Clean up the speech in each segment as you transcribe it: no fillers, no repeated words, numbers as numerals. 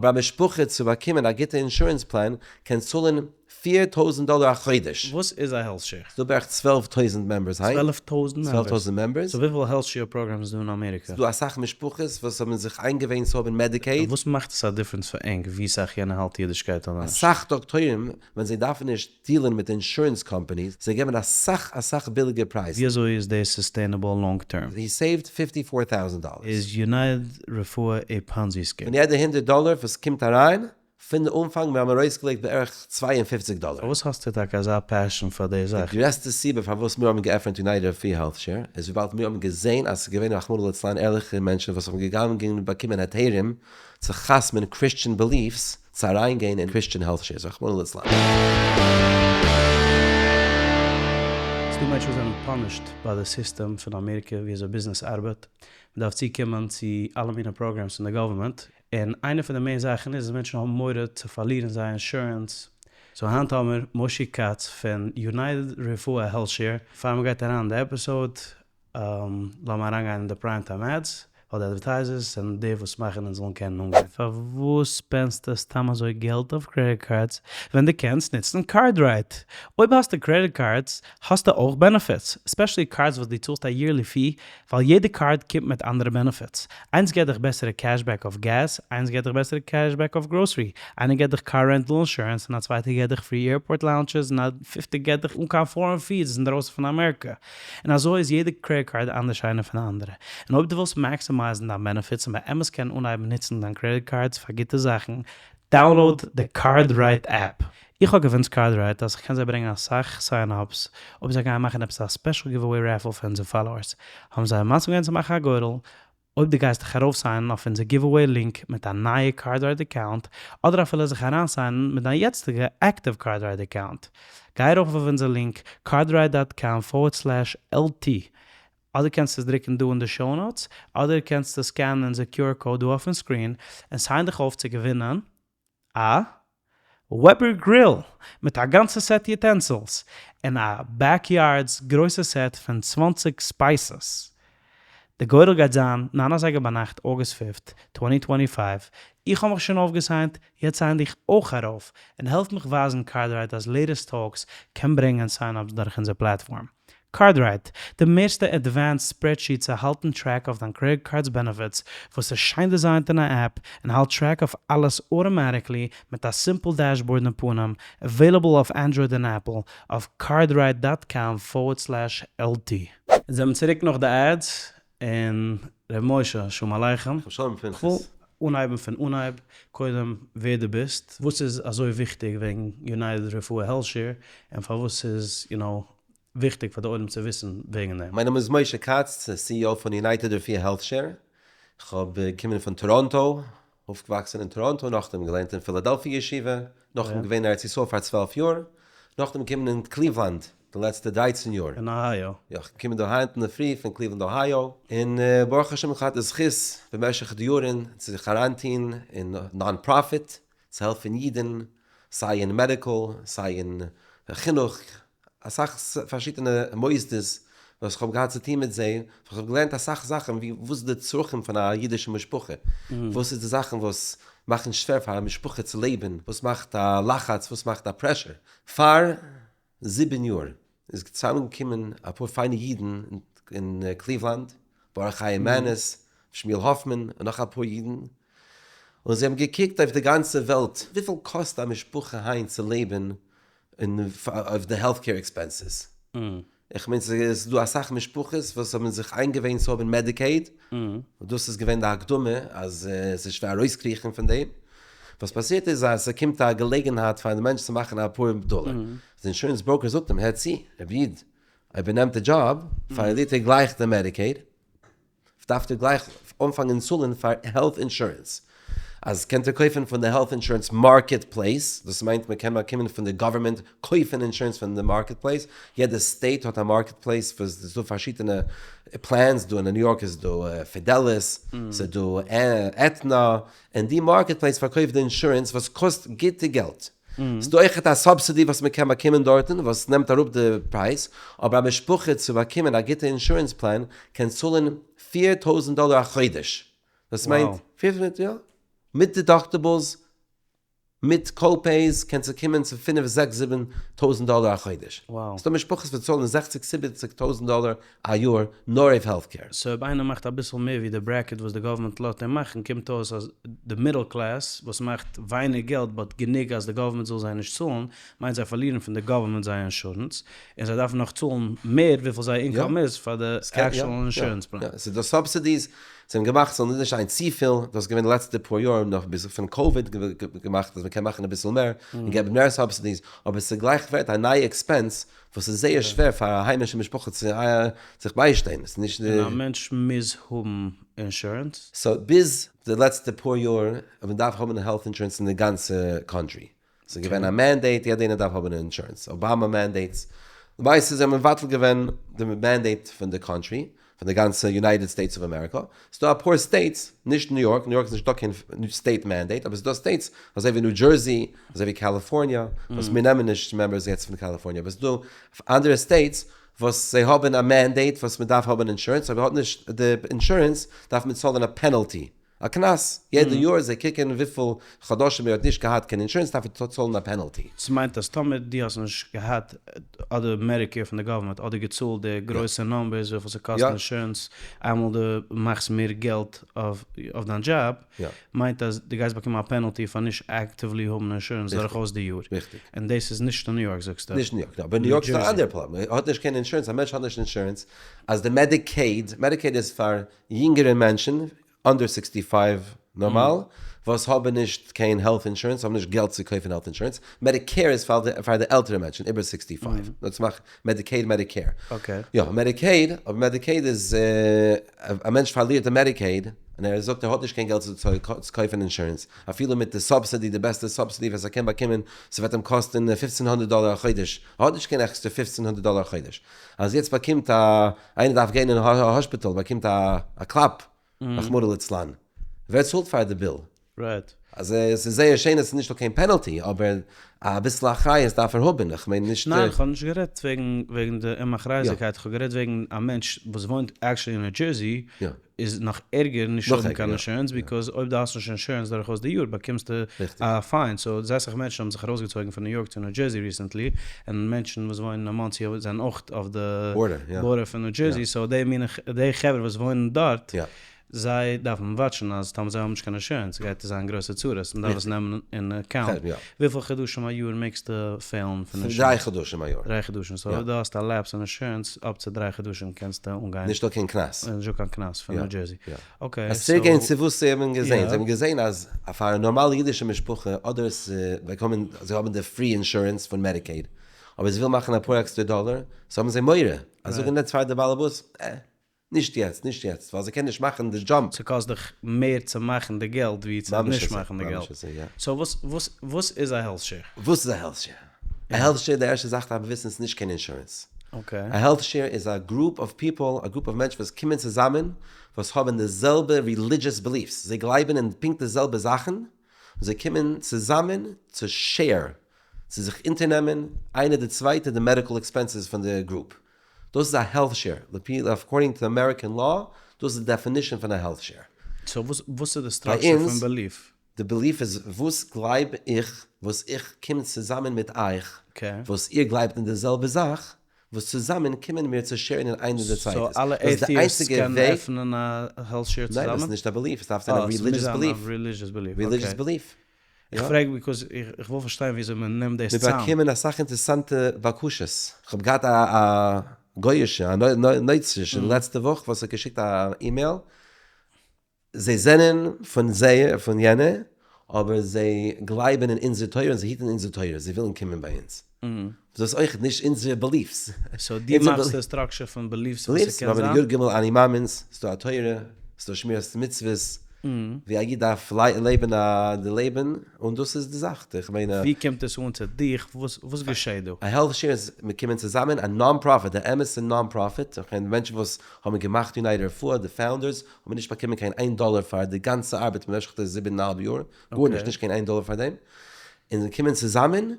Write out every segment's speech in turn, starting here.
אבער א משפחה צו באקומען א גוטע אינשורענס פלאן קען צאלן 4000 דאלער א חודש. וואס איז א health share? ס'דא בערך 12,000 members היינט. 12,000 members? 12,000 members. So וויפיל health share programs איז דא אין אמעריקע? ס'דא אסאך משפחות וואס האבן זיך איינגעוואינט צו האבן Medicaid. וואס מאכט עס א difference פאר ענק ווי סאך יענער האלט אידישקייט אדער נישט? אסאך דאקטוירים ווען זיי דארפן נישט deal ן מיט אינשורענס companies, זיי געבן אסאך אסאך ביליגער פרייזן. ווי אזוי איז דאס sustainable long term? He saved 54,000 דאלער. איז United רפואה א Ponzi scheme? פון יעדע 100 דאלער וואס קומט אריין, פון די אנפאנג מיר האבן ארויסגעלייגט בערך 52 דאלער. פארוואס האסטו טאקע אזא passion פאר די זאך? די גרעסטע סיבה פארוואס מיר האבן געעפנט United רפואה Health Share איז וויבאלד מיר האבן געזען אז ס'איז געווען רחמנא לצלן ערליכע מענטשן וואס האבן געגאנגען און באקומען היתרים צו חתמ'ן Christian beliefs צו אריינגיין אין Christian health shares רחמנא לצלן. ס'דא מענטשן וואס זענען punished ביי די סיסטעם פון אמעריקע ווי אזוי ביזנעס ארבעט, מ'דארף צוקומען צו אלע מיני programs פון די government, און איינע פון די main זאכן איז אז מענטשן האבן מורא צו פארלירן זייער אינשורענס, so היינט האמיר מושי כץ פון United רפואה Health Share, פאר מ'גייט אריין אין די episode לאמיר אריינגיין אין די prime time ads, ווייל די advertisers זענען די וואס מאכן אונז זאלן קענען אנגיין. פארוואס spend סטו סתם אזוי געלט אויף credit cards ווען דו קענסט נוצן CardRight? אויב האסטו credit cards האסטו אויך benefits, especially cards וואס דו צאלסט א yearly fee, ווייל יעדע card קומט מיט אנדערע benefits. איינס געט דיך בעסערע cashback אויף געז, איינס געט דיך בעסערע cashback אויף גראסערי, איינער געט דיך car rental אינשורענס און א צווייטער געט דיך free airport lounges און א פיפטע געט דיך אן קיין foreign fees אינדרויסן פון אמעריקע. און אזוי איז יעדע credit card אנדערש איינע פון די אנדערע. און אויב דו ווילסט maximize ן דיין benefits און באמת קענען אנהייבן נוצן דיין credit cards פאר גוטע זאכן, download די CardRight app. איך האב convinced CardRight אז כ'קען זיי ברענגען אסאך sign-ups אויב זיי גייען מאכן עפעס א special giveaway raffle פאר אונזער followers. האבן זיי מסכים געווען צו מאכן א גורל אויב דו גייסט דיך ארויפסיינען אויף אונזער giveaway link מיט א נייע CardRight account, אדער אפילו זיך אריינסיינען מיט דיין יעצטיגע active CardRight account. גיי ארויף אויף אונזער link cardright dot com forward slash LT, אדער קענסטו עס דרוקן דא אין די show notes, אדער קענסטו סקענען אונזער QR code דא אויפן screen, און sign דיך אויף צו געווינען א Weber grill מיט א גאנצע set utensils און א Backyards גרויסע set פון 20 spices. די גורל גייט זיין 9 אזייגער ביינאכט August fifth, 2025, איך האב מיך שוין אויפגעסיינט, יעצט sign דיך אויך ארויף און העלף מיך ווייזן CardRight אז Latest Talks קען ברענגען sign-ups דורך אונזער platform. CardRight, די מערסטע advanced spreadsheet צו האלטן track אויף דיין credit card's benefits, וואס איז שיין designed אין א app, און האלט track אויף אלעס automatically מיט א simple dashboard אין פנים, available אויף Android און Apple, אויף cardright dot com forward slash LT. אונז זעמיר צוריק נאך די ads, און ר' משה, שלום עליכם. שלום פנחס. כ'וויל אנהייבן פון אנהייב, קודם ווער דו ביסט, וואס איז אזוי וויכטיג וועגן United רפואה Health Share, און פארוואס ס'איז you know וויכטיג פאר די עולם צו וויסן וועגן דעם. מיין נאמען איז משה כץ, CEO פון United רפואה Health Share. כ'האב געקומען פון טאראנטא, אויפגעוואקסן אין טאראנטא, נאכדעם געלערנט אין פילאדעלפיע ישיבה, נאכדעם געווען אין ארץ ישראל פאר 12 יאר, נאכדעם געקומען אין קליוולאנד די לעצטע 13 יאר. אין אהייאו. יא, כ'בין געקומען דא היינט אינדערפרי פון קליוולאנד אהייאו, און ברוך השם איך האב געהאט די זכות במשך די יארן צו זיך אריינטוהן אין non-profit, צו העלפן אידן, סיי אין medical, סיי אין חינוך, אסאך פארשידענע מוסדות וואס איך האב געהאט צו טון מיט זיי, וואס איך האב געלערנט אסאך זאכן ווי וואס איז די צרכים פון א אידישע משפחה, וואס איז די זאכן וואס מאכן שווער פאר א משפחה צו לעבן, וואס מאכט א לחץ, וואס מאכט א pressure. פאר זיבן יאר איז צוזאמענגעקומען אפאר פיינע אידן אין קליוולאנד, ברוך חיים מאניס, שמואל האפמאן און נאך אפאר אידן, און זיי האבן געקוקט אויף די גאנצע וועלט וויפיל קאסט א משפחה היינט צו לעבן אויף די health care expenses. איך מיין ס'איז דא אסאך משפחות וואס האבן זיך איינגעוואינט צו האבן Medicaid, און דאס איז געווען די הקדמה אז ס'איז שווער ארויסקריכן פון דעם. וואס פאסירט איז אז ס'קומט א געלעגנהייט פאר די מענטש צו מאכן אפאר דאלער. די אינשורענס broker זאגט אים, הער צו, רבי איד, אויב איר נעמט די דזשאב, פארלירט איר גלייך די Medicaid, דארפט איר גלייך אנפאנגען צאלן פאר health אינשורענס. אז קענט איר קויפן פון די health insurance marketplace, דאס מיינט מען קען באקומען פון די government קויפן אינשורענס פון די marketplace, יעדע state האט א marketplace וואס ס'איז דא פארשידענע plans, דא אין ניו יארק איז דא Fidelis, ס'איז דא Aetna, און די marketplace פארקויפט די אינשורענס וואס קאסט גוטע געלט. ס'איז דא אויכעט א subsidy וואס מ'קען באקומען דארטן וואס נעמט אראפ די פרייז, אבער א משפחה צו באקומען א גוטע אינשורענס פלאן קען צאלן 4000 דאלער א חודש. דאס מיינט, פיר, יא. מיט deductibles, מיט co-pays קען צוקומען צו פינף זעקס זיבן טויזנט דאלער א חודש. ס'דא משפחות וואס צאלן זעכציג זיבעציג טויזנט דאלער א יאר נאר אויף health care. So אויב איינער מאכט אביסל מער ווי די bracket וואס די גאווערמענט לאזט אים מאכן קומט אויס אז די middle class וואס מאכט ווייניג געלט but גענוג אז די גאווערמענט זאל זיי נישט צאלן מיינט זיי פארלירן פון די גאווערמענט זייער אינשורענס און זיי דארפן נאך צאלן מער וויפיל זייער income איז פאר די actual אינשורענס פלאן. יא, ס'איז דא subsidies, זיי האבן געמאכט ס'זאל נישט זיין צופיל, דאס איז געווען די לעצטע פאר יאר נאך ביז פון קאוויד געמאכט אז מ'קען מאכן אביסל מער און געבן מער subsidies, אבער ס'גלייך ווערט א נייע expense וואס איז זייער שווער פאר א היימישע משפחה צו זיך ביישטיין, ס'איז נישט די. און א מענטש מוז האבן אינשורענס? So ביז די לעצטע פאר יאר אז מ'דארף האבן health אינשורענס אין די גאנצע country, ס'איז געווען א mandate יעדע איינער דארף האבן אינשורענס, אבאמא mandates, למעשה זיי האבן מבטל געווען די mandate פון די country, פון די גאנצע יונייטעד סטעיטס אוו אמעריקא, ס'איז דא אפאר states, נישט ניו יארק, ניו יארק איז נישטא קיין state mandate, אבער ס'איז דא states אזוי ווי ניו דזשערסי, אזוי ווי קאליפארניע, וואס מיר נעמען נישט members יעצט פון קאליפארניע, אבער ס'איז דא אנדערע states וואס זיי האבן א mandate וואס מ'דארף האבן אינשורענס, אויב מ'האט נישט די אינשורענס דארף מען צאלן א penalty, א קנס, יעדע יאר זיי קוקן וויפיל חדשים ער האט נישט געהאט קיין אינשורענס דארף ער צאלן א penalty. ס'מיינט אז טאמער דו האסט נישט געהאט אדער Medicare פון די גאווערמענט אדער געצאלט די גרויסע numbers וויפיל ס'קאסט אינשורענס איינמאל דו מאכסט מער געלט אויף דיין דזשאב, מיינט אז דו גייסט באקומען א penalty פאר נישט actively האבן אינשורענס דורכאויס די יאר. און דאס איז נישט אין ניו יארק זאגסטו? נישט אין ניו יארק, אבער ניו יארק איז א אנדערע פראבלעם, מען האט נישט קיין אינשורענס, א מענטש האט נישט אינשורענס, אז די Medicaid, Medicaid איז פאר יונגערע מענטשן, under sixty five נארמאל, וואס האבן נישט קיין health אינשורענס, האבן נישט געלט צו קויפן health אינשורענס, Medicare איז פאר די עלטערע מענטשן איבער sixty five, נאר צו מאכן Medicaid Medicare. יא, Medicaid, אבער Medicaid איז, א מענטש פארלירט די Medicaid, און ער זאגט ער האט נישט קיין געלט צו קויפן אינשורענס, אפילו מיט די subsidy, די בעסטע subsidy וואס ער קען באקומען, ס'וועט אים קאסטן פופצן הונדערט דאלער א חודש, ער האט נישט קיין עקסטער פופצן הונדערט דאלער א חודש, אז יעצט באקומט א, איינער דארף גיין אין האספיטאל באקומט א א קלאפ, רחמנא ליצלן, ווער צאלט פאר די bill? אז עס איז זייער שיין אז עס איז נישטא קיין penalty, אבער אביסל אחריות דארף ער האבן, איך מיין נישט. ניין, איך האב נישט גערעדט וועגן וועגן די אומ'אחריות'דיגקייט, איך האב גערעדט וועגן א מענטש וואס וואוינט actually אין ניו דזשערסי, איז נאך ערגער נישט האבן קיין אינשורענס, because אויב דו האסט נישט אינשורענס דורכאויס די יאר באקומסטו א fine, so זייער סאך מענטשן האבן זיך ארויסגעצויגן פון ניו יארק צו ניו דזשערסי recently, און מענטשן וואס וואוינען אין מאנסי זענען אויך אויף די border פון ניו דזשערסי, so די מינע די חברה וואס וואוינען דארט זיי דארפן וואטשן אז טאמער זיי האבן נישט קיין אינשורענס גייט עס זיין גרויסע צרות, מען דארף עס נעמען אין account. וויפיל חדשים א יאר מעגסטו פעלן פון אינשורענס? דריי חדשים א יאר. דריי חדשים, so אויב דו האסט א lapse אין אינשורענס up צו דריי חדשים קענסטו אנגיין. נישטא קיין קנס. נישטא קיין קנס פון ניו דזשערסי. okay, so. צוריק גיין צו וואס זיי האבן געזען, זיי האבן געזען אז פאר א נארמאלע אידישע משפחה אדער באקומען זיי האבן די free אינשורענס פון Medicaid, אבער זיי ווילן מאכן אפאר עקסטער דאלער, so האבן זיי מורא אז זאגן די צווייטע באלעבאס, אה. נישט יעצט, נישט יעצט, ווייל זיי קענען נישט מאכן די jump. ס'קאסט דיך מער צו מאכן די געלט ווי צו נישט מאכן די געלט. so וואס וואס וואס איז א health share? וואס איז א health share? א health share די ערשטע זאך דארף מען וויסן ס'איז נישט קיין אינשורענס. א health share איז א group of people, א group of מענטשן וואס קומען צוזאמען וואס האבן די זעלבע religious beliefs, זיי גלייבן אין פונקט די זעלבע זאכן, און זיי קומען צוזאמען צו share, צו זיך אונטערנעמען איינער די צווייטע די medical expenses פון די group. דאס איז א health share, לפי according to American law, דאס איז די definition פון א health share. so וואס וואס איז די structure פון belief? די belief איז וואס גלייב איך, וואס איך קום צוזאמען מיט אייך, וואס איר גלייבט אין די זעלבע זאך, וואס צוזאמען קומען מיר צו share ן אין איינע די צווייטעס. so אלע atheists קענען עפענען א health share צוזאמען? ניין, דאס איז נישט א belief, עס דארף זיין א religious belief. religious belief. איך פרעג because איך וויל פארשטיין וויאזוי מען נעמט דאס צאם. מיר באקומען אסאך אינטערעסאנטע בקשות. איך האב געהאט א גוי'אישע, א נוצרישע לעצטע וואך וואס האט געשיקט א אימעיל, זיי זענען פון זייער, פון יענע, אבער זיי גלייבן אין אונזער תורה און זיי היטן אונזער תורה, זיי ווילן קומען ביי אונז. דאס איז אויך נישט אונזערע beliefs. so דו מאכסט די structure פון beliefs וואס ס'קען זיין? י"ג אני מאמין'ס, ס'דא א תורה, ס'דא שמירת מצוות, ווי א איד דארף לעבן א די לעבן, און דאס איז די זאך, איך מיין. ווי קומט עס אן צו דיך? וואס געשעט דא? א health share איז מיר קומען צוזאמען, א non profit, א אמת'ע non profit, איך מיין די מענטשן וואס האבן געמאכט United רפואה, די founders, האבן נישט באקומען קיין איין דאלער פאר די גאנצע ארבעט במשך די זיבן און א האלב יאר, גארנישט, נישט קיין איין דאלער פאר דעם, און זיי קומען צוזאמען,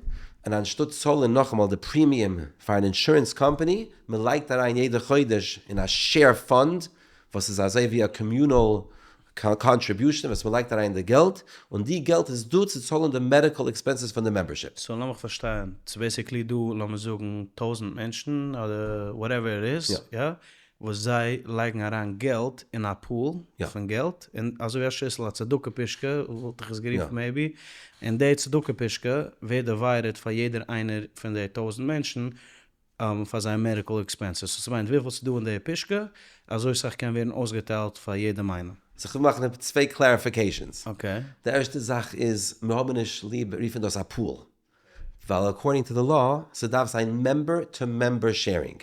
און אנשטאט צאלן נאכאמאל די premium פאר אן אינשורענס קאמפאני, מען לייגט אריין יעדע חודש אין א share fund, וואס איז אזוי ווי א communal. contribution וואס מ'לייגט אריין די געלט, און די געלט איז דא צו צאלן די medical expenses פון די membership. So לאמיך פארשטיין, ס'איז basically דא לאמיר זאגן טויזענט מענטשן אדער whatever it is, יא, וואס זיי לייגן אריין געלט אין א pool פון געלט, און אזוי ווי א שיסל, א צדקה פישקע וואלט איך עס גערופן maybe, און די צדקה פישקע ווערט divided פאר יעדער איינער פון די טויזענט מענטשן פאר זייער medical expenses, so ס'מיינט וויפיל ס'דא אין די פישקע, אזוי סאך קען ווערן אויסגעטיילט פאר יעדעם איינעם. So כ'וויל מאכן צוויי clarifications. די ערשטע זאך איז, מיר האבן נישט ליב רופן דאס א pool, ווייל according to the law, ס'דארף זיין member to member sharing.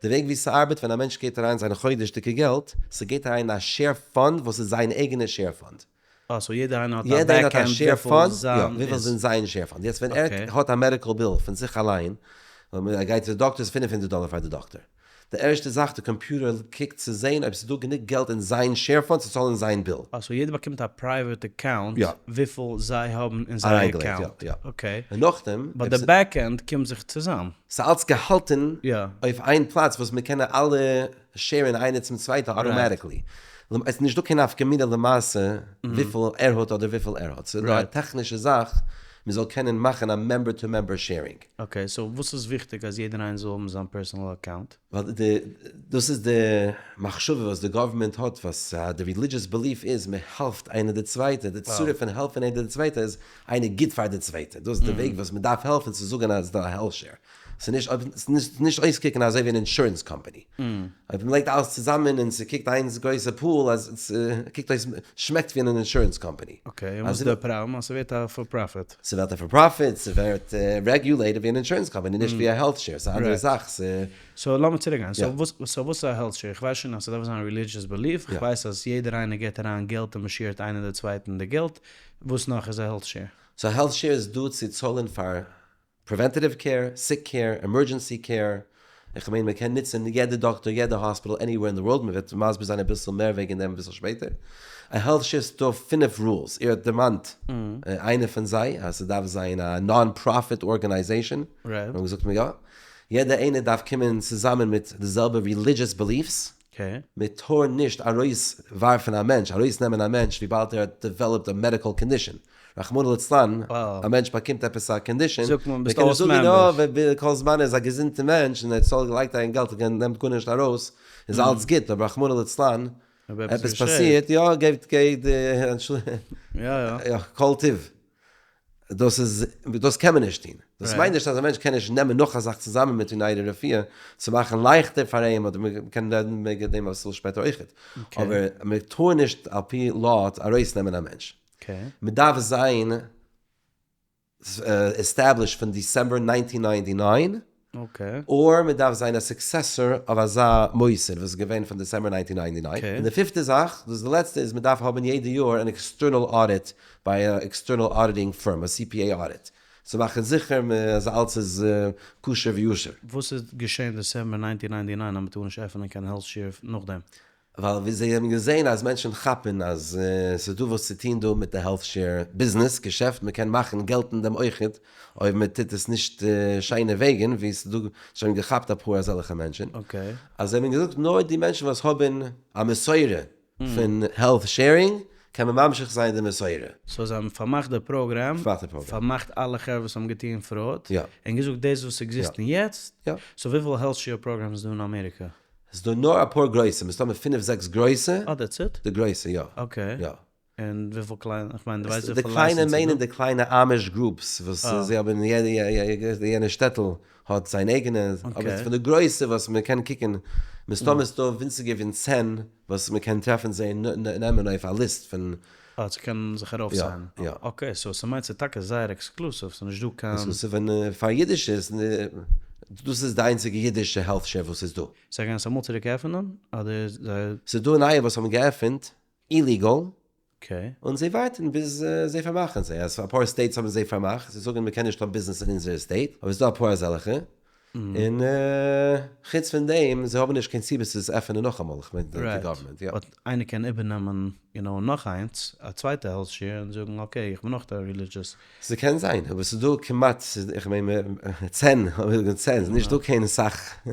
די וועג ווי ס'ארבעט ווען א מענטש געבט אריין זיין חודש'דיגע געלט, ס'גייט אריין אין א share fund וואס איז זיין אייגענע share fund. אה, so יעדער איינער האט א back end וויפיל זיין וויפיל איז אין זיין share fund. יעצט ווען ער האט א medical bill פון זיך אליין, ער גייט צו די דאקטער איז 500 דאלער פאר די דאקטער. די ערשטע זאך די קאמפיוטער קוקט צו זען אויב ס'איז דא גענוג געלט אין זיין share fund צו צאלן זיין bill. אה, so יעדער באקומט א private account וויפיל זיי האבן אין זייער account. Okay. און נאכדעם. But די back end קומט זיך צוזאם. ס'איז אלץ געהאלטן אויף איין פלאץ וואס מ'קען אלע share ן איינער צום צווייטע automatically. עס איז נישטא קיין נפקא מינה למעשה וויפיל ער האט אדער וויפיל ער האט. ס'איז נאר א טעכנישע זאך מ'זאל קענען מאכן א member to member sharing. Okay, so וואס איז וויכטיג אז יעדער איינער זאל האבן זיין personal account? ווייל די, דאס איז די מחשבה וואס די government האט, וואס די religious belief איז, מען העלפט איינער די צווייטע, די צורה פון העלפן איינער די צווייטע איז איינער גיט פאר די צווייטע, דאס איז די וועג וואס מען דארף העלפן צו זאגן אז ס'דא א health share. ס'איז נישט נישט אויסקוקן אזוי ווי אן insurance company. אויב מען לייגט אלעס צוזאמען און ס'קוקט איין גרויסע pool אז ס'קוקט אויס שמעקט ווי אן insurance company. Okay, און וואס איז די פראבלעם אז ס'ווערט א for profit? ס'ווערט א for profit, ס'ווערט regulated ווי אן insurance company, נישט ווי א health share, ס'איז א אנדערע זאך. So לאמיר צוריק גיין, so וואס איז א health share? איך ווייס שוין אז ס'דארף זיין religious belief, איך ווייס אז יעדער איינער געבט אריין געלט און מ'שעירט איינער די צווייטן די געלט, וואס נאך איז א health share? So א health share איז דא צו צאלן פאר preventative care, sick care, emergency care, איך מיין מען קען נוצן יעדע דאקטאר, יעדע hospital anywhere אין די world, מען וועט מסביר זיין אביסל מער וועגן דעם אביסל שפעטער. א health share איז דא פינף rules, איר האט דערמאנט איינע פון זיי, אז ס'דארף זיין א non profit organization, האבן געזאגט מיר יא, יעדע איינער דארף קומען צוזאמען מיט די זעלבע religious beliefs, מען טאר נישט ארויס ווארפן א מענטש, ארויס נעמען א מענטש וויבאלד ער האט developed א medical condition, רחמנא לצלן, א מענטש באקומט עפעס א condition, מען קען נישט זאגן אה, כל זמן ער איז א געזונטע מענטש און ער צאלט לייגט אריין געלט און נעמט גארנישט ארויס איז אלץ גוט, אבער רחמנא לצלן, עפעס פאסירט, יא, געבט געבט יא, כל טוב. דאס איז, דאס קען מען נישט טון. דאס מיינט נישט אז א מענטש קען נישט נעמען נאך א זאך צוזאמען מיט United רפואה צו מאכן לייכטער פאר אים, אדער מען קען רעדן וועגן דעם אביסל שפעטער אויכעט. אבער מען טאר נישט על פי law ארויסנעמען א מענטש. מען דארף זיין established פון December 1999, אר מען דארף זיין א successor אויף אזא מוסד וואס איז געווען פון December 1999. און די פיפטע זאך, דאס איז די לעצטע, איז מען דארף האבן יעדע יאר אן external audit ביי א external auditing firm, א CPA audit, צו מאכן זיכער אז אלץ איז כשר וישר. וואס איז געשען December 1999 אז מען טאר נישט עפענען קיין health share נאכדעם? ווייל ווי זיי האבן געזען אז מענטשן כאפן אז ס'איז דא וואס צו טון דא מיט די health share ביזנעס געשעפט, מ'קען מאכן געלט אין דעם אויכעט אויב מ'טוט עס נישט שיינע וועגן, ווי ס'איז דא שוין געכאפט אפאר אזעלכע מענטשן, אז זיי האבן געזאגט נאר די מענטשן וואס האבן א מסורה פון health sharing קען מען ממשיך זיין די מסורה. So זיי האבן פארמאכט די פראגראם, פארמאכט אלע חברה וואס האבן געטון fraud, און געזאגט דאס וואס עקזיסטן יעצט, so וויפיל health share programs איז דא אין אמעריקע? ס'איז דא נאר אפאר גרויסע, מסתמא פינף זעקס גרויסע. אה that's it? די גרויסע יא. Okay. יא. און וויפיל קליינע? איך מיין דו ווייסט וויפיל license איז דא? די קליינע מיינען די קליינע Amish groups וואס זיי האבן יעדע יענע שטעטל האט זיין אייגענע, אבער פון די גרויסע וואס מען קען קוקן, מסתמא איז דא ווינציגער ווי צען וואס מען קען טרעפן זיי נעמען אויף א list פון. אה, צו קענען זיך ארויפסיינען. יא. Okay, so ס'מיינט ס'איז טאקע זייער exclusive, ס'איז נישט דא קיין. Exclusive און פאר אידישע איז, דאס איז די איינציגע אידישע health share וואס איז דא. זיי גייען עס אמאל צוריק עפענען? אדער זיי. ס'איז דא נייע וואס האבן געעפענט illegal, און זיי ווארטן ביז זיי פארמאכן זיי, אז אפאר states האבן זיי פארמאכט, זיי זאגן מ'קען נישט האבן ביזנעס אין אונזערע state, אבער ס'איז דא אפאר אזעלכע, און חוץ פון דעם, זיי האבן נישט קיין סיבה צו עס עפענען נאכאמאל, איך מיין די government, יא. But איינער קען איבערנעמען יו נאו נאך איינס, א צווייטע health share און זאגן okay איך בין נאך א religious. ס'קען זיין, אבער ס'איז דא כמעט, איך מיין 10, 10, ס'איז נישט דא קיין סאך.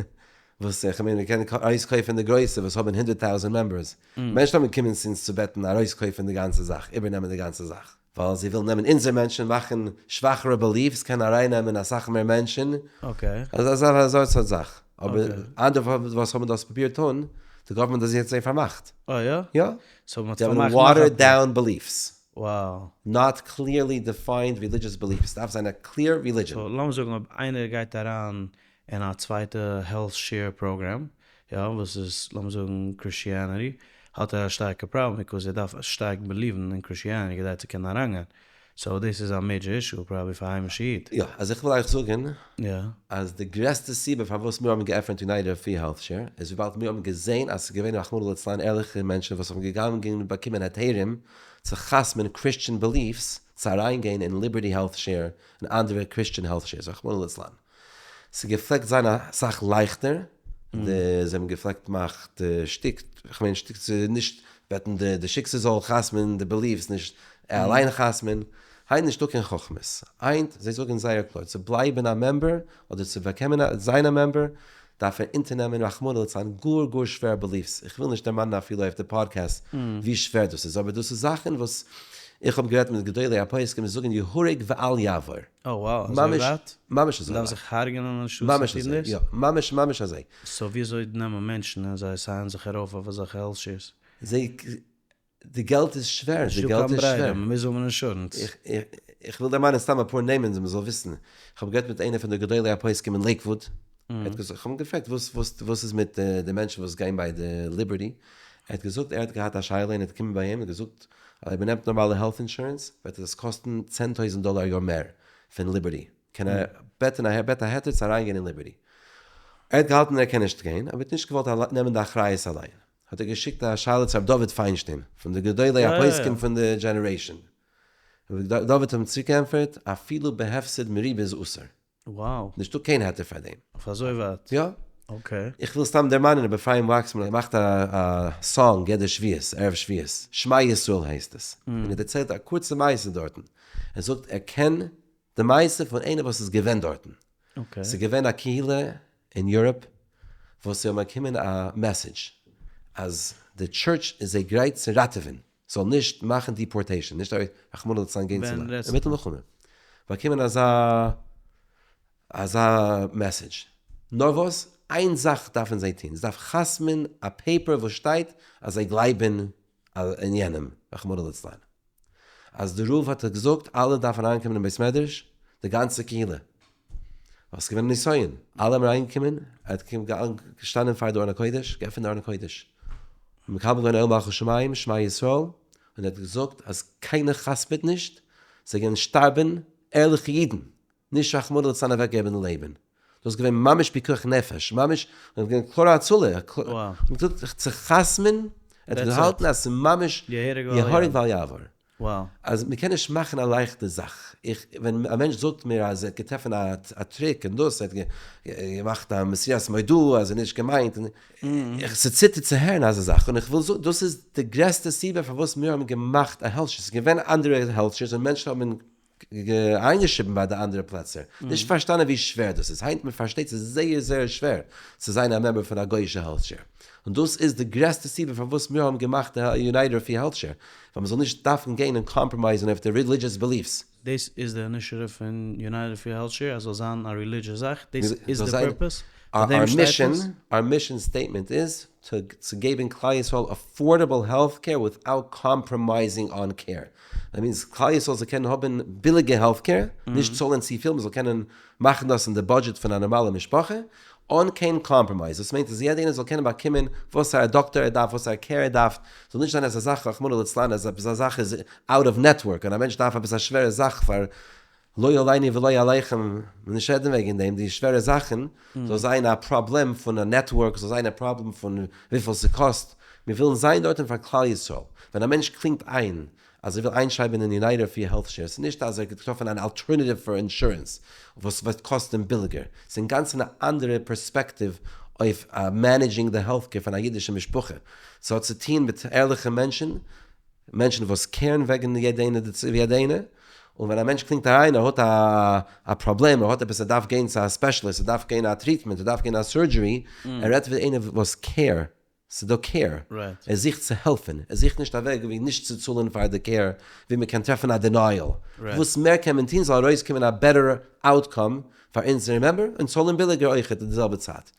וואס איך מיין מ'קען ארויסקויפן די גרויסע וואס האבן 100,000 members. מענטשן האבן געקומען צו אונז צו בעטן ארויסקויפן די גאנצע זאך, איבערנעמען די גאנצע זאך. ווייל זיי ווילן נעמען אונזער מענטשן, מאכן שוואכערע beliefs, קענען ארייננעמען אסאך מער מענטשן. אזא אזא סארט זאך. אבער אנדערע וואס האבן דאס פרובירט טון, די government האט זיי פארמאכט. אה יא? יא. so מ'האט זיי האבן פארמאכט נאך א watered פאר. down beliefs. Wow. Not clearly defined religious beliefs. דארף זיין א clear religion. so לאמיר זאגן אויב איינער גייט אריין אין א צווייטע health share program, יא, וואס איז לאמיר זאגן Christianity, האט ער א שטארקע פראבלעם because ער דארף שטארק believe ן אין Christianity כדי צו קענען אריינגיין. so דאס איז א major issue probably פאר היימישע איד. יא, אז איך וויל אייך זאגן יא. אז די גרעסטע סיבה פארוואס מיר האבן געעפענט United Free Health Share איז וויבאלד מיר האבן געזען אז ס'איז געווען רחמנא לצלן ערליכע מענטשן וואס האבן געגאנגען און באקומען היתרים צו חתמ'ן Christian beliefs צו אריינגיין אין Liberty Health Share און אנדערע Christian health shares רחמנא לצלן. ס'געפלעגט זיין אסאך לייכטער, די זיי האבן געפלעגט מאכט שטיק, כ'מיין שטיק צו נישט בעטן די די שיקסע זאל חתמ'ן די beliefs נישט ער אליין חתמ'ן, היינט נישטא קיין חכמות, היינט זיי זאגן זייער קלאר צו בלייבן א member אדער צו באקומען א זיין א member דארף ער אונטערנעמען רחמנא ליצלן גאר גאר שווערע beliefs, איך וויל נישט דערמאנען אפילו אויף די פאדקעסט ווי שווער דאס איז, אבער דאס איז זאכן וואס איך האב גערעדט מיט גדולי הפוסקים זיי זאגן יהרג ואל יעבור. Oh wow, אזוי ממש ווייט? ממש אזוי מ'דארף ווייט. זיך הרג'נען אנשטאט צו ממש טון אזוי, דאס? יא, ממש ממש אזוי. so וויאזוי נעמען מענטשן און זיי sign ען זיך ארויף אויף אזעלכע health shares? זיי, די געלט איז שווער, די נישטא געלט קיין איז ברירה, שווער. מ'מוז האבן אינשורענס. איך איך וויל דערמאנען סתם אפאר נעמען אז מ'זאל וויסן. איך האב גערעדט מיט איינער פון די גדולי הפוסקים אין לעיקוואוד, ער האט געזאגט, איך האב אים געפרעגט וואס וואס וואס איז מיט די מענטשן וואס גייען ביי די ליבערטי, ער האט געזאגט ער האט געהאט א שאלה און ער האט געקומען ביי אים און געזאגט אז אויב מ'נעמט נארמאלע health insurance וועט עס קאסטן 10,000 דאלאר א יאר מער פון ליבערטי, קען ער בעטן א בעט א היתר צו אריינגיין אין ליבערטי. ער האט געהאלטן ער קען נישט גיין, אבער האט נישט געוואלט נעמען די אחריות אליין, האט ער געשיקט א שאלה צו רבי דוד פיינשטיין פון די גדולי הפוסקים פון די generation, רבי דוד האט אים צוריקגעענטפערט אפילו בהפסד מרובה איז אסור. Wow. נישטא קיין היתר פאר דעם. אויף אזוי ווייט? יא. okay. איך וויל סתם דערמאנען רבי אפרים וואקסמאן האט געמאכט א song יעדע שביעות, ערב שביעות, שמע ישראל הייסט עס, און ער דערציילט א קורצע מעשה דארטן, ער זאגט ער קען די מעשה פון איינער וואס איז געווען דארטן, ס'איז געווען א קהילה אין Europe וואס זיי האבן באקומען א message אז די טשורטש איז זיי גרייט צו ראטעווען, זאל נישט מאכן deportation, נישט רחמנא לצלן גיין צו אינמיטן מלחמה, באקומען אזא אזא message, נאר וואס איין זאך דארפן זיי טון, זיי דארף חתמ'ן א paper וואס שטייט אז זיי גלייבן אין יענעם, רחמנא לצלן. אז די רב האט געזאגט אלע דארפן אריינקומען אין בית מדרש, די גאנצע קהילה, ווייל ס'איז געווען א נסיון, אלע האבן אריינגעקומען, ער האט געשטאנען פאר די ארון הקודש, געעפנט די ארון הקודש, מקבל געווען עול מלכות שמים, שמע ישראל, און ער האט געזאגט אז קיינער חתמ'עט נישט, זיי גייען שטארבן ערליכע אידן, נישט רחמנא לצלן אוועקגעבן די לעבן, דאס איז געווען ממש פיקוח נפש, ממש, און געווען קלארע הצלה, און געזאגט צו חתמ'ן, ער האט געהאלטן אז ס'איז ממש יהרג ואל יעבור. אז מ'קען נישט מאכן א לייכטע זאך, איך, ווען א מענטש זאגט מיר אז ער האט געטרעפן א trick און דאס, ער האט געמאכט א מסירת מודעה אז ער האט נישט געמיינט, איך, ס'ציטערט צו הערן אזא זאך, און איך וויל זאגן, דאס איז די גרעסטע סיבה פארוואס מיר האבן געמאכט א health share, ס'איז געווען אנדערע health shares און מענטשן האבן איינגעשריבן ביי די אנדערע פלעצער, נישט פארשטאנען ווי שווער דאס איז, היינט מען פארשטייט ס'איז זייער זייער שווער צו זיין א member פון א גוי'אישע health share, און דאס איז די גרעסטע סיבה פארוואס מיר האבן געמאכט די United Free Health Share, ווייל מ'זאל נישט דארפן גיין און compromise ן אויף די religious beliefs. דאס איז די initiative פון United Free Health Share אז ס'זאל זיין א religious זאך? דאס איז די purpose? פאר דעם שטייט עס? Our mission statement איז צו געבן כלל ישראל affordable health care without compromising on care. That means כלל ישראל זאל קענען האבן ביליגע health care, נישט צאלן צופיל, מען זאל קענען מאכן דאס אין די budget פון א נארמאלע משפחה, אן קיין compromise. דאס מיינט אז יעדער איינער זאל קענען באקומען וואסארא דאקטאר ער דארף, וואסארא care ער דארף, זאל נישט זיין אזא זאך רחמנא לצלן אז עפעס א זאך איז out of network און א מענטש דארף עפעס א שווערע זאך פאר לא עליני ולא עליכם, נישט רעדן וועגן דעם, די שווערע זאכן, זאל זיין א פראבלעם פון א network, זאל זיין א פראבלעם פון וויפיל ס'קאסט, מיר ווילן זיין דארטן פאר כלל ישראל, ווען א מענטש קלינגט איין אז ער וויל איינשרייבן אין United Free Health Share, ס'איז נישט אז ער האט געטראפן אן alternative פאר אינשורענס וואס וועט קאסטן ביליגער, ס'איז אינגאנצן א אנדערע פערספעקטיוו אויף managing די health care פון א אידישע משפחה, ס'האט צוטוהן מיט ערליכע מענטשן, מענטשן וואס care ן וועגן יעדע איינער, און ווען א מענטש קלינגט אריין ער האט א א פראבלעם, ער האט עפעס ער דארף גיין צו א specialist, ער דארף גיין א treatment, ער דארף גיין א surgery, ער רעדט ווי איינער וואס care, ס'דא care, ער זוכט צו העלפן, ער זוכט נישט א וועג ווי נישט צו צאלן פאר די care, ווי מ'קען טרעפן א denial, וואס מער קען מען טון זאל ארויסקומען א better outcome פאר אונזערע member און צאלן ביליגער אויכעט אין די זעלבע צייט.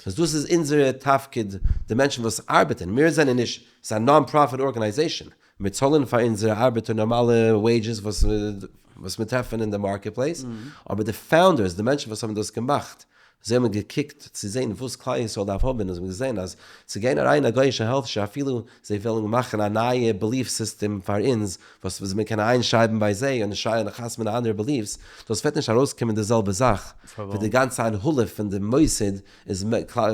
אז דאס איז אונזערע תפקיד, די מענטשן וואס ארבעטן, מיר זענען נישט, ס'איז א non-profit organization, מיר צאלן פאר אונזערע ארבעטער נארמאלע wages וואס וואס מיר טרעפן אין די market place, אבער די founders, די מענטשן וואס האבן דאס געמאכט, זיי האבן געקוקט צו זען וואס כלל ישראל דארף האבן, און זיי האבן געזען אז צו גיין אריין אין א גוי'אישע health share אפילו זיי ווילן מאכן א נייע belief system פאר אונז וואס וואס מען קען איינשרייבן ביי זיי און שרייען חתמ'ן אנדערע beliefs, דאס וועט נישט ארויסקומען די זעלבע זאך ווי די גאנצע הנהלה פון די מוסד איז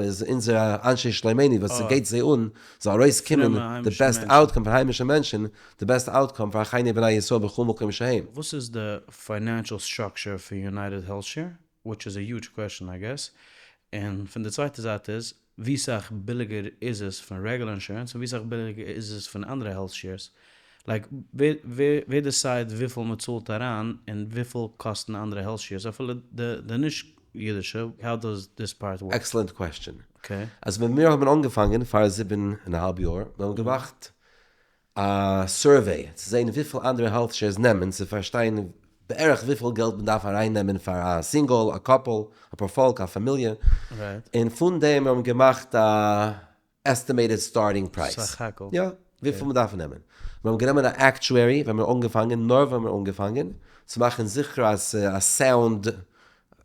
איז אונזערע אנשי שלומינו וואס ס'גייט זיי אן זאל ארויסקומען די best outcome פאר היימישע מענטשן, די best outcome פאר אחינו בני ישראל בכל מקום שהם. וואס איז די financial structure פון United HealthShare? Which is a huge question I guess, און פון די צווייטע זייט איז, ווי סאך ביליגער איז עס פון רעגולער אינשורענס און ווי סאך ביליגער איז עס פון אנדערע health shares? Like ווער decide וויפיל מען צאלט אריין און וויפיל קאסטן אנדערע health shares אפילו די נישט אידישע, how does this part work? Excellent question. אז ווען מיר האבן אנגעפאנגען פאר זיבן און א האלב יאר, מיר האבן געמאכט א survey צו זען וויפיל אנדערע health shares נעמען, צו פארשטיין בערך וויפיל געלט מען דארף ארייננעמען פאר א single, א couple, א פארפאלק, א פאמיליע, און פון דעם האבן מיר געמאכט א estimated starting price. סך הכל. יא, וויפיל מען דארף נעמען. מיר האבן גענומען א actuary ווען מיר אנגעפאנגען, נאר ווען מיר אנגעפאנגען, צו מאכן זיכער אז ס'איז א sound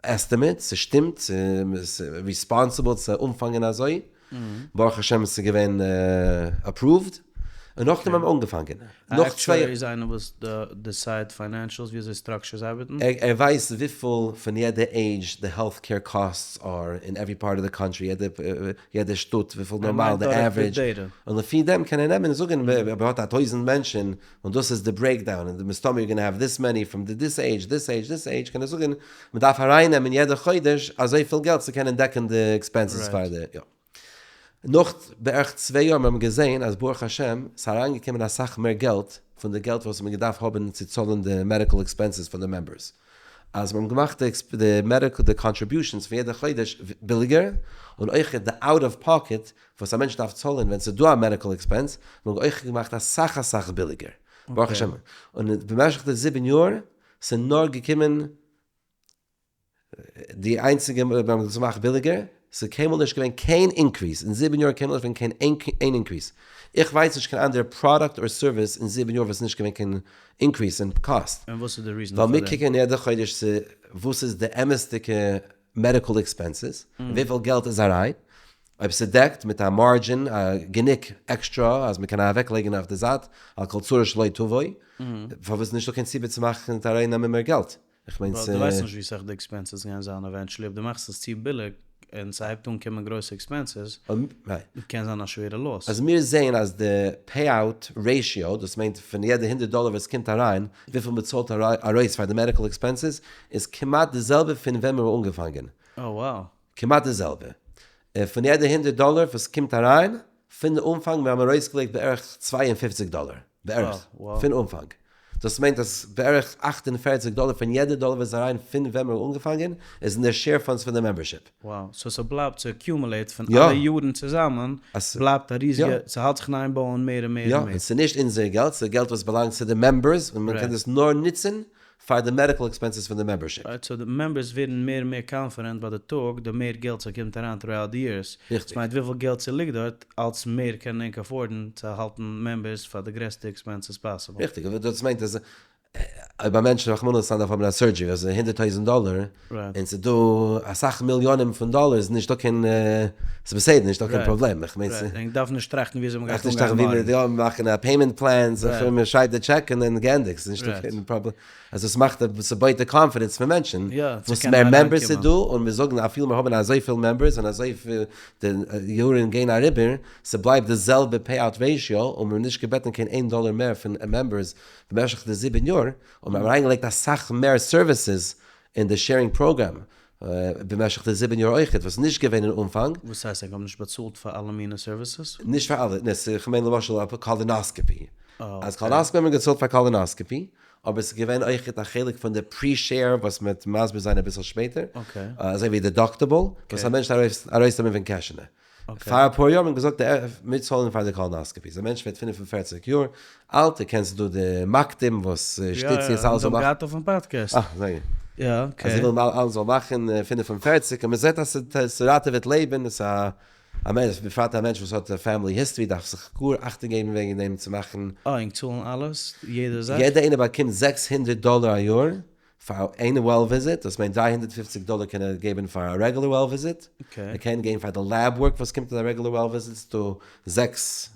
estimate, ס'שטימט, ס'איז responsible צו אנפאנגען אזוי. ברוך השם ס'איז געווען approved, און נאכדעם האבן מיר אנגעפאנגען. א actuary איז איינער וואס decide financials ווי אזוי structures ארבעטן? ער ווייסט וויפיל פון יעדע עידזש די health care costs are אין every part of the country, יעדע שטאט וויפיל נארמאל די average, און לפי דעם קען ער נעמען און זאגן אויב ער האט א טויזענט מענטשן און דאס איז די breakdown און מסתמא you're gonna have this many from this age, this age, this age, קען ער זאגן מען דארף ארייננעמען יעדע חודש אזויפיל געלט צו קענען דעקן די expenses פאר די, יא. נאך בערך צוויי יאר האבן מיר געזען אז ברוך השם ס'איז אריינגעקומען אסאך מער געלט פון די געלט וואס מ'האט געדארפט האבן צו צאלן די medical expenses פון די members. אז מיר האבן געמאכט די medical די contributions פון יעדע חודש ביליגער, און אויכעט די out of pocket וואס א מענטש דארף צאלן ווען ס'איז דא א medical expense, האבן מיר אויך געמאכט אסאך אסאך ביליגער. ברוך השם. און במשך די זיבן יאר ס'איז נאר געקומען די איינציגע ווען מ'האט עס געמאכט ביליגער, ס'איז קיינמאל נישט געווען קיין increase, אין זיבן יאר קיינמאל נישט געווען קיין איין increase. איך ווייס נישט קיין אנדערע product or service אין זיבן יאר וואס איז נישט געווען קיין increase אין קאסט. און וואס איז די reason פאר ווייל מיר דעם? קוקן יעדע חודש צו וואס איז די אמת'דיגע medical expenses, און וויפיל געלט איז אריין, אויב ס'דעקט מיט א margin גענוג עקסטרא אז מ'קען אוועקלייגן אויף די זייט על כל צרה שלא תבוא, פארוואס איז נישטא קיין סיבה צו מאכן צו ארייננעמען מער געלט? איך מיין ווייל דו ווייסט נישט ווי סאך די expenses גייען זיין eventually, אויב דו מאכסט עס צו ביליג און ס'הייבט אן קומען גרויסע expenses, קען זיין א שווערע loss. אז מיר זעען אז די payout ratio, דאס מיינט פון יעדע הונדערט דאלער וואס קומט אריין, וויפיל מ'צאלט ארויס פאר די medical expenses, איז כמעט די זעלבע פון ווען מיר האבן אנגעפאנגען. Oh wow. כמעט די זעלבע. פון יעדע הונדערט דאלער וואס קומט אריין, פון די אנפאנג מיר האבן ארויסגעלייגט בערך 52 דאלער, בערך, פון אנפאנג. דאס מיינט אז בערך 48 דאלער פון יעדע דאלער וואס איז אריין פון ווען מיר האבן אנגעפאנגען, איז אין די share funds פון די membership. Wow, so ס'בלייבט צו accumulate פון אלע יארן צוזאמען, בלייבט א ריזיגע, ס'האלט זיך אין איין בויען מער און מער און מער. יא, און ס'נישט אונזער געלט, ס'איז געלט וואס באלאנגט צו די members, און מ'קען דאס נאר נוצן פאר די medical expenses פון די membership. Right, so די members ווערן מער און מער confident ביי די טאג, די מער געלט ס'קומט אריין throughout די years. ריכטיג. ס'מיינט וויפיל געלט ס'ליגט דארט, אלץ מער קענען ענק afford ן צו האלטן members פאר די גרעסטע expenses possible. ריכטיג, אבער דאס מיינט אז אויב א מענטש רחמנא לצלן דארף האבן א surgery וואס איז הונדערט טויזנט דאלער, און ס'איז דא אסאך מיליאנען פון דאלער איז נישטא קיין, ס'איז בסדר נישטא קיין פראבלעם, איך מיין ס'. ענק דארפן נישט טראכטן ווי אזוי מ'גייט אנגיין מארגן. נישט טראכטן ווי מ'גייט מאכן א payment plan, מען שרייבט די טשעק און דאן געענדיגט, ס'איז נישטא קיין פראבלעם. אז עס מאכט ס'בויט די confidence פון מענטשן, וואס מער members ס'איז דא, און מיר זאגן אפילו מיר האבן אזויפיל members און אזויפיל די יארן גייען אריבער, ס'בלייבט די זעלבע payout ratio, און מיר האבן נישט געבעטן קיין איין דאלער מער פון members במשך די זיבן יאר, און מיר האבן אריינגעלייגט אסאך מער services אין די sharing program במשך די זיבן יאר אויכעט, וואס איז נישט געווען אין אנפאנג. וואס הייסט ענק האבן נישט באצאלט פאר אלע מינע services? נישט פאר אלע, נע, כ'מיין למשל א colonoscopy, אז colonoscopy האט מען געצאלט פאר colonoscopy, אבער ס'איז געווען אויכעט א חלק פון די pre-share וואס מ'וועט מסביר זיין אביסל שפעטער, אזוי ווי deductible וואס א מענטש דארף ארויסנעמען פון קעשענע. פאר אפאר יאר האט מען געזאגט מיר צאלן פאר די colonoscopies, א מענטש ווערט 45 יאר אלט, איר קענסט דא די מקדים וואס שטיצט יעצט אלעס זאל מאכן. יא יא, אונז האבן געהאט אויפן פאדקעסט. אה, זייער גוט. יא, okay. אז זיי ווילן אלעס זאל מאכן 45, און מ'זעט אז ס'ראטעוועט לעבן, ס'איז א מענטש, בפרט א מענטש וואס האט family history דארף זיך גאר אכטונג געבן וועגן דעם צו מאכן. אה, ענק צאלן אלעס? יעדע זאך? יעדע איינער באקומט 600 דאלער א יאר פאר איין well visit, דאס מיינט 350 דאלער קען ער געבן פאר א regular well visit, ער קען געבן פאר די lab work וואס קומט אין א regular well visit, ס'איז דא זעקס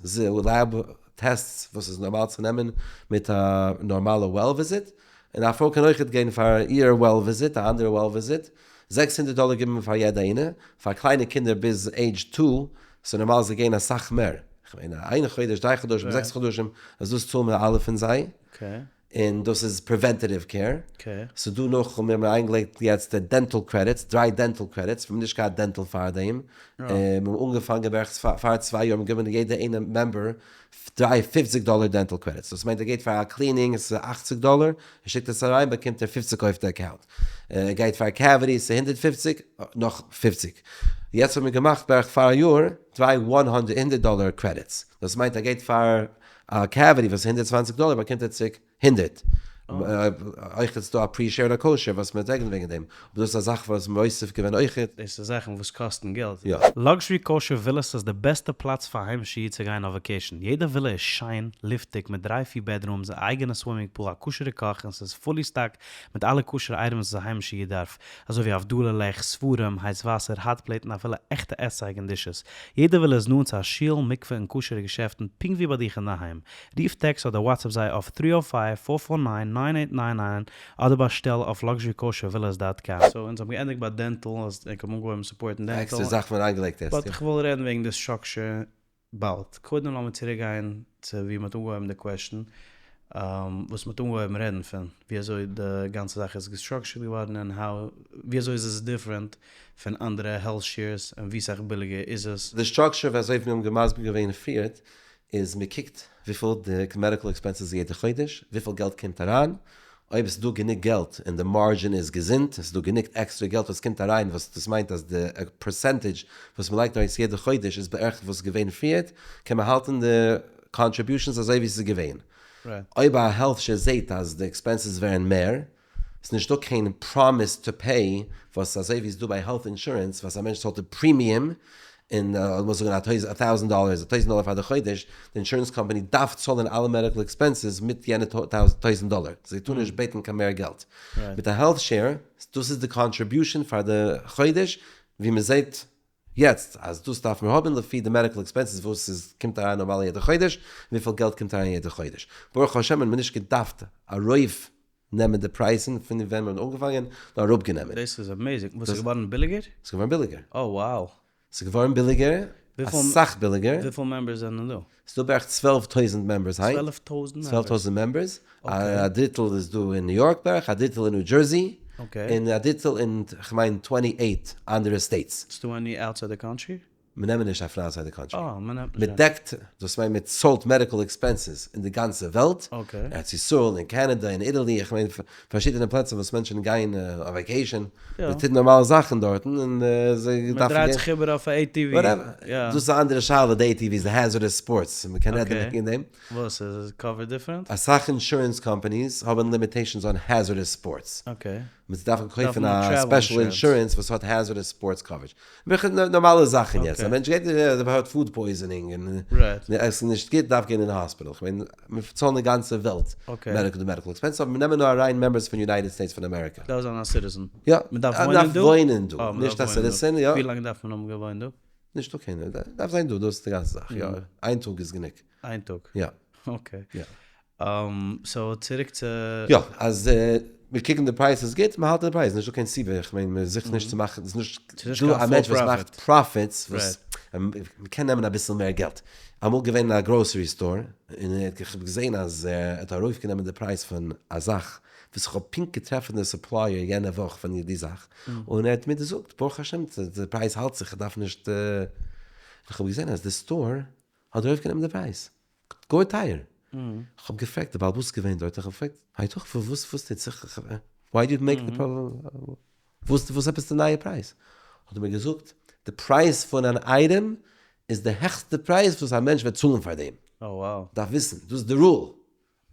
lab tests וואס איז נארמאל צו נעמען מיט א נארמאלע well visit, און א פרוי קען אויכעט גיין פאר איר well visit, א אנדערע well visit, 600 דאלער גיבט מען פאר יעדע איינע, פאר קליינע קינדער ביז age 2, ס'איז נארמאל זיי גייען אסאך מער, כ'מיין איין חודש, דריי חדשים, זעקס חדשים, אז דאס צאלן מיר אלע פון זיי. און דאס איז preventative care. ס'איז דא נאך, מיר האבן אריינגעלייגט יעצט די dental credits, דריי dental credits, מיר האבן נישט געהאט dental פארדעם, מיר האבן אנגעפאנגען בערך פאר צוויי יאר, מיר געבן יעדע איינע member דריי פופציג דאלער dental credits, דאס מיינט ער גייט פאר א cleaning עס איז אכציג דאלער, ער שיקט עס אריין באקומט ער פופציג אויף די account, ער גייט פאר cavity עס איז 150, נאך פופציג. יעצט האבן מיר געמאכט בערך פאר א יאר דריי הונדערט דאלער credits, דאס מיינט ער גייט פאר א cavity וואס איז 120 דאלער באקומט ער צוריק 100. אויך איז דא א pre-share און א co-share וואס מען רעדט וועגן דעם, אבער דאס איז א זאך וואס מוסיף געווען אויכעט. דאס איז זאכן וואס קאסטן געלט. יא. Luxury Kosher Villas איז די בעסטע פלאץ פאר היימישע איד צו גיין אויף vacation. יעדע ווילע איז שיין, לופטיג, מיט דריי פיר bedrooms, א אייגענע swimming pool, א כשר'ע קאך, און ס'איז fully stocked מיט אלע כשר'ע items וואס א היימישע איד דארף, אזוי ווי הבדלה לעכט, ספרים, הייס וואסער, hot plate און אפילו עכטע עסצייג און dishes. יעדע ווילע איז נאנט צו א שול, מקווה און כשר'ע געשעפטן, פונקט ווי ביי דיך אינדערהיים. רוף טעקסט אדער WhatsApp זיי אויף 305-449-9899 אדער באשטעל אויף luxurykoshervillas.com. So אונז האבן געענדיגט ביי dental, אז איך האב אנגעהויבן support ן dental. עקסטערע זאך פון אריינגעלייגט יעצט. But איך וויל רעדן וועגן די structure באלד. קודם לאמיר צוריק גיין צו ווי מ'האט אנגעהויבן די question, וואס מ'האט אנגעהויבן רעדן פון, ווי אזוי די גאנצע זאך איז גע structured געווארן און how, ווי אזוי איז עס different פון אנדערע health shares און ווי סאך ביליגער איז עס. די structure ווי אזוי מיר האבן געמסביר געווען פריערט איז מען קוקט וויפיל די medical expenses איז יעדע חודש, וויפיל געלט קומט אריין, אויב עס איז דא גענוג געלט און די margin איז געזונט, עס איז דא גענוג עקסטרע געלט וואס קומט אריין וואס דאס מיינט אז די percentage וואס מען לייגט ארויס יעדע חודש איז בערך וואס איז געווען פריערט, קען מען האלטן די contributions אזוי ווי עס איז געווען. אויב א health share זעט אז די expenses ווערן מער, ס'איז נישטא קיין promise to pay וואס אזוי ווי ס'איז דא ביי health insurance וואס א מענטש צאלט די premium און לאמיר זאגן א thousand דאלער איז א טויזנט דאלער פאר די חודש, די אינשורענס קאמפאני דארף צאלן אלע medical expenses מיט יענע טויזנט דאלער, זיי טארן נישט בעטן קיין מער געלט. מיט א health share, דאס איז די contribution פאר די חודש, ווי מ'זעט יעצט אז דאס דארף מען האבן לפי די medical expenses וואס עס קומט אריין נארמאל יעדע חודש, וויפיל געלט קומט אריין יעדע חודש. ברוך השם האט מען נישט געדארפט ארויף נעמען די פרייזן פון ווען מ'האט אנגעפאנגען, נאר אראפגענומען. דאס איז amazing. וואס איז געווארן ביליגער? ס'איז געווארן ביליגער. Oh wow. ס'איז געווארן ביליגער, אסאך ביליגער. וויפיל members זענען דא? ס'איז דא בערך 12,000 members היינט. 12,000 members? 12,000 members. א דריטל איז דא אין ניו יארק בערך, א דריטל אין ניו דזשערסי, און א דריטל אין כ'מיין 28 אנדערע states. ס'דא any outside the country? מיר נעמען נישט אויף outside the country. אה, מען נעמט נישט. מען דעקט, דאס מיינט מען צאלט medical expenses אין די גאנצע וועלט, ארץ ישראל, אין קאנאדע, אין איטאלי, איך מיין פארשידענע פלעצער וואס מענטשן גייען אויף vacation, מען טוט נארמאלע זאכן דארטן און זיי דארפן גיין. מען דרייט זיך איבער אויף א ATV. Whatever. דאס איז א אנדערע שאלה, די ATVs, די hazardous sports, מען קען רעדן וועגן דעם. וואס איז עס covered different? אסאך אינשורענס קאמפאניס האבן limitations on hazardous sports. מען דארף קויפן א special אינשורענס וואס האט hazardous sports coverage. נארמאלע זאכן יעצט, א מענטש גייט ער האט food poisoning און עס איז נישט גוט דארף גיין אין האספיטאל, כ'מיין מיר צאלן די גאנצע וועלט medical די medical expense אבער מיר נעמען נאר אריין members פון United States פון אמעריקא. דארף זיין א citizen. יא, מען דארף וואוינען דא? וואוינען דא, נישט א citizen, יא. ווי לאנג דארף מען האבן געוואוינט דא? נישטא קיינער, דארף זיין דא, דאס איז די גאנצע זאך, יא, איין טאג איז גענוג. איין טאג? יא. Okay. So צוריק צו. יא, אז מיר קוקן די פרייז איז גוט, מען האלט די פרייז, נישטא קיין סיבה, איך מיין מען זוכט נישט צו מאכן, ס'איז נישט דא א מענטש וואס מאכט profits, וואס מען קען נעמען אביסל מער געלט. אמאל געווען אין א grocery store, און איך האב געזען אז ער האט ארויפגענומען די פרייז פון א זאך, וואס איך האב פונקט געטרעפן די supplier יענע וואך פון די זאך, און ער האט מיר געזאגט, ברוך השם די פרייז האלט זיך, איך דארף נישט, איך האב געזען אז די store האט ארויפגענומען די פרייז, גאר טייער. כ'האב געפרעגט, די בעל הבית איז געווען דארט, איך האב געפרעגט, הייתכן וואס וואס טוט זיך, why do you make the וואס וואס עפעס די נייע פרייז? האט ער מיר געזאגט, די פרייז פון אן אייטעם איז די העכסטע פרייז וואס א מענטש וועט צאלן פאר דעם. דארף וויסן, דאס איז די rule.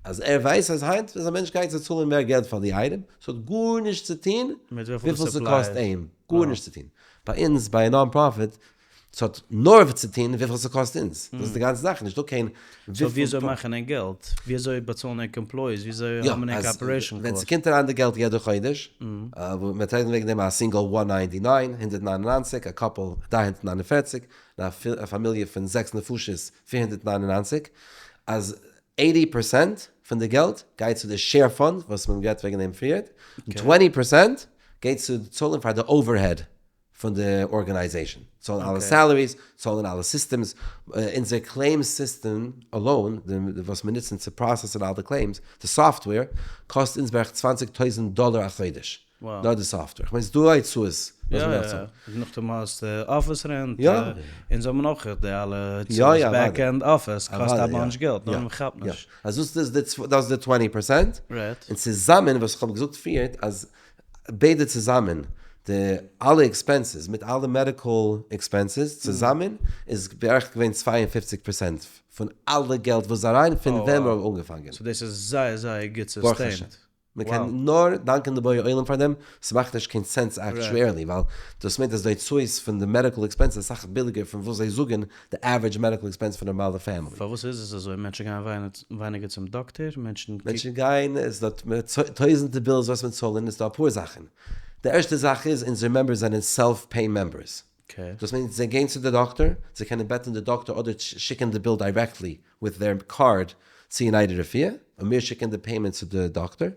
אז ער ווייסט אז היינט אז א מענטש גייט צו צאלן מער געלט פאר די אייטעם, ס'האט גארנישט צו טון וויפיל ס'קאסט אים, גארנישט צו טון. ביי אונז ביי א non profit, ס'האט נאר צו טון וויפיל ס'קאסט אונז, דאס איז די גאנצע זאך, נישטא קיין וויפיל. so וויאזוי מאכן ענק געלט? וויאזוי באצאלן ענק employees? וויאזוי האבן ענק operation cost? ווען ס'קומט אריין די געלט יעדע חודש, מ'וועט רעדן וועגן דעם א single one ninety nine, 199, א couple 349, און א פאמיליע פון זעקס נפשות 499, אז eighty percent פון די געלט גייט צו די share fund וואס מען גערעדט וועגן דעם פריערט, און twenty percent גייט צו צאלן פאר די overhead פון די organization, צאלן אלע salaries, צאלן אלע systems, אונזער claim system alone, וואס מיר נוצן צו process ען אלע די claims, די software, קאסט אונז בערך 20,000 דאלער א חודש. נאר די software. כ'מיין ס'איז דא הוצאות וואס מ'דארף צאלן. נאכדעם האסטו office rent, אונז האבן אויך די אלע הוצאות, back end office קאסט א bunch געלט, נאר מ'כאפט נישט. אז דאס איז דאס איז די twenty percent, און צוזאמען וואס כ'האב געזאגט פריערט אז ביידע צוזאמען די אלע expenses מיט אלע medical expenses צוזאמען איז בערך געווען 52 percent פון אלע געלט וואס איז אריין פון ווען מיר האבן אנגעפאנגען. so דאס איז זייער זייער גוט sustained. מען קען נאר דאנקען די בורא עולם פאר דעם, ס'מאכט נישט קיין sense actually, ווייל דאס מיינט אז די הוצאות פון די medical expense איז אסאך ביליגער פון וואס זיי זאגן די average medical expense פון נארמאלע family. פארוואס איז עס אזוי? מענטשן גייען ווייניגער צום דאקטער? מענטשן מענטשן גייען, עס איז דא טויזענטער bills וואס מען צאלן, עס איז דא אפאר זאכן. די ערשטע זאך איז, אונזערע members זענען self pay members. דאס מיינט זיי גייען צו די דאקטער, זיי קענען בעטן די דאקטער אדער שיקן די bill directly with their card צו United Refuah, און מיר שיקן די payment צו די דאקטער,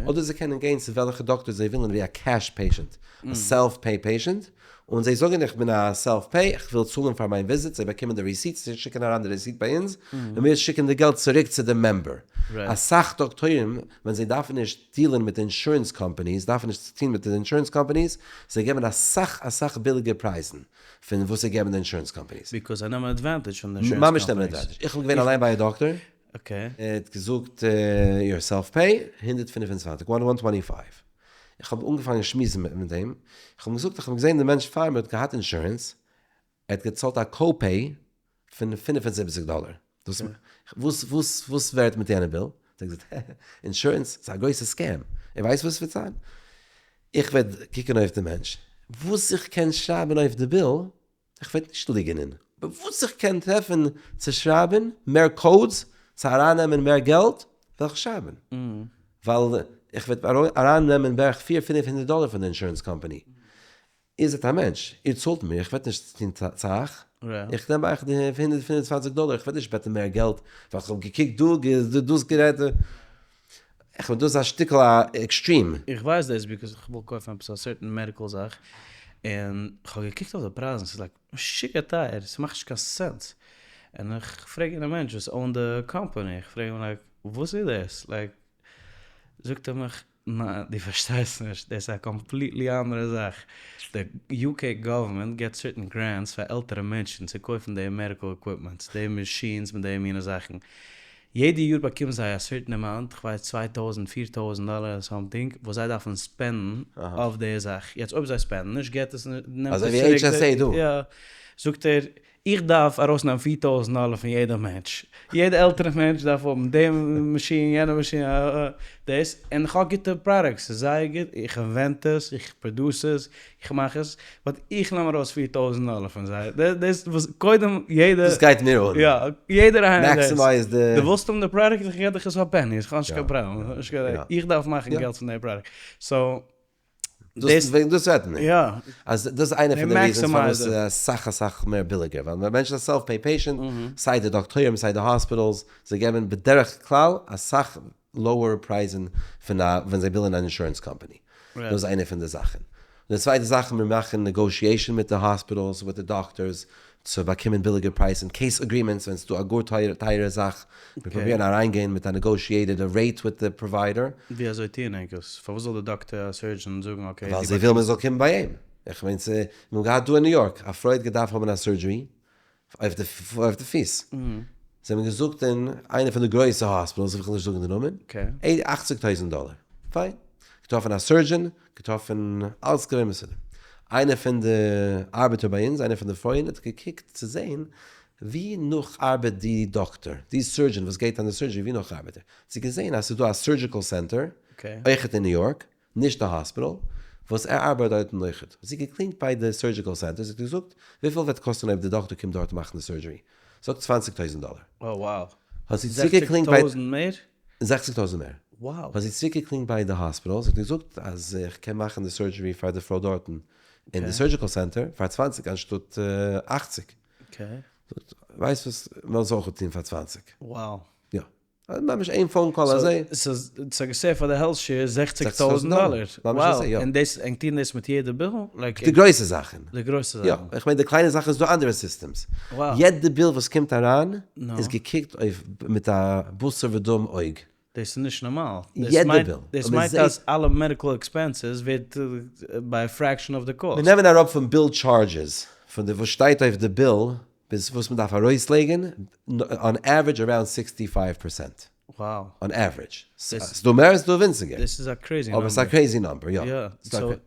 אדער זיי קענען גיין צו וועלכע דאקטער זיי ווילן ווי א cash patient, א self pay patient, און זיי זאגן איך בין א self pay, איך וויל צאלן פאר מיין visit, זיי באקומען די receipts, זיי שיקן אריין די receipt ביי אונז, און מיר שיקן די געלט צוריק צו די member. אסאך דאקטוירים ווען זיי דארפן נישט deal ען מיט insurance companies, דארפן נישט צו טון מיט די insurance companies, זיי געבן אסאך אסאך ביליגער פרייזן פון וואס זיי געבן די insurance companies. because זיי נעמען advantage פון די insurance companies. ממש נעמען advantage. איך בין געווען אליין ביי א דאקטאר. ער האט געזאגט you're self pay 125, one one twenty five. איך האב אנגעפאנגען שמועסן מיט אים, איך האב אים געזאגט איך האב געזען די מענטש פאר מיר האט געהאט insurance, ער האט געצאלט א co-pay פון 75 דאלער. דאס וואס וואס וואס ווערט מיט יענע bill? האט ער געזאגט, insurance איז א גרויסע scam. איר ווייסט וואס וועט זיין? איך וועט קוקן אויף די מענטש, וואס איך קען שרייבן אויף די bill, איך וועט נישט ליגענען, אבער וואס איך קען טרעפן צו שרייבן, מער codes, צו ארייננעמען מער געלט, וועל איך שרייבן. ווייל איך וועט ארייננעמען בערך פיר פינף הונדערט דאלער פון די insurance company. איר זענט א מענטש, איר צאלט מיר, איך וועט נישט טון צו אייך, איך נעם אייך די 125 דאלער, איך וועט נישט בעטן מער געלט, ווייל איך האב געקוקט דא, דאס גערעדט, איך מיין דאס איז א שטיקל א extreme. איך ווייס דאס because איך וויל קויפן עפעס א certain medical זאך, און איך האב געקוקט אויף די פרייזן, ס'איז like משוגע טייער, ס'מאכט נישט קיין sense, און איך פרעג יענע מענטש וואס own ט די קאמפאני, איך פרעג אים like וואס איז דאס, like זאגט ער מיך ניין, דו פארשטייסט נישט, דאס איז א completely אנדערע זאך. די UK government געבט certain grants פאר עלטערע מענטשן צו קויפן די medical equipments, די machines מיט די מינע זאכן. יעדע יאר באקומען זיי א certain amount, כ'ווייס 2000, 4000 דאלער אדער something, וואס זיי דארפן spend ן אויף די זאך. יעצט אויב זיי spend ן נישט געט עס, נעמט עס צוריק. אזוי ווי HSA דא. יא. זאגט ער, איך דארף ארויסנעמען 4000 דאלער פון יעדע מענטש. יעדע עלטערע מענטש דארף האבן די מאשין, יענע מאשין, דאס, און איך האב גוטע products, ס'איז זייער גוט, איך invent עס, איך produce עס, איך מאך עס, but איך נעם ארויס 4000 דאלער פון זיי. דאס וואס קודם יעדע. דאס גייט מיר אן. יא, יעדער איינער דאס. Maximize די. דו ווילסט האבן די product, איך געב דיך עס פאר pennies, איך האב נישט קיין פראבלעם. איך דארף מאכן געלט פון די product. So. דאס וועגן דאס רעדט מען. יא. אז דאס איז איינע פון די reasons פארוואס ס'איז אסאך אסאך מער ביליגער, ווייל ווען מענטשן זענען self pay patient, סיי די דאקטוירים סיי די hospitals, זיי געבן בדרך כלל אסאך lower פרייזן פון א ווען זיי bill ען אן insurance company. דאס איז איינע פון די זאכן. און די צווייטע זאך, מיר מאכן negotiation מיט די hospitals, מיט די דאקטארס, צו באקומען ביליגער פרייזן, case agreements ווען ס'איז דא א גאר טייערע זאך, מיר פרובירן אריינגיין מיט א negotiated rate מיט די provider. ווי אזוי טוען ענק עס? פארוואס זאל די דאקטער א surgeon זאגן okay? ווייל זיי ווילן מען זאל קומען ביי אים. איך מיין צו, מיר האבן געהאט דא אין ניו יארק, א פרוי האט געדארפט האבן א surgery אויף די פיס. זיי האבן געזאגט אין איינע פון די גרויסע hospitals, איך וויל נישט זאגן די נאמען, 80 טויזנט דאלער. פיין. געטראפן א surgeon, געטראפן אלעס געווען מסודר. איינער פון די ארבעטער ביי אונז, איינער פון די פרויען האט געקוקט צו זען ווי נאך ארבעט די דאקטאר, די surgeon וואס געבט אן די surgery, ווי נאך ארבעט ער. האט זי געזען אז ס'איז דא א surgical center, אויכעט אין ניו יארק, נישט א hospital, וואס ער ארבייט דארטן אויכעט. האט זי געקלינגט ביי די surgical center, זי האט געזאגט, וויפיל וועט קאסטן אויב די דאקטאר קומט דארט מאכן די surgery? זאגט 20 טויזנט דאלער. Oh wow. האט זי צוריקגעקלינגט ביי. 60 טויזנט מער? 60 טויזנט מער. Wow. האט זי צוריקגעקלינגט ביי די hospital, זי האט געזאגט אז איך קען מאכן די surgery פאר די פרוי דארטן אין די surgical center פאר 20 אנשטאט 80. זאגט, ווייסט וואס, מ'וועל עס אויך טון פאר 20. Wow. יא. ממש איין phone call אזוי. ס'איז געסעיווט פאר די health share 60 טויזנט דאלער. Wow. און דאס, ענק טוען דאס מיט יעדע bill? די גרויסע זאכן. די גרויסע זאכן. יא. איך מיין די קליינע זאכן איז דא אנדערע systems. יעדע bill וואס קומט אריין איז געקוקט אויף מיט א בשר ודם אויג. דאס איז נישט נארמאל. יעדע bill. דאס מיינט אז אלע medical expenses ווערט ביי א fraction of the cost. מיר נעמען אראפ פון bill charges, פון די וואס שטייט אויף די bill ביז וואס מען דארף ארויסלייגן, on average around 65 percent. Wow. On average. ס'איז דא מער ס'איז דא ווינציגער. דאס איז א crazy number. אבער ס'איז א crazy number, יא. יא.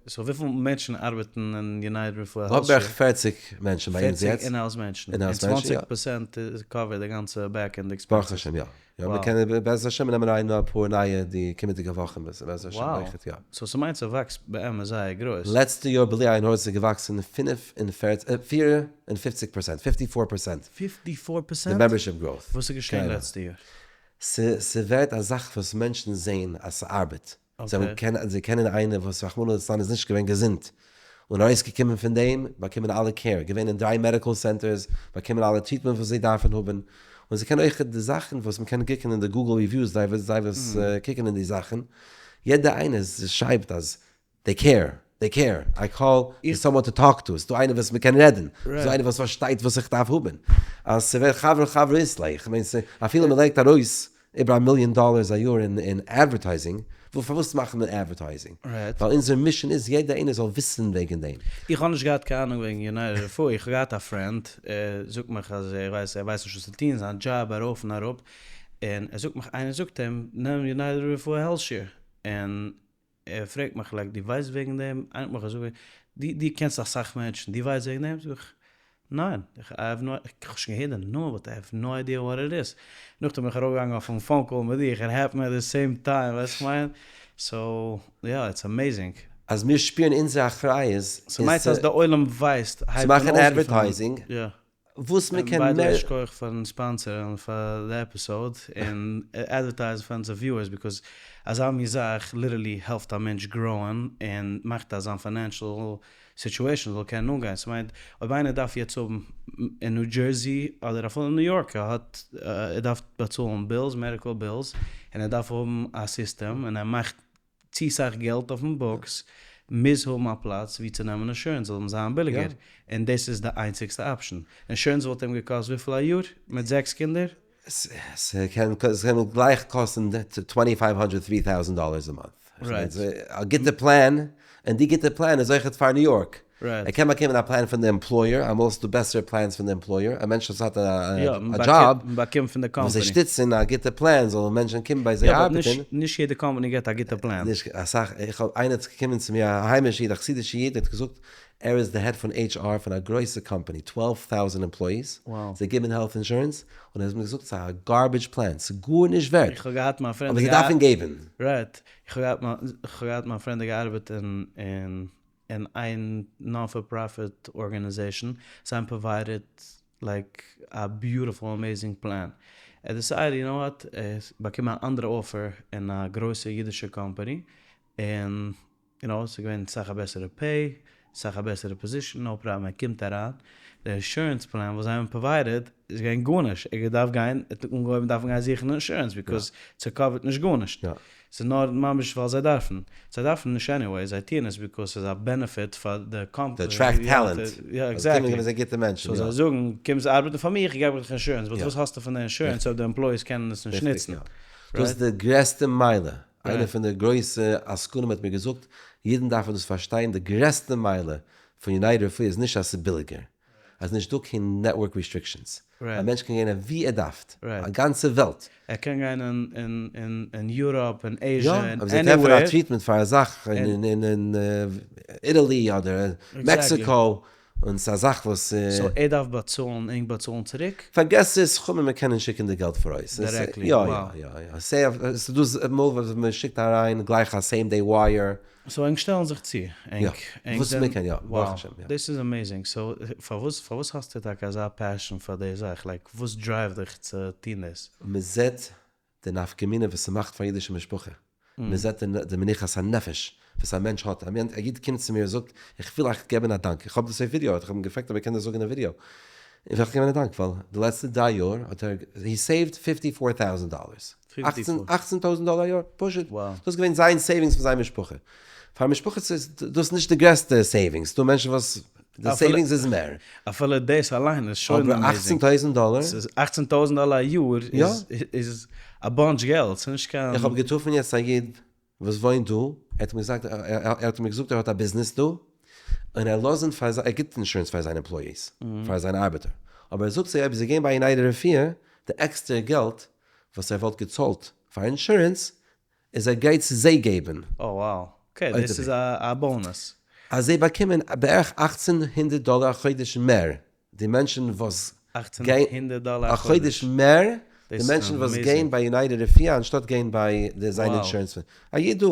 So וויפיל מענטשן ארבעטן אין United רפואה Health Share? בערך 40 מענטשן ביי אונז יעצט. 40 in-house מענטשן. In-house מענטשן, יא. און 20 percent cover די גאנצע back-end expenses. ברוך השם, יא. יא, מיר קענען בעזרת השם נעמען אריין נאך אפאר נייע די קומענדיגע וואכן בעזרת השם אויכעט, יא. So ס'מיינט ס'וואקסט באמת זייער גרויס. לעצטע יאר בלי עין הרע איז געוואקסן 54 percent, fifty four percent. 54 percent? די membership growth. וואס איז געשען לעצטע יאר? ס'ווערט א זאך וואס מענטשן זעהן אז ס'ארבעט. זיי קענען איינער וואס רחמנא לצלן איז נישט געווען געזונט, און ארויסגעקומען פון דעם, באקומען אלע care, געווען אין דריי medical centers, באקומען אלע treatment וואס זיי דארפן האבן, און זיי קענען אויך די זאכן וואס מ'קען קוקן אין די Google reviews, זיי וואס קוקן אין די זאכן, יעדער איינער שרייבט אז they care, they care, I call there's someone to talk to, ס'דא איינער וואס מ'קען רעדן, ס'דא איינער וואס פארשטייט וואס איך דארף האבן, אז ס'ווערט חבר חבר אית ליה, איך מיין אפילו מ'לייגט ארויס איבער א מיליאן dollars א יאר אין advertising, פארוואס מאכט מען advertising? ווייל אונזער mission איז יעדער איינער זאל וויסן וועגן דעם. איך האב נישט געהאט קיין אהנונג וועגן United רפואה, איך האב געהאט א friend, ער זאגט מיך אז ער ווייסט ער ווייסט נישט וואס צו טון, זיין דזשאב ארויף און אראפ, און ער זאגט מיך איינער זאגט אים נעם United רפואה Health Share, און ער פרעגט מיך like דו ווייסט וועגן דעם? איינער האט מיך געזאגט דו דו קענסט אסאך מענטשן דו ווייסט וועגן דעם? זאג איך ניין איך have no איך האב שוין געהערט די נאמען but I have no idea what it is. נאכדעם בין איך ארויפגעגאנגען אויפן phone call מיט דיך it happened at the same time ווייסט וואס איך מיין? So יא it's amazing. אז מיר שפירן אונזער אחריות איז ס'מיינט אז די עולם ווייסט צו מאכן advertising וואס מען קען מער. by the way שכוח פארן sponsor ען פאר די episode און advertise ן פאר אונזער viewers because אזא מין זאך literally העלפט א מענטש grow ען און מאכט אז זיין financial situation זאל קענען אנגיין ס'מיינט אויב איינער דארף יעצט האבן אין ניו דזשערסי אדער אפילו אין ניו יארק ער האט ער דארף באצאלן bills medical bills און ער דארף האבן א סיסטעם און ער מאכט צו סאך געלט אויפן books, מוז האבן א פלאץ ווי צו נעמען insurance זאל אים זיין ביליגער, און דאס איז די איינציגסטע option. Insurance וואלט אים געקאסט וויפיל א יאר מיט זעקס קינדער? ס'קען גלייך קאסטן twenty five hundred three thousand dollars a month. א גוטע פלאן, און די גוטע פלאן איז אויכעט פאר ניו יארק. ער קען באקומען א פלאן פון די employer, אמאל איז דא בעסערע plans פון די employer, א מענטש וואס האט א דזשאב, וואס זיי שטיצן א גוטע פלאן, זאלן מענטשן קומען ביי זיי ארבעטן. נישט יעדע קאמפאני געבט א גוטע פלאן. נישט אסאך, איך האב איינער איז געקומען צו מיר א היימישע איד א חסידישע איד, ער האט געזאגט ער איז די head פון HR פון א גרויסע קאמפאני, 12 טויזנט employees, זיי גיבן health insurance, און ער האט מיר געזאגט ס'איז א garbage plan, ס'איז גארנישט ווערט, אבער זיי דארפן געבן. Right, איך האב געהאט מיין friend האט געארבעט אין אין איין non for profit organization, זיי האבן provided like א beautiful amazing plan, ער decided you know what, ער האט באקומען א אנדערע offer אין א גרויסע אידישע קאמפאני, און you know ס'איז געווען סאך א בעסערע pay, סאך א בעסערע position, no problem, ער קומט אריין, די insurance plan וואס זיי האבן provided איז געווען גארנישט, ער האט געדארפט גיין, ער האט אנגעהויבן דארפן גיין זוכן insurance because ס' cover ט נישט גארנישט, ס'איז נאר ממש ווייל זיי דארפן, זיי דארפן נישט anyway, זיי טוען עס because ס'איז א benefit פאר די קאמפאני. To attract talent, אז קומען געווען גוטע מענטשן. So זיי זאגן, קומסט ארבעטן פאר מיר, איך געב דיך insurance, but וואס האסטו פון די insurance אויב די employees קענען עס נישט נוצן? דאס איז די גרעסטע מעלה, איינער פון די גרויסע עסקנים האט מיר געזאגט, אידן דארפן דאס פארשטיין, די גרעסטע מעלה פון United רפואה איז נישט אז ס'איז ביליגער. אז נישט דא קיין network restrictions. א מענטש קען גיין וואו ער דארף, א גאנצע וועלט. ער קען גיין אין Europe, אין Asia, אין יא, אויב זיי טרעפן א treatment פאר א זאך אין Italy אדער מעקסיקאו, און ס'איז א זאך וואס. so ער דארף באצאלן, ענק באצאלן צוריק? פארגעס עס, סכומים מען קען נישט שיקן די געלט פאראויס. Directly, יא יא יא. ס'איז דא אמאל וואס מען שיקט אריין גלייך א same day wire. So ענק שטעלן זיך צו? יא, וואס מען קען יא, ברוך השם יא. דאס איז amazing, so פארוואס פארוואס האסטו טאקע אזא passion פאר די זאך, like וואס drive ט דיך צו טון דאס? מען זעט די נפקא מינה וואס ס'מאכט פאר אידישע משפחה, מען זעט די מנוחת הנפש וואס א מענטש האט, א איד קומט צו מיר און זאגט איך וויל אייך געבן א דאנק, איך האב דאס אויף ווידיאו, איך האב אים געפרעגט אויב ער קען דאס זאגן אין ווידיאו, איך וויל אייך געבן א דאנק ווייל די לעצטע דריי יאר האט ער, he saved fifty four thousand dollars, אכצן טויזנט דאלער א יאר, פשוט, דאס איז געווען זיין savings פון זיין משפחה, פאר משפחות איז דאס נישט די גרעסטע savings, ס'דא מענטשן וואס די savings איז מער. אפילו דאס אליין איז שוין amazing. אבער אכצן טויזנט דאלער? ס'איז אכצן טויזנט דאלער א יאר איז א bunch געלט, ס'איז נישט קיין. איך האב געטראפן יעצט א איד וואס וואוינט דא, ער האט מיר געזאגט, ער האט מיר געזאגט ער האט א ביזנעס דא, און ער לאזן פאר זיי, ער גיבט אינשורענס פאר זיינע employees, פאר זיינע ארבעטער, אבער ער זאגט זיי אויב זיי גייען ביי United רפואה, די עקסטערע געלט וואס ער וואלט געצאלט פאר אינשורענס, איז ער גרייט צו זיי געבן. Oh wow, okay דאס איז א bonus. אז זיי באקומען בערך אכצן הונדערט דאלער א חודש מער, די מענטשן וואס גייען, א חודש מער, די מענטשן וואס גייען ביי United רפואה אנשטאט גיין ביי די זיין אינשורענס, א איד דא.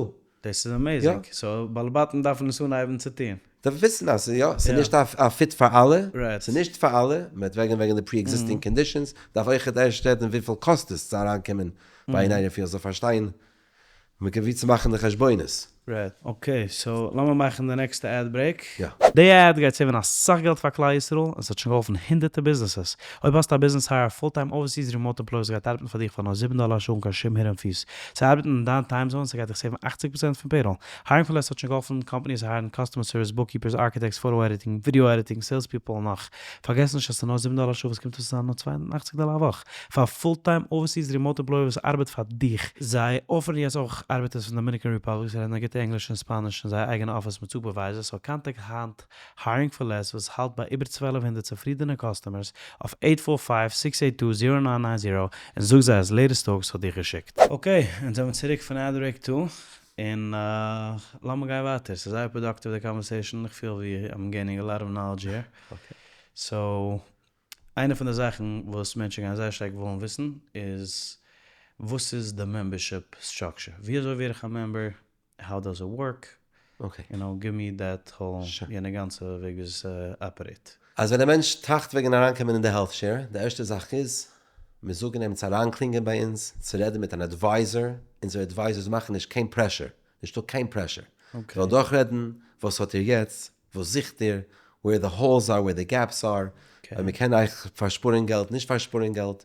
דאס איז amazing, so בעלי בתים דארפן עס אנהייבן צו טון. דארף וויסן אז יא, ס'איז נישט א fit פאר אלע, ס'איז נישט פאר אלע, מ'רעדט וועגן וועגן די pre-existing conditions, דארף אויכעט ערשט רעדן וויפיל קאסט עס צו אריינקומען ביי United רפואה זאל פארשטיין ווי צו מאכן די חשבונות. Right. Okay, so לאמיר מאכן די נעקסטע ad break. יא. די ad גייט save ן אסאך געלט פאר כלל ישראל, און ס'האט שוין געהאלפן הונדערטער ביזנעסעס. אויב האסטו א ביזנעס hire א full time overseas remote employee וואס גייט ארבעטן פאר דיך פאר נאר זיבן דאלער א שעה אן קיין שום hidden fees. צו ארבעטן אין דיין time zone, ס'גייט דיך save ן אכציג פראצענט פון payroll. Hiring for Less האט שוין געהאלפן companies hire ן customer service, bookkeepers, architects, photo editing, video editing, sales people און נאך. פארגעס נישט אז ס'איז נאר זיבן דאלער א שעה וואס קומט אויס צו זיין נאר 280 דאלער א וואך פאר א full time overseas remote employee וואס ארבעט פאר דיך. זיי offer ן יעצט אויך ארבעטערס פון Dominican Republic וואס רעדן א גוטע ענגליש און ספאניש אין זייער אייגענע אפיס מיט supervisors, so contact היינט Hiring for Less וואס האלט ביי איבער 1200 צופרידענע customers אויף eight four five six eight two zero nine nine zero און זאג זיי אז Latest Talks האט דיך געשיקט. Okay, אונז זעמיר צוריק פון ad break טא, און לאמיר גיין ווייטער, ס'איז זייער productive די conversation, איך פיל ווי I'm gaining a lot of knowledge here. So, איינע פון די זאכן וואס מענטשן גייען זייער שטארק וועלן וויסן איז, וואס איז די membership structure? ווי אזוי ווער איך א member? How does it work? You know, give me that whole, יענע גאנצע וועג ווי עס operate. אז ווען א מענטש טראכט וועגן אריינקומען אין די health share, די ערשטע זאך איז, מיר זאגן אים צו אריינקלינגען ביי אונז, צו רעדן מיט אן advisor, אונזערע advisors מאכן נישט קיין pressure, נישטא קיין pressure, זיי וועלן דורכרעדן וואס האט איר יעצט, וואס זוכט איר, where the holes are, where the gaps are, אויב מען קען אייך פארשפארן געלט, נישט פארשפארן געלט,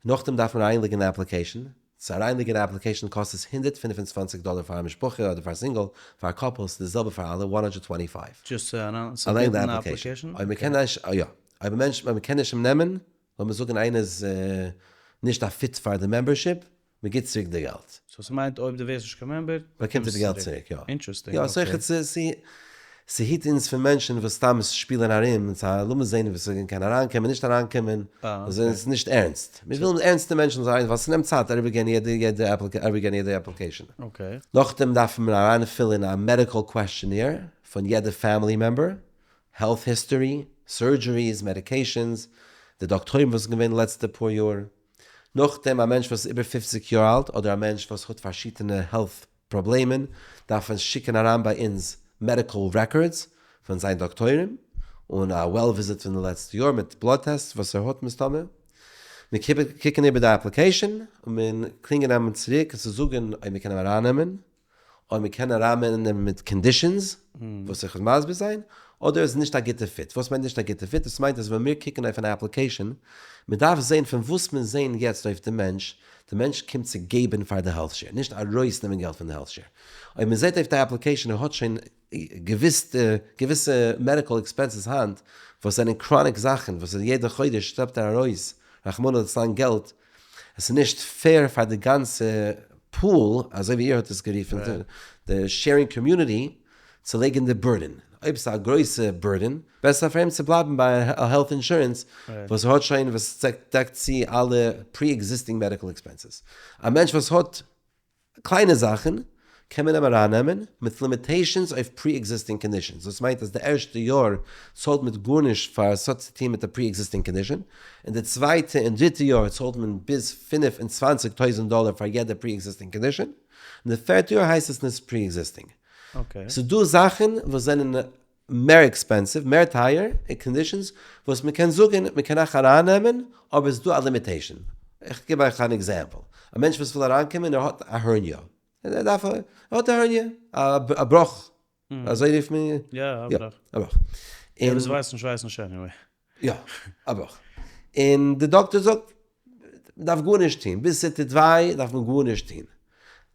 נאכדעם דארף מען אריינלייגן א application, צו אריינלייגן א application קאסט עס 125 דאלער פאר א משפחה אדער פאר single, פאר א couple ס'איז די זעלבע פאר אלע, 125. Just צו אריין submit ן א application? אויב מען קען נישט, יא, אויב א מענטש, אויב מען קען נישט אים נעמען, לאמיר זאגן איינער איז נישט א fit פאר די membership, מען גיבט צוריק די געלט. So ס'מיינט אויב דו ווערסט נישט קיין member, באקומט ער די געלט צוריק, יא. Interesting, okay. יא, so ס'היט אונז פון מענטשן וואס סתם שפילן ארום, לאמיר זען וואס ס'קען אריינקומען, נישט אריינקומען, ס'איז נישט ערנסט. מיר ווילן ערנסטע מענטשן זאלן אריין, ווייל ס'נעמט צייט אריבערגיין יעדע application. נאכדעם דארף מען אריינפילן א medical questionnaire פון יעדע family member, health history, surgeries, medications, די דאקטוירים וואס איז געווען די לעצטע פאר יאר. נאכדעם א מענטש וואס איז איבער פופציג יאר אלט אדער א מענטש וואס האט פארשידענע health פראבלעמען דארף מען שיקן אריין ביי אונז medical records פון זיין דאקטוירים און א well visit פון די לעצטע יאר מיט blood test וואס ער האט מסתמא. מיר קוקן איבער די application און מיר קלינגען אים צוריק צו זאגן אויב מיר קענען אים ארייננעמען אויב מען קען ארייננעמען מיט conditions, וואס איך וועל מסביר זיין, אדער איז נישט א גוטע fit. וואס מיינט נישט א גוטע fit? דאס מיינט אז ווען מיר קוקן אויף אן application, מען דארף זען פון וואס מיר זען יעצט אויף די מענטש, די מענטש קומט צו געבן פאר די health share, נישט ארויסנעמען געלט פון די health share. אויב מען זעט אויף די application ער האט שוין געוויסע medical expenses היינט, וואס זענען chronic זאכן, וואס יעדע חודש שלעפט ער ארויס רחמנא לצלן געלט, עס איז נישט fair פאר די גאנצע pool, אזוי ווי איר האט עס גערופן, די sharing community, צו לייגן די burden. אויב ס'איז א גרויסע burden, בעסער פאר אים צו בלייבן ביי א health insurance וואס האט שוין וואס דעקט צו אלע pre-existing medical expenses. א מענטש וואס האט קליינע זאכן קען מען אים ארייננעמען מיט limitations אויף pre-existing conditions, דאס מיינט אז די ערשטע יאר צאלט מען גארנישט פאר עס האט צו טון מיט א pre-existing condition, און די צווייטע און דריטע יאר צאלט מען ביז 25,000 דאלער פאר יעדע pre-existing condition, און די פערטע יאר הייסט עס נישט pre-existing. ס'דא זאכן וואס זענען מער expensive, מער טייער, און conditions וואס מען קען זאגן מען קען אייך ארייננעמען אבער עס איז דא א limitation. איך גיב אייך אן example, א מענטש וואס וויל אריינקומען ער האט א hernia, ער דארף ער האט א hernia, א בראך, אזוי רופט מען? יא, א בראך. א בראך. דער וואס ווייסט נישט ווייסט נישט anyway. יא, א בראך. און די דאקטער זאגט מען דארף גארנישט טון, ביז ס'טוט וויי דארף מען גארנישט טון.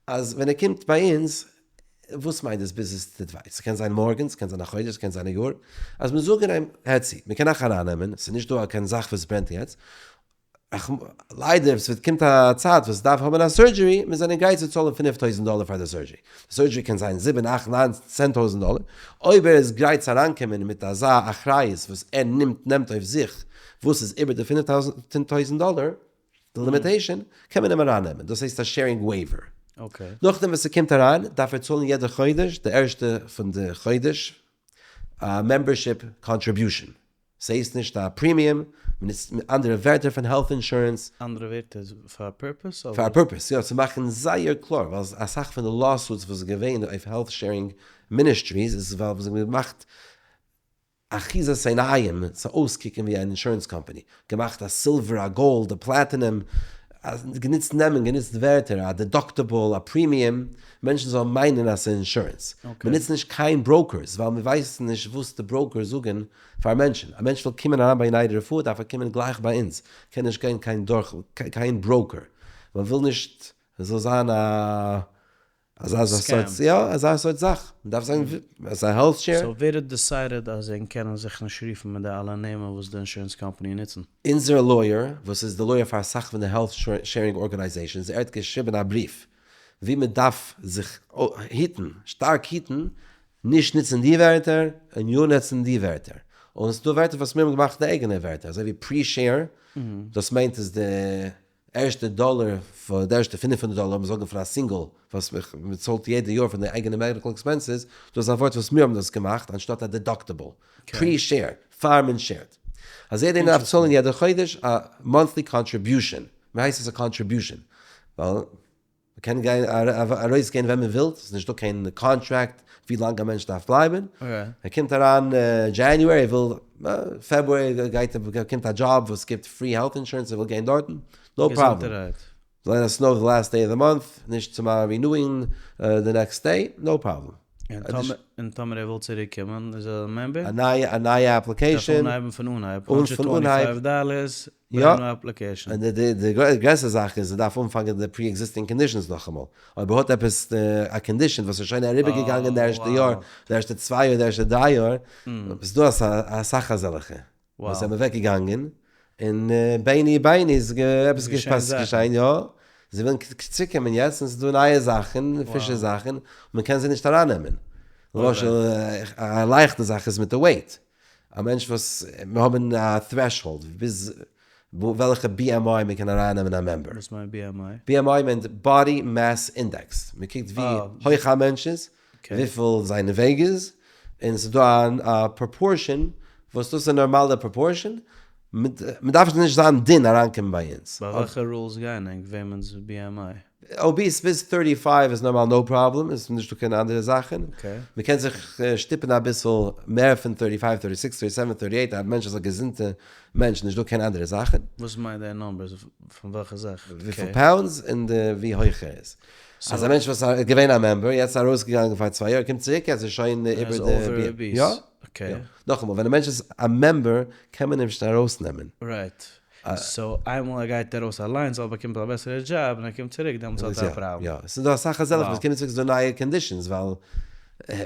אז ווען ער קומט ביי אונז, וואס מיינט דאס ביז עס טוט וויי? ס'קען זיין מארגן, ס'קען זיין א חודש, ס'קען זיין א יאר. אז מיר זאגן אים, הער צו, מ'קען אייך ארייננעמען, ס'איז נישט דא קיין זאך וואס ברענט יעצט, ליידער ס'וועט קומט א צייט וואס דארף האבן א surgery, מיר זענען גרייט צו צאלן 5000 דאלער פאר די surgery. די surgery קען זיין זיבן, אכט, ניין, 10,000 דאלער. אויב ער איז גרייט צו אריינקומען מיט אזא אחריות וואס ער נעמט אויף זיך, וואס איז איבער די 5000 דאלער, די limitation, קען מען אים ארייננעמען, דאס הייסט א sharing waiver. נאכדעם וואס ס'קומט אריין, דארף ער צאלן יעדע חודש, די ערשטע פון די חודש, א membership contribution. ס'הייסט נישט א premium, מ'נוצט אנדערע ווערטער פון health insurance. אנדערע ווערטער פאר א purpose? פאר א purpose, יא, צו מאכן זייער קלאר, ווייל אסאך פון די lawsuits וואס איז געווען אויף health sharing ministries איז ווייל זיי האבן געמאכט אחיזת עיניים צו אויסקוקן ווי אן insurance company, געמאכט א silver, א gold, א platinum, גענוצט נעמען, גענוצט ווערטער, א deductible, א premium, מענטשן זאלן מיינען אז ס'איז אינשורענס. מ'נוצט נישט קיין brokers, ווייל מ'ווייסט נישט וואס די brokers זאגן פאר מענטשן. א מענטש וויל קומען אריין ביי יונייטעד רפואה דארף ער קומען גלייך ביי אונז, קען נישט גיין קיין דורך קיין broker. מ'וויל נישט ס'זאל זיין א אזא סארט, יא, אזא סארט זאך. מ'דארף זיין אזא health share. so ווער האט decided אז ענק קענען זיך נישט רופן מיט די אלע נעמען וואס די אינשורענס קאמפאני נוצן? אונזער לויער, וואס איז די לויער פאר אסאך פון די health sharing organizations, ער האט געשריבן א בריוו ווי מ'דארף זיך היטן, שטארק היטן, נישט נוצן די ווערטער און יא נוצן די ווערטער. און ס'דא ווערטער וואס מיר האבן געמאכט די אייגענע ווערטער, אזוי ווי pre-share, דאס מיינט אז די ערשטע דאלער, פאר די ערשטע 500 דאלער לאמיר זאגן פון א single וואס מען צאלט יעדע יאר פון די אייגענע medical expenses, דאס איז א ווארט וואס מיר האבן דאס געמאכט אנשטאט א deductible, pre-share, פאר מען share ט. אז יעדער איינער דארף צאלן יעדע חודש א monthly contribution, מען הייסט עס א contribution, ווייל מען קען גיין ארויסגיין ווען מען וויל, ס'איז נישטא קיין קאנטראקט ווי לאנג א מענטש דארף בלייבן, ער קומט אריין January, ער וויל February גייט ער באקומט א דזשאב וואס גיבט free health insurance ער וויל גיין דארטן, no problem, let us know the last day of the month, נישט צו מיין renewing די next day, no problem. און טאמער ער וויל צוריק קומען איז ער א member? א נייע application. דארף אנהייבן פון אנהייב, 125 dollars, brand new application. און די גרעסטע זאך איז ער דארף אנפאנגען די pre-existing conditions נאכאמאל. אויב ער האט עפעס א condition וואס איז שוין אריבערגעגאנגען די ערשטע יאר, די ערשטע צוויי יאר, די ערשטע דריי יאר, איז דא אסאך אזעלכע וואס זענען אוועקגעגאנגען, און ביני ביני איז עפעס געשען, יא, זיי ווילן צוריקקומען יעצט און ס'איז דא נייע זאכן, פרישע זאכן, און מ'קען זיי נישט ארייננעמען. למשל, א לייכטע זאך איז מיט די weight. א מענטש וואס, מיר האבן א threshold ביז וועלכע BMI מען קען ארייננעמען א member. וואס מיינט BMI? BMI מיינט body mass index. מען קוקט ווי הויך א מענטש איז, וויפיל זיין וועג איז, און ס'איז דא א proportion וואס דאס איז א נארמאלע proportion, מען דארף נישט זיין דין אריינקומען ביי אונז. ביי וועלכע rules גייען ענק וועמענס BMI? Obese ביז 35 איז נארמאל no problem, עס איז נישטא קיין אנדערע זאכן. מען קען זיך שטופן אביסל מער פון 35, 36, 37, 38, א מענטש איז א געזונטע מענטש, נישטא קיין אנדערע זאכן. וואס מיינט די numbers? פון וועלכע זאך? וויפיל pounds און ווי הויך ער איז. אז א מענטש וואס איז געווען א member, יעצט ארויסגעגאנגען פאר צוויי יאר, קומט צוריק יעצט איז שוין איבער די. יא. נאכאמאל, ווען א מענטש איז א member קען מען אים נישט ארויסנעמען. Right. So איינמאל ער גייט ארויס אליינס ווייל ער באקומט א בעסערע דזשאב און ער קומט צוריק דעמאלטס האט ער א פראבלעם. יא, ס'איז דא אסאך אזעלכע וואס קומען צוריק ס'איז דא נייע conditions ווייל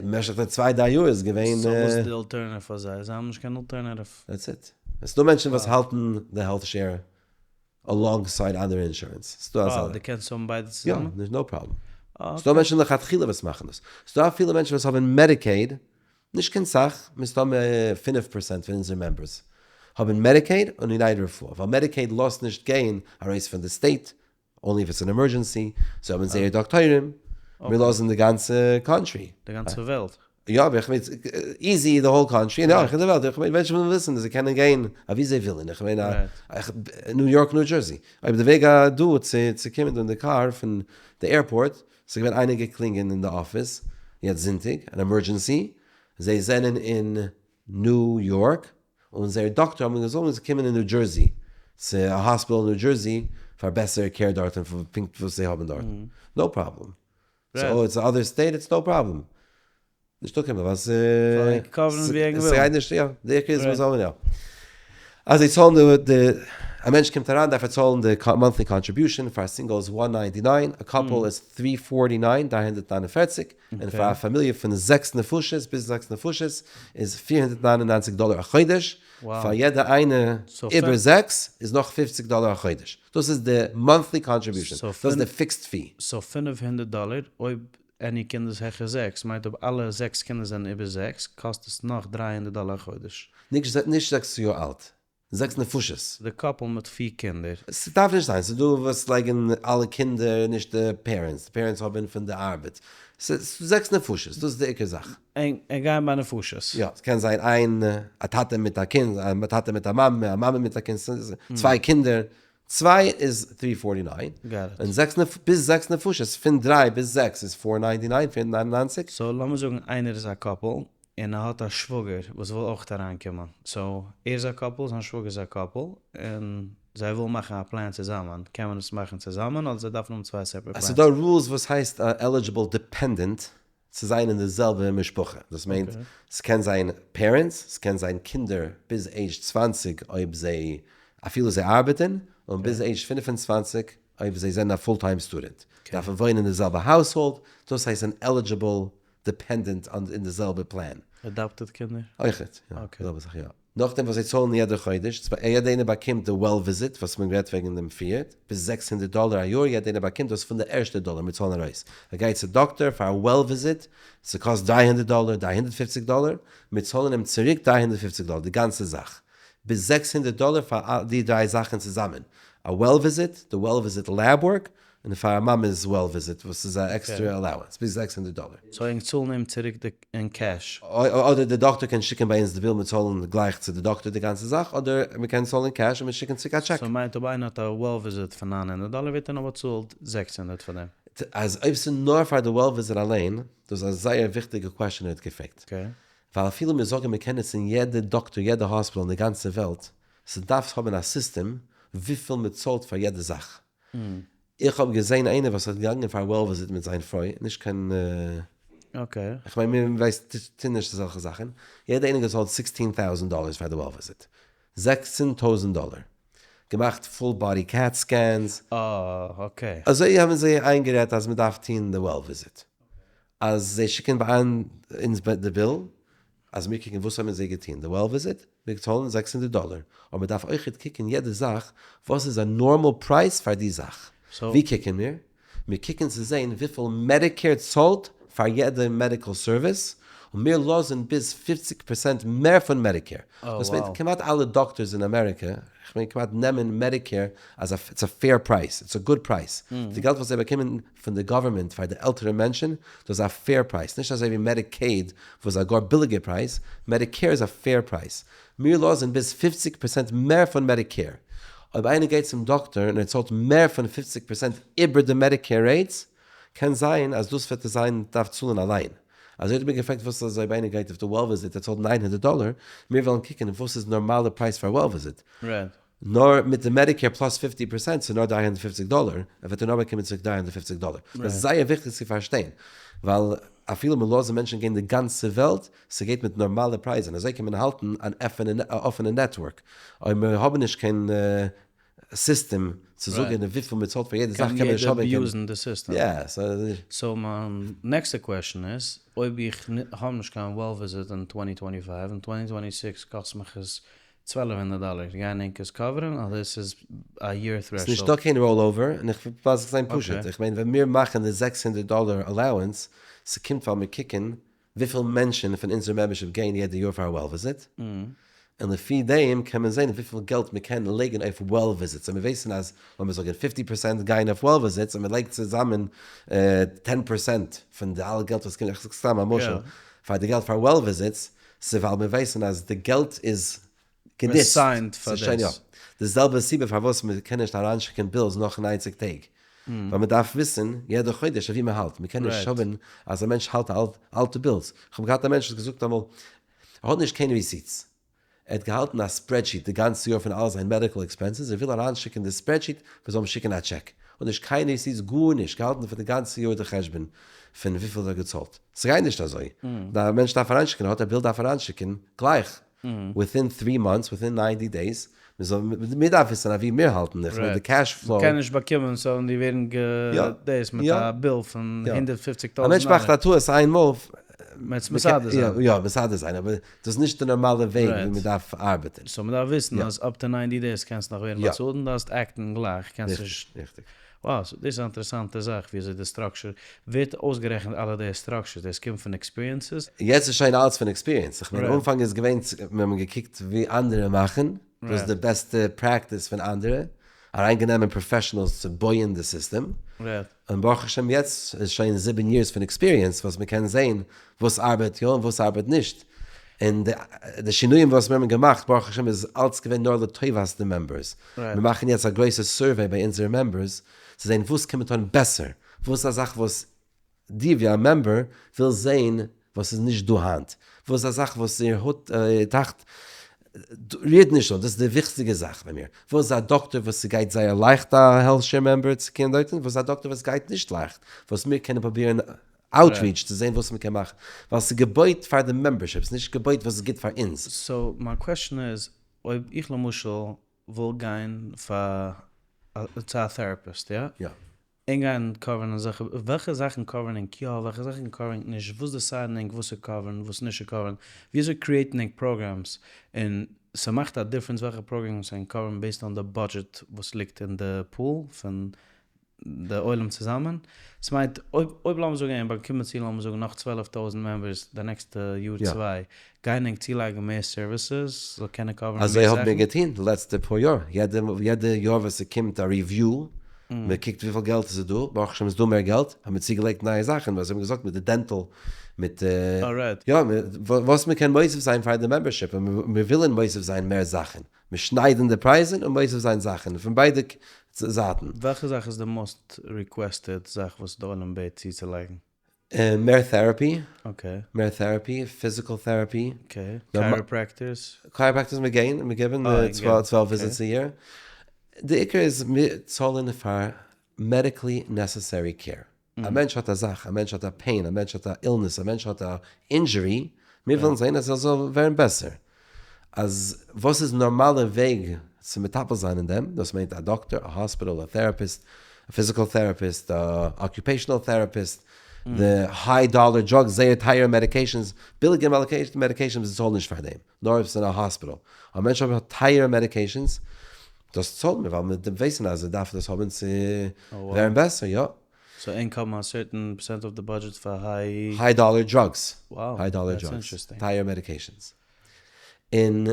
במשך די צוויי דריי יאר איז געווען. So וואס איז די alternative פאר זיי? זיי האבן נישט קיין alternative. That's it. עס איז דא מענטשן וואס האלטן די health share alongside אנדערע אינשורענס. ס'איז דא אזעלכע. דו קענסט האבן ביידע צוזאמען? יא, no problem. ס'איז דא מענטשן לכתחילה וואס מאכן דאס. ס'איז דא אפילו מענטשן וואס האבן Medicaid. נישט קיין סאך, מסתמא 5% פון אונזערע members האבן Medicaid און United רפואה, ווייל Medicaid לאזט נישט גיין ארויס פון די state, only if it's an emergency, זיי האבן זייער דאקטוירים, מיר לאזן די גאנצע country. די גאנצע וועלט. יא, איך מיין, easy די whole country, און אויך אין די וועלט, איך מיין מענטשן ווילן וויסן אז זיי קענען גיין אוואו זיי ווילן, איך מיין ניו יארק ניו דזשערסי, אויב די וועג דא צו קומען דא אין די קאר פון די airport, ס'איז געווען איינער געקלינגען אין די אפיס יעצט זונטאג, אן emergency, זיי זענען אין ניו יארק, און זייער דאקטאר האבן געזאגט זיי קומען אין ניו דזשערסי, צו א האספיטאל אין ניו דזשערסי פאר בעסערע care דארט און פונקט וואס זיי האבן דארט, no problem. So it's other state it's no problem. נישטא קיין ווייל ס'גייט נישט יא, די עיקר איז מ'זאל יא. אז זיי צאלן די, א מענטש קומט אריין דארף ער צאלן די monthly contribution, פאר א single איז one ninety nine, א couple איז three forty nine, 349, און פאר א פאמיליע פון זעקס נפשות ביז זעקס נפשות איז 499 דאלער א חודש, פאר יעדע איינע איבער זעקס איז נאך 50 דאלער א חודש. דאס איז די monthly contribution, דאס איז די fixed fee. So 500 דאלער אויב any קינד איז העכער זעקס, מיינט אויב אלע זעקס קינדער זענען איבער זעקס, קאסט עס נאך 300 דאלער א חודש. נישט 6 יאר אלט, זעקס נפשות. די couple מיט פיר קינדער. ס'דארף נישט זיין, ס'איז דא וואס לייגן אלע קינדער, נישט די parents, די parents האבן פון די ארבעט. ס'איז זעקס נפשות, דאס איז די עיקר זאך. און גייען ביי נפשות. יא, ס'קען זיין איין, א טאטע מיט א קינד, א טאטע מיט א מאמע, א מאמע מיט א קינד, צוויי קינדער. צוויי איז 349, און זעקס נפ, ביז זעקס נפשות, פון דריי ביז זעקס איז 499, 499. So לאמיר זאגן איינער איז א couple, און ער האט א שוואגער וואס וויל אויך אריינקומען. So ער איז א couple, זיין שוואגער איז א couple, און זיי ווילן מאכן א plan צוזאמען. קען מען עס מאכן צוזאמען, אדער זיי דארפן האבן צוויי separate plans? ס'איז דא rules וואס הייסט eligible dependent צו זיין אין די זעלבע משפחה. דאס מיינט, ס'קען זיין parents, ס'קען זיין קינדער ביז עידזש 20 אויב זיי, אפילו זיי ארבעטן, און ביז עידזש 25 אויב זיי זענען א full time student. דארפן וואוינען אין די זעלבע household, דאס הייסט אן eligible dependent אין די זעלבע plan. Adopted קינדער? אויכעט, יא. די זעלבע זאך, יא. נאכדעם וואס זיי צאלן יעדע חודש, יעדע איינער באקומט די well visit, וואס מען רעדט וועגן דעם פירט, ביז 600 דאלער א יאר, יעדע איינער באקומט דאס פון די ערשטע דאלער, מיר צאלן ארויס. ער גייט צו דאקטאר פאר א well visit, ס'קאסט 300 דאלער, 350 דאלער, מיר צאלן אים צוריק 350 דאלער, די גאנצע זאך. ביז 600 דאלער פאר די דריי זאכן צוזאמען. א well visit, די well visit lab work, און פאר א מאמע'ס well visit, וואס איז א extra allowance, ביז 600 דאלער. So ענק צאלן אים צוריק די אין cash? אדער די דאקטאר קען שיקן ביי אונז די bill, מיר צאלן גלייך צו די דאקטאר די גאנצע זאך, אדער מען קען צאלן אין cash און מיר שיקן צוריק א טשעק. So מיינט אויב איינער האט א well visit פון 900 דאלער ווערט ער נאר באצאלט 600 פאר דעם? אז אויב ס'איז נאר פאר די well visit אליין, דאס איז א זייער וויכטיגע question ער האט געפרעגט. ווייל אפילו מיר זאגן מיר קענען עס אין יעדע דאקטאר, יעדע האספיטאל אין די גאנצע וועלט, ס'דארף האבן א סיסטעם וויפיל מ'צאלט פאר יעדע זאך. איך האב געזען איינער וואס האט געגאנגען פאר well visit מיט זיין פרוי, נישט קיין, איך מיין מיר ווייסט טוהן נישט אזעלכע זאכן, יעדער איינער געצאלט 16,000 dollars פאר די well visit, 16,000 דאלער, געמאכט full body CAT scans. אזוי האבן זיי איינגערעדט אז מען דארף טוהן די well visit, אז זיי שיקן ביי אונז די bill, אז מיר קוקן וואס האבן זיי געטוהן די well visit, מיר צאלן 600 דאלער, אבער מען דארף אויכעט קוקן יעדע זאך וואס איז א normal price פאר די זאך. ווי קוקן מיר? מיר קוקן צו זען וויפיל Medicare צאלט פאר יעדע medical service, און מיר לאזן ביז 50% מער פון Medicare. דאס מיינט כמעט אלע דאקטארס אין אמעריקע, איך מיין כמעט נעמען Medicare אז it's a fair price, it's a good price. די געלט וואס זיי באקומען פון די government פאר די עלטערע מענטשן, דאס איז א fair price, נישט אזוי ווי Medicaid וואס איז א גאר ביליגע price, Medicare איז א fair price. מיר לאזן ביז 50% מער פון Medicare. אויב איינער גייט צום דאקטאר און ער צאלט מער פון 50% איבער די Medicare rates, קען זיין אז דאס וועט ער זיין דארף צאלן אליין. אזוי האט ער מיר געפרעגט וואס איז אויב איינער גייט אויף די well visit ער צאלט 900 דאלער, מיר וועלן קוקן וואס איז נארמאלע price פאר well visit. נאר מיט די Medicare plus 50% ס'איז נאר 350 דאלער, ער וועט נאר באקומען צוריק 350 דאלער. דאס איז זייער וויכטיג צו פארשטיין, ווייל אפילו מען לאזן מענטשן גיין די גאנצע וועלט, ס'גייט מיט נארמאלע פרייזן, אזוי קען מען האלטן אן אפענע network. אויב מיר האבן נישט קיין סיסטעם צו זאגן וויפיל מען צאלט פאר יעדע זאך, קען מען נישט האבן קיין. קען יעדער abuse ן די סיסטעם. So מיין נעקסטע question איז, אויב איך האב נישט קיין well visit אין 2025, אין 2026 קאסט מיך עס 1200 דאלער, גייען ענק עס cover ן אדער עס איז א year threshold? ס'איז נישטא קיין rollover, און איך וויל זיך זיין פשוט, איך מיין ווען מיר מאכן די 600 דאלער allowance, ס'קומט ווייל מיר קוקן. וויפיל מענטשן פון אונזער membership גייען יעדע יאר פאר א well visit, און לפי דעם קען מען זען וויפיל געלט מען קען לייגן אויף well visits, און מיר ווייסן אז לאמיר זאגן 50% גייען אויף well visits און מען לייגט צוזאמען 10% פון די אלע געלט וואס קומט, איך זאג סתם א משל, פאר די געלט פאר well visits, ס'איז ווייל מיר ווייסן אז די געלט איז גענוצט, ס'איז שוין יא. די זעלבע סיבה פארוואס מען קען נישט אריינשיקן bills נאך 90 טעג, ווייל מען דארף וויסן יעדע חודש אויף ווי מען האלט, מען קען נישט האבן אז א מענטש האלט אלטע bills. איך האב געהאט א מענטש וואס האט געזאגט אמאל, ער האט נישט קיין receipts, ער האט געהאלטן א spreadsheet די גאנצע יאר פון אלע זיין medical expenses, ער וויל אריינשיקן די spreadsheet מען זאל אים שיקן א טשעק, האט נישט קיין receipts גארנישט, געהאלטן פאר די גאנצע יאר די חשבון פון וויפיל ער האט געצאלט. ס'גייט נישט אזוי, א מענטש דארף אריינשיקן, ער האט א bill דארף ער אריינשיקן גלייך, within 3 months, within 90 days, מיר דארף וויסן אווי מיר האלטן, איך מיין די cash flow. מ'קען נישט באקומען סאו די ווערן דאס מיט א bill פון 150,000 א מענטש מאכט א טעות איינמאל, מ'עט מסדר זיין. יא, מסדר זיין, אבער דאס איז נישט די נארמאלע וועג ווי מ'דארף ארבעטן. so מ'דארף וויסן אז up to 90 days קענסטו נאך ווערן באצאלט און דארפסט act ן גלייך, קענסט נישט. ריכטיג. Wow, so דאס איז א אינטערעסאנטע זאך ווי אזוי די structure ווערט אויסגערעכנט אלע די structures, דאס קומט פון experiences? יעצט איז שוין אלץ פון experience, איך מיין אנפאנג איז געווען מיר האבן געקוקט ווי אנדערע מאכן, דאס איז די בעסטע practice פון אנדערע, אריינגענומען professionals צו בויען די סיסטעם, און ברוך השם יעצט איז שוין 7 years פון experience וואס מען קען זען וואס ארבעט יא און וואס ארבעט נישט, און די שינויים וואס מיר האבן געמאכט ברוך השם איז אלץ געווען נאר לטובת די members, מיר מאכן יעצט א גרויסע survey ביי אונזערע members צו זען וואס קען מען טון בעסער, וואס איז א זאך וואס די ווי א member וויל זען וואס איז נישט דא היינט, וואס איז א זאך וואס איר האט טראכט רירט נישט אן, דאס איז די וויכטיגע זאך ביי מיר, וואס איז א דאקטער וואס ס'גייט זייער לייכט א health share member צו קענען דארטן, וואס איז א דאקטער וואס גייט נישט לייכט, וואס מיר קענען פרובירן outreach צו זען וואס מ'קען מאכן, ווייל ס'איז געבויט פאר די membership, ס'איז נישט געבויט וואס איז גוט פאר אונז. so מיין question איז, אויב איך למשל וויל גיין פאר צו א therapist, יא? יא. און גיין cover ן אזעלכע, וועלכע זאכן cover ן ענק יא, וועלכע זאכן cover ן ענק נישט, וואס decide ן ענק וואס צו cover ן, וואס נישט צו cover ן, ווי אזוי create ן ענק programs, און ס'מאכט א difference וועלכע programs ענק cover ן based on די budget וואס ליגט אין די pool פון די עולם צוזאמען, ס'מיינט אויב אויב לאמיר זאגן ענק באקומען צו לאמיר זאגן נאך 12,000 members די נעקסטע יאר צוויי, גייען ענק צולייגן מער services זאל קענען cover ן מער אזוי האבן מיר זאכן? געטון די לעצטע פאר יאר, יעדע יעדע יאר וואס ס'קומט א review, מען קוקט וויפיל געלט עס איז דא, ברוך השם איז דא מער געלט, האבן מיר צוגעלייגט נייע זאכן, וואס האבן געזאגט מיט די dental, מיט יא, וואס מען קען מוסיף זיין פאר די membership, און מיר ווילן מוסיף זיין מער זאכן, מיר שניידן די פרייזן און מוסיף זיין זאכן פון ביידע זייטן. וועלכע זאך איז די most requested זאך וואס די עולם בעט צוצולייגן? מער therapy, מער therapy, physical therapy. Okay, chiropractors? Chiropractors מיר גייען, מיר געבן 12 visits א יאר. די עיקר איז מיר צאלן פאר medically necessary care. א מענטש האט א זאך, א מענטש האט א pain, א מענטש האט א illness, א מענטש האט א injury, מיר ווילן זען אז ער זאל ווערן בעסער. אז וואס איז נארמאלע וועג צו מטפל זיין אין דעם, דאס מיינט א דאקטער, א hospital, א therapist, א physical therapist, א occupational therapist, די high dollar drugs, זייער טייערע medications, ביליגע medications צאלן נישט פאר דעם, נאר אויב ס'איז אין א hospital. א מענטש האט טייערע medications, דאס צאלט מען, ווייל מיר ווייסן אז ער דארף דאס האבן צו ווערן בעסער, יא. so ענק האבן א certain percent of די budget פאר high. High dollar drugs. High dollar drugs. טייערע medications. און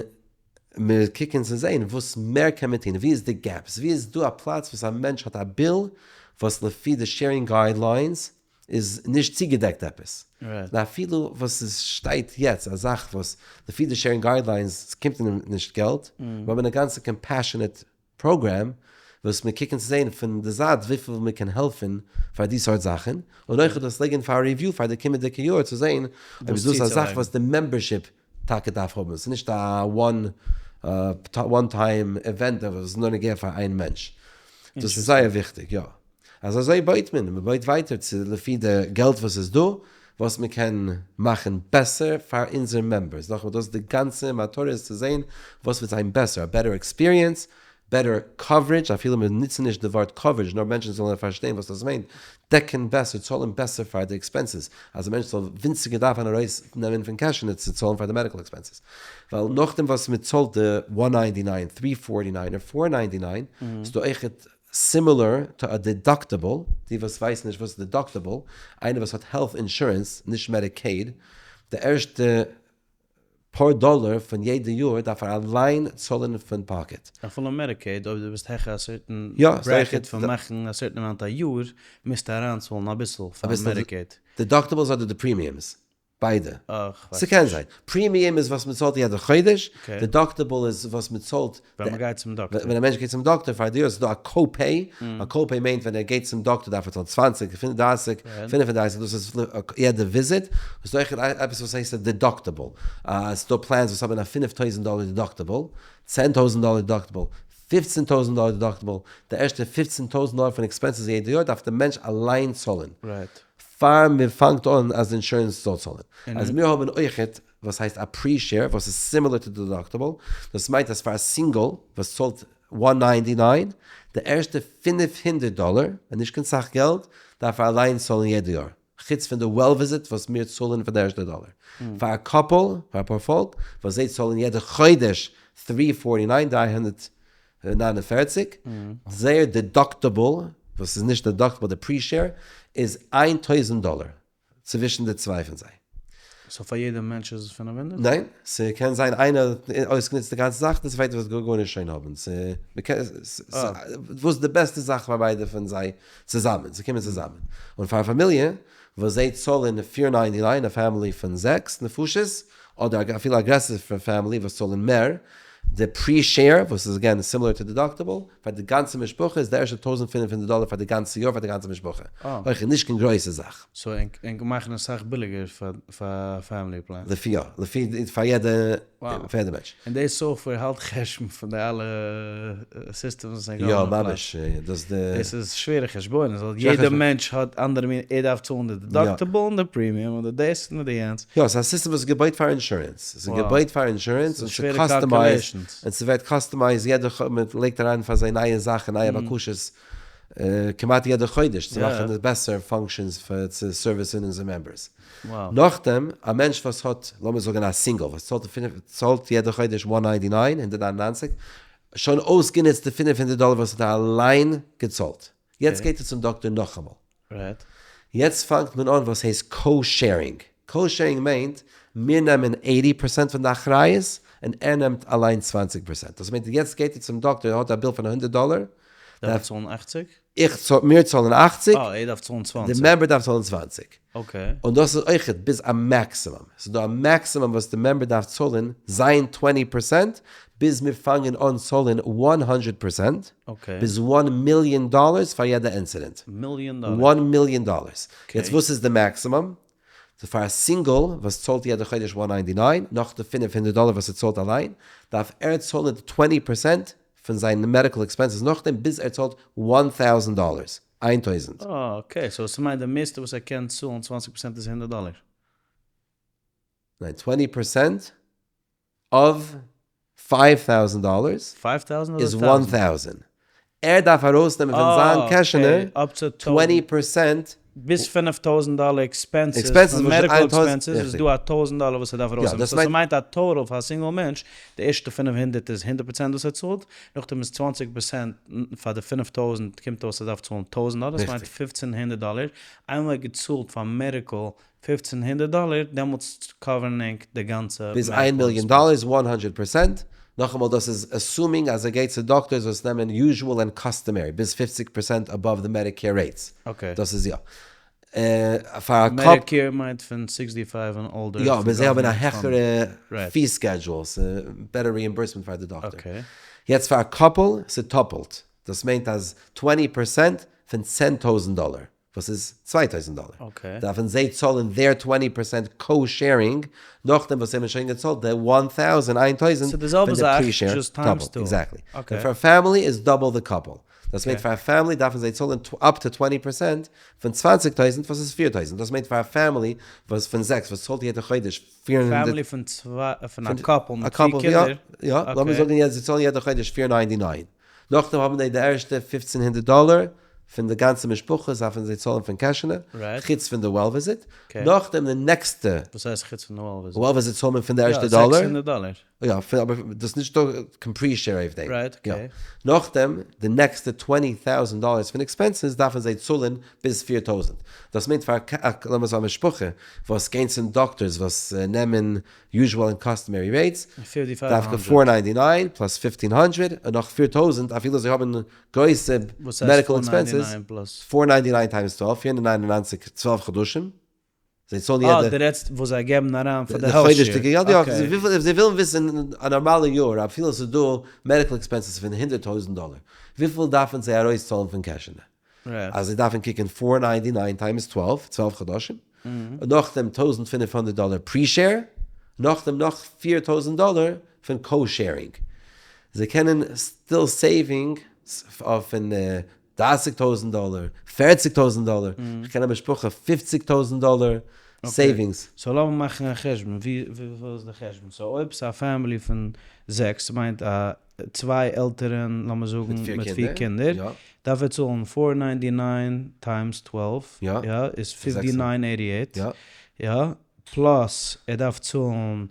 מיר קוקן צו זען וואס מער קען מען טון, ווי איז די gaps, ווי איז דא א פלאץ וואס א מענטש האט א bill וואס לפי די sharing guidelines איז נישט צוגעדעקט עפעס. און אפילו וואס עס שטייט יעצט א זאך וואס לפי די sharing guidelines קומט אים נישט געלט, מיר האבן א גאנצע compassionate program וואס מיר קוקן צו זען פון די זייט וויפיל מען קען העלפן פאר די סארט זאכן, און אויך דאס לייגן פאר א review פאר די קומענדיגע יאר צו זען אויב איז דאס א זאך וואס די membership טאקע דארף האבן, ס'איז נישט א one time event וואס איז נאר נוגע פאר איין מענטש, דאס איז זייער וויכטיג, יא. אז אזוי בויט מען, מען בויט ווייטער צו לפי די געלט וואס איז דא, וואס מען קען מאכן בעסער פאר אונזער members, נאכאמאל דאס איז די גאנצע מטרה איז צו זען וואס וועט זיין בעסער, א better experience, better coverage, אפילו מיר נוצן נישט די ווארט coverage נאר מענטשן זאלן פארשטיין וואס דאס מיינט, דעקן בעסער, צאלן בעסער פאר די expenses, אז א מענטש זאל ווינציגער דארפן ארויס נעמען פון קעשענע צו צאלן פאר די medical expenses, ווייל נאכדעם וואס מען צאלט די one ninety nine, three forty nine, און four ninety nine, איז דא אויכעט similar to א deductible, די וואס ווייסן נישט וואס איז deductible, איינער וואס האט health insurance, נישט Medicaid. די ערשטע פאר דאלער פון יעדע יאר דארף ער אליין צאלן פון pocket. אפילו Medicaid, אויב דו ביסט העכער א certain bracket פון מאכן א certain amount א יאר, מוזטו אריינצאלן אביסל פאר Medicaid. Deductibles אדער די premiums? ביידע. ס'קען זיין. Premium איז וואס מ'צאלט יעדע חודש, deductible איז וואס מ'צאלט ווען מ'גייט צום דאקטער. ווען א מענטש גייט צום דאקטער פאר די יאר, ס'איז דא א co-pay, א co-pay מיינט ווען ער גייט צום דאקטער דארף ער צאלן 20, 35, 35, דאס איז יעדע visit. ס'איז דא אויך עפעס וואס הייסט א deductible. ס'איז דא plans וואס האבן א 5000 דאלער deductible, 10,000 דאלער deductible, 15,000 דאלער deductible. די ערשטע 15,000 דאלער פון expenses יעדע יאר דארף די מענטש אליין צאלן. פאר מען פאנגט אן אז די אינשורענס זאל צאלן. אז מיר האבן אויכעט וואס הייסט א pre-share וואס איז similar to deductible, דאס מיינט אז פאר א single וואס צאלט 199, די ערשטע 500 דאלער, און נישט קיין סאך געלט, דארף ער אליין צאלן יעדע יאר, חוץ פון די well visit וואס מיר צאלן פון די ערשטע דאלער. פאר א couple, פאר א פארפאלק, וואס זיי צאלן יעדע חודש 349, 349, זייער deductible, וואס איז נישט deductible, די pre-share, איז 1000 דאלער צווישן די צוויי פון זיי. So פאר יעדע מענטש איז עס 500? ניין, ס'קען זיין איינער האט אויסגענוצט די גאנצע זאך, די צווייטע וועט גארנישט שוין האבן. וואס די בעסטע זאך פאר ביידע פון זיי צוזאמען, זיי קומען צוזאמען. און פאר א פאמיליע וואס זיי צאלן 499, א family פון זעקס נפשות, אדער אפילו א גרעסערע family וואס צאלן מער, די pre-share, וואס איז again similar to deductible, פאר די גאנצע משפחה איז די ערשטע 1500 דאלער פאר די גאנצע יאר פאר די גאנצע משפחה. אויך נישט קיין גרויסע זאך. So ענק מאכן עס סאך ביליגער פאר family plan. לפי יא, לפי פאר יעדע מענטש. און די software האלט חשבון פון די אלע systems וואס ענק האבן אין פלאץ. יא ממש, דאס די. דאס איז שווערע חשבונות, ווייל יעדע מענטש האט אנדערע מין, ער דארף צאלן די deductible און די premium און די דאס און די יענץ. יא, ס'איז א סיסטעם וואס איז געבויט פאר אינשורענס. ס'איז געבויט פאר אינשורענס און ס'איז customized, און ס'ווערט customized יעדע, מ'לייגט אריין פאר זיי נייע זאכן, נייע בקשות, כמעט יעדע חודש צו מאכן עס בעסער functions פאר צו service ן אונזער members. נאכדעם, א מענטש וואס האט, לאמיר זאגן א single, וואס צאלט פינף, צאלט יעדע חודש 199, 199, שוין אויסגענוצט די 500 דאלער וואס האט ער אליין געצאלט. יעצט גייט ער צום דאקטער נאכאמאל. יעצט פאנגט מען אן וואס הייסט co-sharing. Co-sharing מיינט, מיר נעמען 80% פון די אחריות, און ער נעמט אליין 20%. דאס מיינט, יעצט גייט ער צום דאקטער, ער האט א bill פון 100 דאלער. דארף ער צאלן 80? איך צאל, מיר צאלן 80. אה, ער דארף צאלן 20. די member דארף צאלן 20. און דאס איז אויכעט ביז א maximum. ס'איז דא א maximum וואס די member דארף צאלן זיין 20% ביז מיר פאנגען אן צאלן 100% ביז 1 מיליאן דאלערס פאר יעדע incident. מיליאן דאלער? 1 מיליאן דאלערס. יעצט וואס איז די maximum? So פאר א single וואס צאלט יעדע חודש 199, נאך די 500 דאלער וואס ער צאלט אליין, דארף ער צאלן די 20% פון זיין medical expenses נאכדעם ביז ער צאלט 1000 דאלערס, 1000. אה, okay, so ס'מיינט די מערסטע וואס ער קען צאלן 20% איז 100 דאלער. ניין, 20% of 5000 dollars 5000 איז אדער 1000. ער דארף ארויסנעמען פון זיין קעשענע 20% ביז 5000 דאלער expenses, פון medical expenses איז דא א 1000 דאלער וואס ער דארף ארויסנעמען. So ס'מיינט א total פאר א single מענטש, די ערשטע 500 איז 100% וואס ער צאלט, נאכדעם איז 20% פאר די 5000 קומט אויס ער דארף צאלן 1000 דאלער, דאס מיינט 1500 דאלער. איינמאל ער האט געצאלט פאר medical 1500 דאלער, דעמאלטס cover ן ענק די גאנצע ביז איין מיליאן דאלער איז 100%, נאכאמאל דאס איז assuming אז ער גייט צו דאקטארס וואס נעמען usual and customary ביז 50% above די Medicare rates, דאס איז יא. פאר א קאפ. Medicare מיינט פון 65 און older. יא, אבער זיי האבן א העכערע fee schedule, ס'איז better reimbursement פאר די דאקטאר. יעצט פאר א couple ס'איז טאפלט, דאס מיינט אז 20% פון 10,000 דאלער, וואס איז 2000 דאלער, דארפן זיי צאלן their 20% co-sharing, נאכדעם וואס זיי האבן שוין געצאלט די 1000, 1000, פון די pre-share, טאפלט, exactly. און פאר family איז double די couple. דאס מיינט פאר א family דארפן זיי צאלן up to 20% פון 20,000 וואס איז 4,000. דאס מיינט פאר א family וואס פון זעקס וואס צאלט יעדע חודש 400. Family פון צוויי, פון א couple מיט פיר קינדער. יא, לאמיר זאגן יעצט זיי צאלן יעדע חודש 499. נאכדעם האבן זיי די ערשטע 1500 דאלער פון די גאנצע משפחה, דארפן זיי צאלן פון קעשענע, חוץ פון די well visit. נאכדעם די נעקסטע. וואס הייסט חוץ פון די well visit? Well visit צאלט מען פון די ערשטע דאלער. יא, 600 דאלער. יא, אבער דאס איז נישט דא קיין pre-share אויף דעם. Right, okay. נאכדעם, די נעקסטע 20 טויזענט דאלערס פון expenses דארפן זיי צאלן ביז 4000. דאס מיינט פאר לאמיר זאגן א משפחה וואס גייען צום דאקטארס וואס נעמען usual און customary rates, דווקא 499 plus 1500 און נאך 4000 אפילו זיי האבן גרויסע medical expenses, 499 times 12, 499 12 חדשים. זיי צאלן יעדע. אה, דו רעדסט וואס זיי געבן אריין פאר די health share. די חודש'דיגע געלט, יא. וויפיל, זיי ווילן וויסן א נארמאלע יאר, אפילו עס איז דא medical expenses פון 100,000 דאלער, וויפיל דארפן זיי ארויסצאלן פון קעשענע? אז זיי דארפן קוקן 499 times 12, 12 חדשים, און נאכדעם 1500 דאלער pre-share, נאכדעם נאך 4000 דאלער פון co-sharing. זיי קענען still saving פון 30,000 דאלער, 40,000 דאלער, איך קען א משפחה 50,000 דאלער savings. So לאמיר מאכן א חשבון, ווי איז די חשבון? So אויב ס'איז א family פון זעקס, מיינט א צוויי עלטערן, לאמיר זאגן מיט פיר קינדער, דארף ער צאלן four ninety nine times 12, יא, איז 5988, יא, plus ער דארף צאלן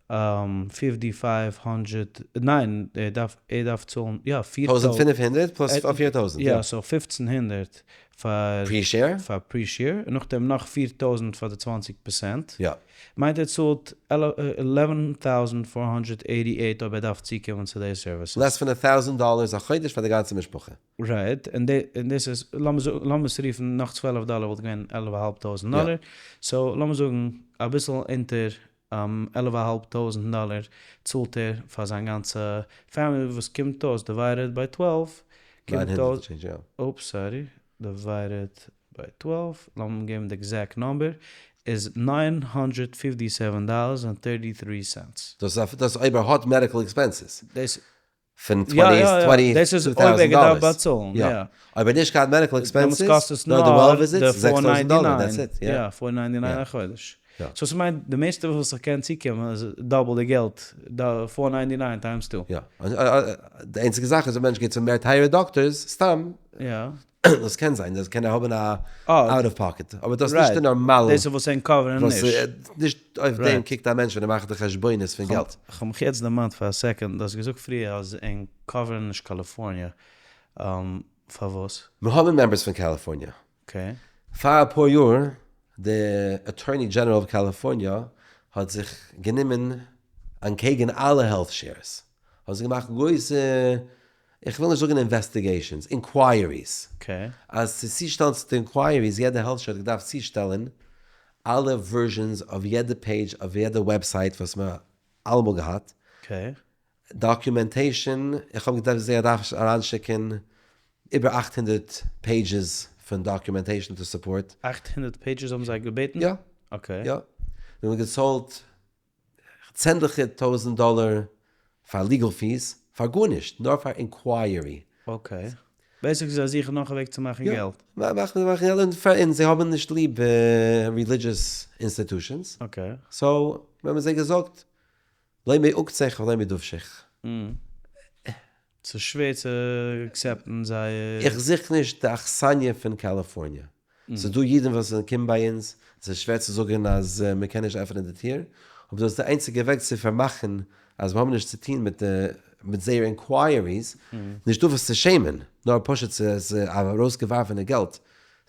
5500, ניין, ער דארף, ער דארף צאלן, יא, פיר 1500 plus 4000, יא. יא, so 1500 פאר pre-share? פאר pre-share, און נאכדעם נאך 4000 פאר די 20%. יא. מיינט ער צאלט 11488 אויב ער דארף צוקומען צו די services. Less פון 1000 dollars א חודש פאר די גאנצע משפחה. Right, און דאס איז, לאמיר עס רופן, נאך 12 דאלער וואלט געווען 11,500 דאלער. So לאמיר זאגן אביסל אונטער 11,500 דאלער צאלט ער פאר זיין גאנצע family, וואס קומט אויס divided by 12, קומט אויס, oops sorry, divided by 12, לאמיר געבן די exact number, איז 957 dollars און 33 cents. דאס איז אויב ער האט medical expenses. דאס פון 20 דאס איז אויב ער געדארפט באצאלן, יא. אויב ער נישט געהאט medical expenses, נאר די well visits, 6000 דאלער, that's it. יא, 499 א חודש. So ס'מיינט די מערסטע וואס איך קען צוקומען איז double די געלט, 499 times 2. יא. די איינציגע זאך איז אויב מענטש גייט צו מער טייערע דאקטארס, סתם, דאס קען זיין, דאס קען ער האבן א out of pocket, אבער דאס איז נישט די נארמאלע. דאס איז וואס ענק cover ן נישט. נישט אויף דעם קוקט א מענטש ווען ער מאכט די חשבונות פון געלט. כ'האב מיך יעצט דערמאנט פאר א second, דו האסט געזאגט פריער אז ענק cover ן נישט קאליפארניע, פארוואס? מיר האבן members פון קאליפארניע. Okay. פאר אפאר יאר, די attorney general אוו קאליפארניע האט זיך גענומען אנטקעגן אלע health shares, האט זיך געמאכט גרויסע, איך וויל נישט זאגן investigations, inquiries. אז צו צושטעלן צו די inquiries, יעדע health share האט געדארפט צושטעלן אלע versions אויף יעדע page אויף יעדע website וואס מען אלעמאל געהאט. Documentation, איך האב געדארפט זיי דארף אריינשיקן איבער 800 pages פון documentation to support. 800 pages האבן זיי געבעטן? יא. Okay. יא. מיר האבן געצאלט צענדליגע טויזנט דאלער פאר legal fees, פאר גארנישט, נאר פאר inquiry. Okay. Basically זיי זוכן נאך א וועג צו מאכן געלט. יא, מאכן געלט, און זיי האבן נישט ליב religious institutions. Okay. So, מיר האבן זיי געזאגט, לא מעוקצך ולא מדובשך. ס'איז שווער צו accept ן זייער. איך זוך נישט די אכסניא פון קאליפארניע. ס'איז דא אידן וואס קומען ביי אונז, ס'איז שווער צו זאגן אז מ'קען נישט עפענען די טיר, אבער דאס איז די איינציגע וועג צו פארמאכן אז מיר האבן נישט צו טון מיט די מיט זייער inquiries, נישט דא וואס צו שעמען, נאר פשוט ס'איז ארויסגעווארפענע געלט,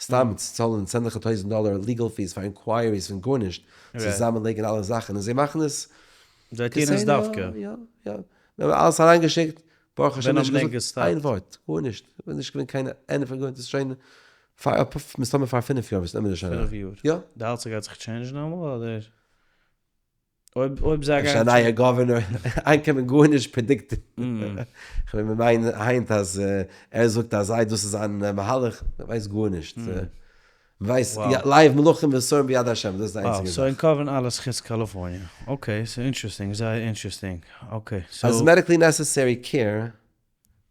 סתם צו צאלן צענדליגע טויזנט דאלער legal fees פאר inquiries פון גארנישט, צוזאמען לייגן אלע זאכן און זיי מאכן עס. זיי טוען עס דווקא. יא, יא. מיר האבן אלעס אריינגעשיקט, ברוך השם נישט געזאגט איין ווארט, גארנישט, נישט געווען קיין ענטפער גארנישט, דאס איז שוין פאר מסתמא פאר פינף יאר וואס נעמען נישט אריין. פינף יאר? יא. די האלטסט ס'גייט זיך change ן אמאל אדער? אויב אויב זיי גייען. אפשר א נייע governor, היינט קען מען גארנישט predict ן. כ'בין מיין היינט אז ער זאגט אז זיי דאס איז זיין מהלך, מ'ווייסט גארנישט. מ'ווייסט לב מלכים ושרים ביד השם, דאס איז די איינציגע זאך. So ענק cover ן אלעס חוץ קאליפארניע. Okay, ס'איז interesting, זייער interesting. Okay, so. אז medically necessary care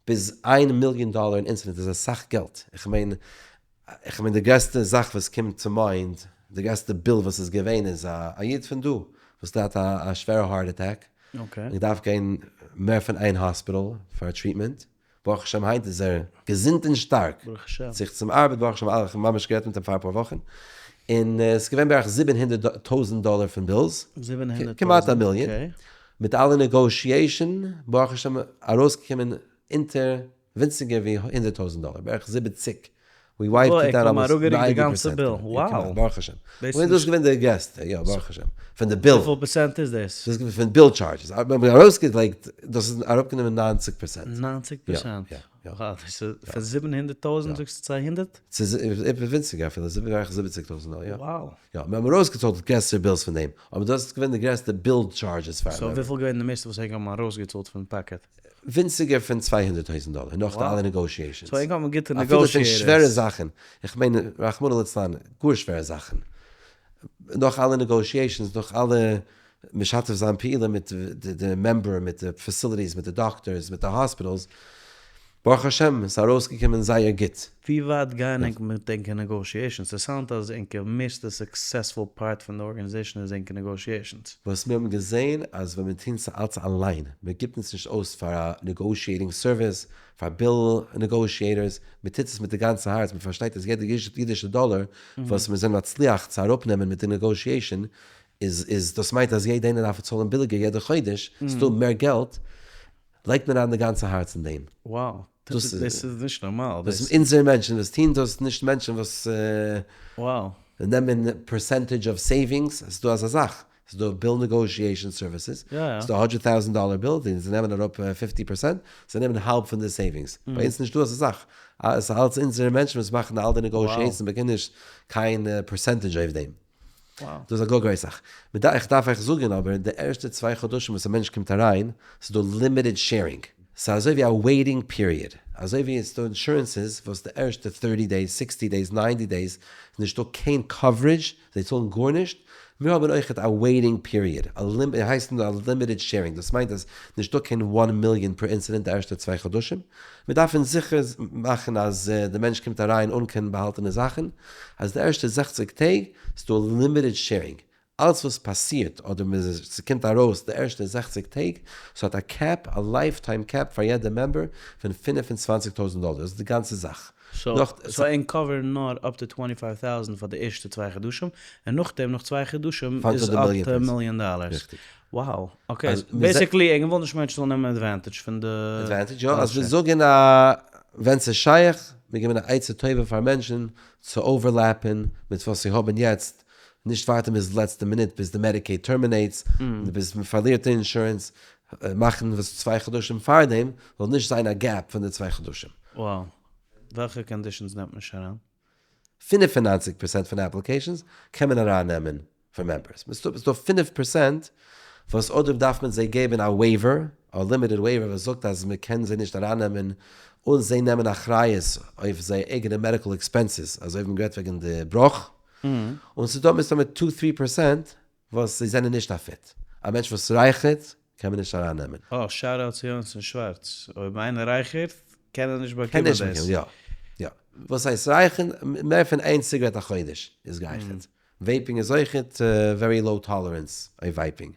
ביז איין מיליאן דאלער אין incident איז אסאך געלט. איך מיין, איך מיין די גרעסטע זאך וואס קומט צו mind, די גרעסטע bill וואס איז געווען איז א איד פון דא וואס האט געהאט א שווערע heart attack, און געדארפט גיין מער פון איין האספיטאל פאר treatment, ברוך השם היינט איז ער געזונט און שטארק, זיך צום ארבעט ברוך השם אלע, איך האב ממש גערעדט מיט אים פאר אפאר וואכן, און עס איז געווען בערך 700,000 דאלער פון bills, כמעט א מיליאן. מיט אלע negotiation, ברוך השם ארויסגעקומען אונטער ווינציגער ווי 100,000 דאלער, בערך 70. We wiped it down almost 90 אראפגערוקט די גאנצע percent. ביל, wow. ברוך השם. דאס און איז דאס איז געווען די גרעסטע, יא, ברוך השם. פון די ביל. וויפיל פערצענט איז דאס? דאס איז געווען פון ביל charges. מיר האבן ארויסגעלייגט, דאס איז אראפגענומען 90%. 90%? יא, יא. Wow, דאס איז פון 700,000 זאגסטו 200? ס'איז ווינציגער אפילו, בערך 70,000 דאלער, יא. Wow. יא, מיר האבן ארויסגעצאלט גרעסערע bills פון דעם, אבער דאס איז געווען די גרעסטע ביל charges פאר so וויפיל געווען די מערסטע וואס ענק האבן ארויסגעצאלט פון pocket? ווינציגער פון 200,000 דאלער, נאך די אלע negotiations. So ענק האבן גוטע אפילו פון negotiators. שווערע זאכן, איך מיין רחמנא לצלן, גאר שווערע זאכן. נאך אלע negotiations, נאך אלע משתף זיין פעולה מיט די member, מיט די facilities, מיט די דאקטארס, מיט די hospitals, ברוך השם, ס'איז ארויסגעקומען זייער גוט. ווי ווייט גייען ענק מיט ענקער negotiations? ס'sound אז ענקער מערסטע successful part פון די organization איז ענקער negotiations. וואס מיר האבן געזען אז ווען מען טוט עס אלץ אליין, מען גיבט עס נישט אויס פאר א negotiating service, פאר ביל negotiators, מען טוט עס מיט די גאנצע הארץ, מען פארשטייט אז יעדע אידישע דאלער וואס מיר זענען מצליח צו אראפנעמען מיט די negotiation, איז דאס מיינט אז יעדע איינער דארף צאלן ביליגער יעדע חודש, ס'איז דא מער געלט, לייגט מען אריין די גאנצע הארץ אין דעם. Wow, דאס איז נישט נארמאל. דאס איז אונזערע מענטשן וואס טוהן דאס, נישט מענטשן וואס נעמען percentage of savings, ס'איז דא אזא זאך, ס'איז דא ביל negotiation services, ס'איז דא א הונדערט טויזנט דאלער ביל, זיי נעמען אראפ fifty percent, זיי נעמען האלב פון די savings, ביי אונז נישטא אזא זאך, ס'איז אלץ אונזערע מענטשן וואס מאכן אלע די negotiations, מ'באקומט נישט קיין percentage אויף דעם. דאס איז א גאר גרויסע זאך. איך דארף אייך זאגן אבער, די ערשטע צוויי חדשים וואס א מענטש קומט אריין, ס'איז דא limited sharing. ס'איז אזוי ווי א waiting period. אזוי ווי עס איז דא insurances וואס די ערשטע thirty days, sixty days, ninety days, איז נישטא קיין coverage, זיי צאלן גארנישט. מיר האבן אויכעט א waiting period, הייסט א limited sharing. דאס מיינט אז נישטא קיין one million per incident די ערשטע צוויי חדשים. מיר דארפן זיכער מאכן אז די מענטש קומט אריין אן קיין באהאלטענע זאכן, אז די ערשטע 60 טעג איז דא limited sharing. אלץ וואס פאסירט אדער ס'קומט ארויס די ערשטע 60 טעג, ס'האט א cap, א lifetime cap פאר יעדע member פון 25,000 דאלער. דאס איז די גאנצע זאך. So ענק cover נאר up to 25,000 פאר די ערשטע צוויי חדשים, און נאכדעם נאך צוויי חדשים איז up to million dollars. ריכטיג. Wow, okay. Basically ענק ווילן נישט מענטשן זאלן נעמען advantage פון די. Advantage, יא. אז מיר זאגן א, ווען ס'איז שייך, מיר געבן א עצה טובה פאר מענטשן צו overlap ן מיט וואס זיי האבן יעצט, נישט ווארטן ביז די לעצטע מינוט, ביז די Medicaid terminates, ביז מען פארלירט די אינשורענס, מאכן וואס צוויי חדשים פארדעם, זאל נישט זיין א gap פון די צוויי חדשים. Wow. וועלכע conditions נעמט מען שוין אריין? 95% פון applications קען מען ארייננעמען פאר members. ס'איז דא 5% וואס אדער דארף מען זיי געבן א waiver, א limited waiver וואס זאגט אז מען קען זיי נישט ארייננעמען און זיי נעמען אחריות אויף זייער אייגענע medical expenses, אזוי ווי מען גערעדט וועגן די בראך. און ס'איז דא מסתמא two three percent וואס זיי זענען נישט א fit. א מענטש וואס רייכערט קען מען נישט ארייננעמען. אה, shout out צו יונתן שווארץ. אויב איינער רייכערט, קען ער נישט באקומען דאס. קען נישט באקומען, יא. יא. וואס הייסט רייכערן? מער פון איין ציגרעט א חודש איז גערייכערט. Vaping איז אויכעט very low tolerance אויף vaping.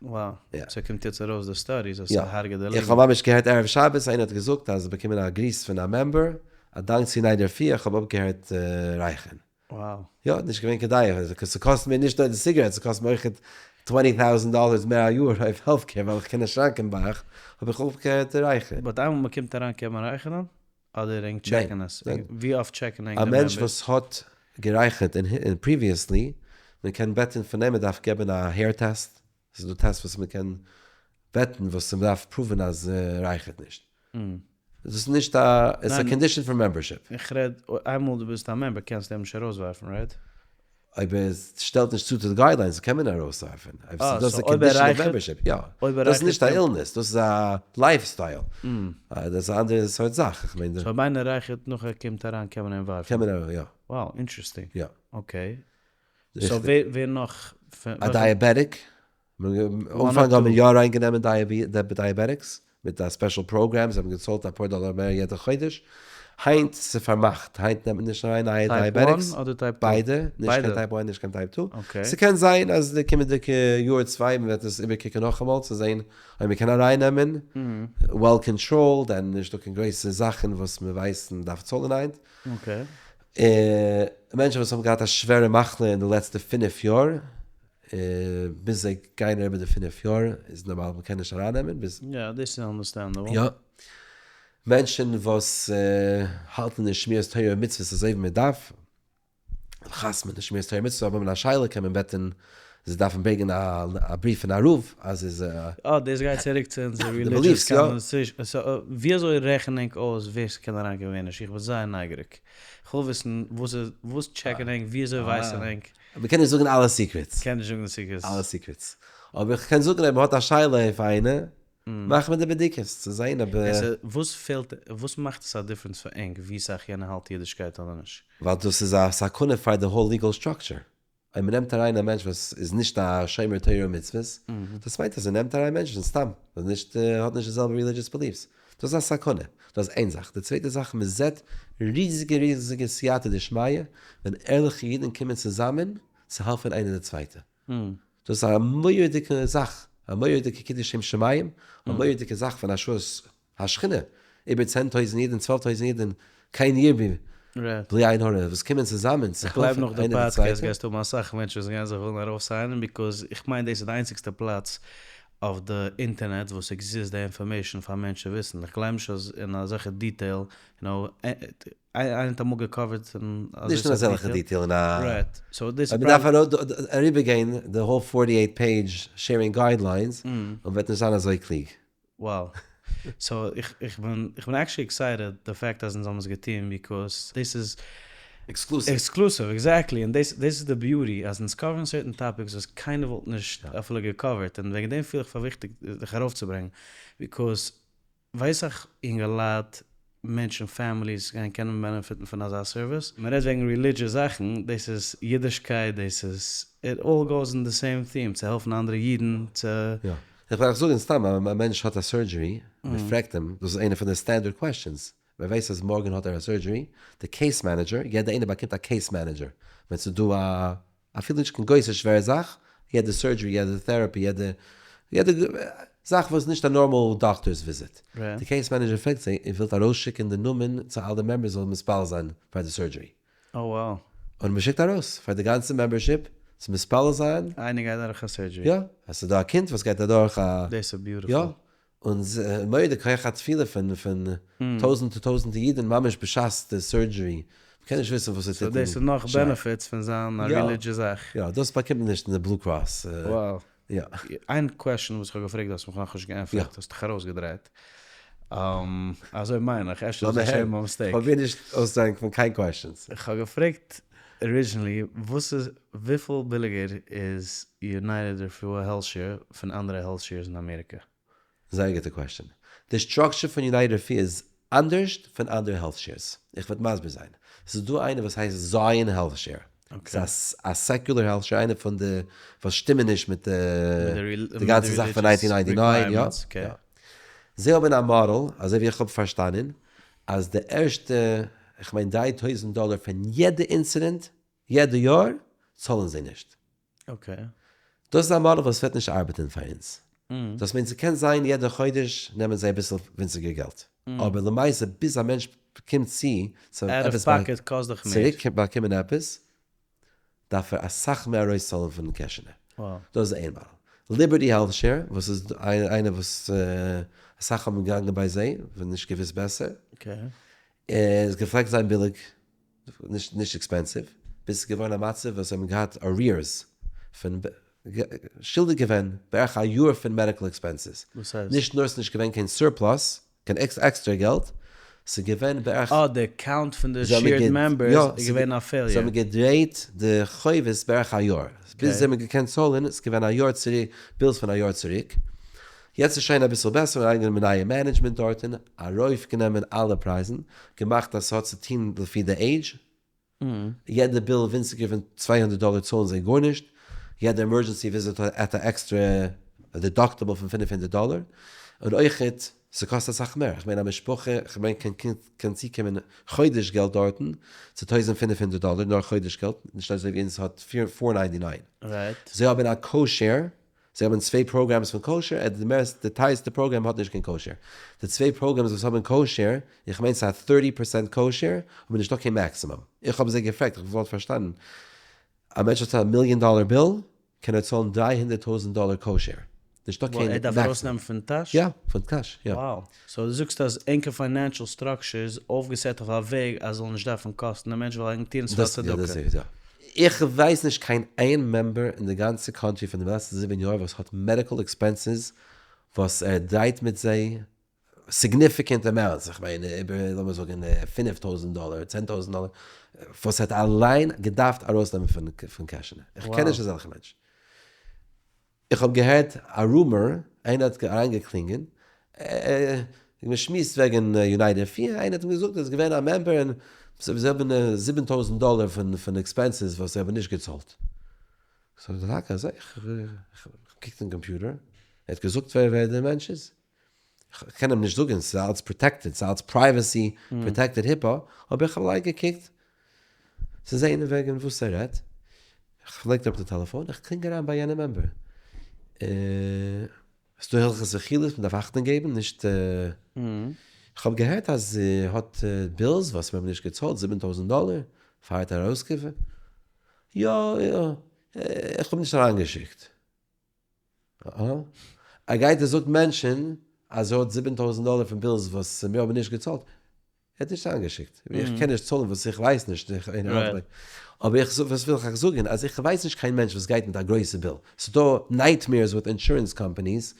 Wow. ס'קומט יעצט ארויס די studies אז ס'הארגעט די לונגען. איך האב ממש געהערט ערב שבת, איינער האט געזאגט אז זיי באקומען א גריס פון א member, א דאנק צו United רפואה איך האב אויפגעהערט רייכערן. Wow. יא, נישט געווען כדאי, ס'קאסט מיר נישט נאר די סיגרעט, ס'קאסט מיר אויכעט twenty thousand dollars מער א יאר אויף health care ווייל איך קען נישט ריין קיין בייך, האב איך אויפגעהערט רייכערן. But איינמאל מ'קומט אריין קען מען רייכערן? אדער ענק check ן עס? ווי אפט check ן ענק א די מענטש members? וואס האט גערייכערט אין previously, מען קען בעטן פון אים, מען דארף געבן א hair test, ס'איז דא test וואס מען קען בעטן וואס מען דארף prove ן אז ער רייכערט נישט. דאס איז נישט א, עס איז א condition פאר membership. איך רעד, איינמאל דו ביסט א member קענסטו אים נישט ארויסווארפן, right? אויב ער שטעלט נישט צו צו די guidelines קען מען ארויסווארפן. אויב ס'איז דאס א condition of membership, יא. דאס איז נישט א illness, דאס איז א lifestyle. דאס איז א אנדערע סארט זאך. איך מיין. So אויב איינער רייכערט נאך ער קומט אריין קען מען אים ווארפן? קען מען ארויס, יא. Wow, interesting. יא. Okay. So ווער נאך? א diabetic. אנפאנג האבן מיר יא אריינגענומען diabetics מיט א special program, זיי האבן געצאלט אפאר דאלער מער יעדע חודש. היינט ס'איז פארמאכט, היינט נעמט מען נישט אריין נייע diabetics. Type one אדער type two? ביידע, נישט קיין type one נישט קיין type two. ס'קען זיין אז די קומענדיגע יאר צוויי מ'וועט עס איבערקוקן נאכאמאל צו זען אויב מ'קען ארייננעמען, well controlled און נישטא קיין גרויסע זאכן וואס מ'ווייסט מ'דארף צאלן היינט. מענטשן וואס האבן געהאט א שווערע מחלה אין די לעצטע פינף יאר. ביז זיי גייען אריבער די 5 יאר איז נארמאל מ'קען נישט ארייננעמען ביז. יא, דאס איז understandable. יא. מענטשן וואס האלטן נישט שמירת תורה ומצוות אזוי ווי מ'דארף, חתמ'ן נישט שמירת תורה ומצוות, אבער מיט א שאלה קען מען בעטן זיי דארפן ברענגען א בריוו פון א רב אז איז. אה, דאס גייט צוריק צו אונזער religious conversation. So ווי אזוי רעכן ענק אויס ווער ס'קען אריינקומען ווער נישט? איך בין זייער נייגעריג. כ'וויל וויסן וואס איז, וואס check ען ענק, ווי אזוי ווייסן ענק? מ'קען נישט זאגן אלע secrets. קען נישט זאגן די secrets. אלע secrets. אבער איך קען זאגן אויב מ'האט א שאלה אויף איינער, מאכט מען די בדיקות צו זען אויב. וואס פעלט, וואס מאכט עס א difference פאר ענק ווי סאך יענער האלט אידישקייט אדער נישט? ווייל דאס איז א סכנה פאר די whole legal structure. אויב מ'נעמט אריין א מענטש וואס איז נישט א שומר תורה ומצוות, דאס מיינט אז ער נעמט אריין מענטשן סתם, וואס נישט האט נישט די זעלבע religious beliefs. דאס איז א סכנה. דאס איז איין זאך. די צווייטע זאך, מ'זעט ריזיגע ריזיגע סייעתא דשמיא ווען ערליכע אידן קומען צוזאמען צו העלפן איינער די צווייטע. דאס איז א מורא'דיגע זאך, א מורא'דיגע קידוש שם שמים, א מורא'דיגע זאך פון השראת השכינה, איבער 10,000 אידן, 12,000 אידן, כן ירבו, בלי עין הרע, וואס קומען צוזאמען צו איך גלייב העלפן נאך די איינער די פאדקעסט צווייטע. גייסטו האבן אסאך מענטשן וואס גייען זיך ווילן ארויפסיינען, because איך מיין דאס איז די איינציגסטע פלאץ אויף די אינטערנעט וואס exist די information פאר מענטשן וויסן, איך גלייב נישט אז אין אזעלכע detail, יו נאו, איינער האט אמאל גע cover ט אין אזוי נישט אין אזעלכע detail, אין א. Right, so דאס איז. מ'דארף אריבערגיין די whole 48 page sharing guidelines און וועט נישט זיין אזוי קלוג. Wow. So איך איך בין איך בין actually excited די fact אז אונז האבן עס געטון because דאס איז Exclusive. Exclusive, exactly, און דאס דאס איז די beauty אז אונז cover ן certain topics וואס קיינער וואלט נישט אפילו גע cover ט און וועגן דעם פיל איך פאר וויכטיג דיך ארויפצוברענגן because ווייס איך אינגעלייט, מענטשן, families גייען קענען benefit ן פון אזא סערוויס. מען רעדט וועגן religious זאכן, דאס איז אידישקייט, דאס איז, it all goes in the same theme, צו העלפן אנדערע אידן, צו. יא. איך וועל אייך זאגן סתם, א מענטש האט א surgery, מען פרעגט אים, דאס איז איינע פון די standard questions, מען ווייסט אז מארגן האט ער א surgery, די case manager, יעדע איינער באקומט א case manager, ווען ס'איז דא א אפילו נישט קיין גרויסע שווערע זאך, יעדע surgery, יעדע therapy, יעדע יעדע זאך וואס איז נישט א normal doctor's visit. די case manager פרעגט זיי, איר ווילט ארויסשיקן די נאמען צו אלע members זאלן מתפלל זיין פאר די surgery? Oh wow. און מען שיקט ארויס פאר די גאנצע membership צו מתפלל זיין. איינער גייט דורך א surgery. יא, אז ס'איז דא א קינד וואס גייט אדורך א. דאס איז beautiful. יא, און מורא'דיג כח התפילה פון פון טויזענטער טויזענטער אידן ממש בשעת די surgery, מ'קען נישט וויסן וואס ס'טוט אין. So דאס איז נאך benefits פון זיין א religious זאך. יא, דאס באקומט מען נישט אין די Blue Cross. Wow. יא. איין question וואס איך האב געפרעגט האסט מיך נאכנישט געענטפערט, האסט דיך ארויסגעדרייט. אזוי מיין איך, אפשר איז עס א shame mistake. פרוביר נישט אויסדרייען פון קיין questions. איך האב געפרעגט originally וואס איז וויפיל ביליגער איז United רפואה Health Share פון אנדערע health shares אין אמעריקע? זייער גוטע question. די structure פון United רפואה איז אנדערשט פון אנדערע health shares. איך וועט מסביר זיין. ס'איז דא איינער וואס הייסט Zion Health Share. ס'איז א secular health share, איינער פון די וואס שטימען נישט מיט די גאנצע זאך פון 1999. יא. זיי האבן א מאדעל, אזוי ווי איך האב פארשטאנען, אז די ערשטע, איך מיין 3000 דאלער פון יעדע incident, יעדע יאר, צאלן זיי נישט. Okay. דאס איז א מאדעל וואס וועט נישט ארבעטן פאר אונז. דאס מיינט ס'קען זיין יעדע חודש נעמען זיי אביסל ווינציגער געלט. אבער למעשה ביז א מענטש קומט צו צו עפעס צוריק באקומען עפעס, דארף ער אסאך מער ארויסצאלן פון קעשענע. דאס איז איין מאדעל. Liberty Health Share, וואס איז איינער וואס אסאך האבן געגאנגען ביי זיי, ווען נישט געוויסט בעסער. איז געפלעגט זיין ביליג, נישט expensive, ביז ס'איז געווארן א מצב וואס זיי האבן געהאט arrears פון שולדיג געווען בערך א יאר פון medical expenses. וואס הייסט? נישט נאר ס'איז נישט געווען קיין surplus, קיין עקסטערע געלט, ס'איז געווען בערך. אה, די account פון די shared members איז געווען א failure. זיי האבן געדרייט די חובות בערך א יאר, ביז זיי האבן געקענט צאלן, ס'איז געווען א יאר צוריק, bills פון א יאר צוריק. יעצט איז שוין אביסל בעסער, אריינגענומען נייע management דארטן, ארויפגענומען אלע פרייזן, געמאכט אז ס'האט צו טון לפי די עידזש, יעדע bill ווינציגער פון 200 דאלער צאלן זיי גארנישט, יעדע emergency visit האט א עקסטערע deductible פון 500 דאלער, און אויכעט ס'קאסט אסאך מער, איך מיין א משפחה, איך מיין קיין קינד קען צוקומען חודש געלט דארטן צו 1500 דאלער, נאר חודש געלט, נישט אזוי ווי אונז האט 499. זיי האבן א co-share, זיי האבן צוויי programs פון co-share, די מערסט, די טייערסטע program האט נישט קיין co-share. די צוויי programs וואס האבן co-share, איך מיין ס'איז א 30% co-share, אבער נישטא קיין maximum. איך האב זיי געפרעגט, איך וואלט פארשטאנען, א מענטש האט א מיליאן דאלער bill, קען ער צאלן 300,000 דאלער co-share. נישטא וואו, קיין ער דארף maximum. ארויסנעמען פון טאש? יא, פון טאש, יא. Wow. So דו זאגסט אז ענקער financial structure איז אויפגעסעט אויף א וועג אז זאל נישט דארפן קאסטן די מענטש ווייל ענק טוען עס פאר דאס, יא, דאס צדקה. איז, יא. איך ווייס נישט קיין איין member אין די גאנצע country פון די לעצטע 7 יאר וואס האט medical expenses וואס ער דרייט מיט זיי significant amounts, איך מיין איבער, לאמיר זאגן, 5,000 דאלער, 10,000 דאלער, וואס האט אליין געדארפט ארויסנעמען פון קעשענע. איך קען Wow. נישט אזעלכע מענטשן. איך האב געהערט א rumor, איינער האט אריינגעקלינגען, מען שמועסט וועגן United 4, איינער האט אים געזאגט, ער איז געווען א member און זיי האבן 7,000 דאלער פון expenses וואס זיי האבן נישט געצאלט. So, טאקע אזוי, איך קוק אין קאמפיוטער, ער האט געזאגט ווער דער מענטש איז. איך קען אים נישט זאגן, ס'איז אלץ protected, ס'איז אלץ privacy, protected HIPAA, אבער איך האב אליין געקוקט, צו זען וועגן וואס ער רעדט. איך לייג אראפ די טעלעפאן, איך קלינג אריין ביי יענעם member. ס'איז דא הלכות רכילות, מען דארף אכטונג געבן, נישט, איך האב געהערט אז ער האט bills וואס מיר האבן נישט געצאלט, 7,000 דאלער, פאר האט ער ארויסגעגעבן. יא, יא, איך האב נישט אריינגעשיקט. אהא. ער גייט און זאגט מענטשן אז ער האט 7,000 דאלער פון bills וואס מיר האבן נישט געצאלט. ער האט נישט אריינגעשיקט. איך קען נישט צאלן וואס איך ווייס נישט. איך, אין ארבעט. אבער איך זאג, וואס וויל איך זאגן? אז איך ווייס נישט קיין מענטש וואס גייט מיט א גרויסע bill. ס'איז דא nightmares with insurance companies,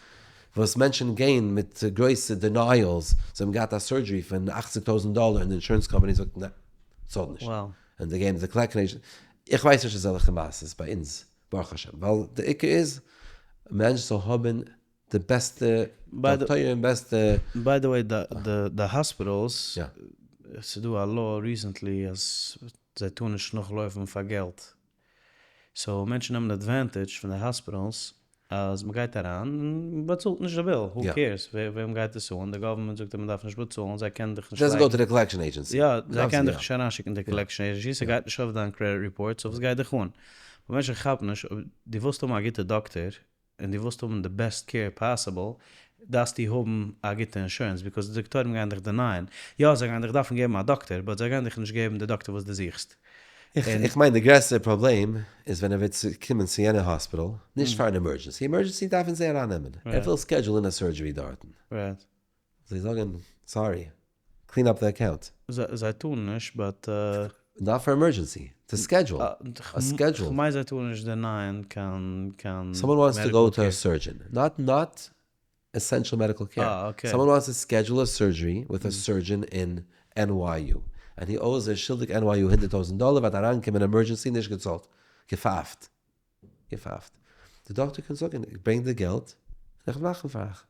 וואס מענטשן גייען מיט גרויסע denials. זיי האבן געהאט א surgery פון 80,000 דאלער און די insurance company זאגט, נע, צאלט נישט. און זיי גייען די collection. איך ווייס נישט אזעלכע מעשות ביי אונז, ברוך השם. ווייל די עיקר איז, א מענטש זאל האבן די בעסטע דאקטוירים, בעסטע By the way, די hospitals, ס'איז דא א law recently אז זיי טארן נישט נאכלויפן פאר געלט. So מענטשן נעמען advantage פון די hospitals אז מען גייט אריין און מען באצאלט נישט די bill. Who cares? וועם גייט עס אן? די government זאגט אז מען דארף נישט באצאלן, זיי קענען דיך נישט Doesn't go to the collection agency. יא, זיי דארף קענען זי, דיך יא. נישט אריינשיקן די collection agency, ס'גייט נישט אויף דיין credit report, so וואס גייט דיך אן? אבער מענטשן כאפן נישט, אויב דו ווילסט האבן א גוטע דאקטער, און דו ווילסט האבן די best care possible, דארפסטו האבן א גוטע insurance, because די דאקטוירים גייען דיך deny'ען. יא, זיי גייען דיך דארפן געבן א דאקטער, but זיי גייען דיך נישט געבן די דאקטער וואס דו זוכסט. איך מיין, די גרעסטע פראבלעם איז ווען ער וועט קומען צו יענע hospital, נישט פאר אן emergency. Emergency דארפן זיי ארייננעמען. ער וויל schedule'ן א surgery דארטן. זיי זאגן, sorry, clean up the account. זיי טון נישט, but Not for emergency, to schedule. A schedule. איך מיין, זיי טון נישט deny'ען קיין Someone wants to medical go to a care. surgeon, not essential medical care. Okay. Someone wants to schedule a surgery with a surgeon in NYU. And he owes a שולדיג NYU 100,000 דאלער, וועט אריינקומען emergency נישט געצאלט. געפייפט. געפייפט. די דאקטער קען זאגן, איך ברענג די געלט, איך מאך פאר אייך.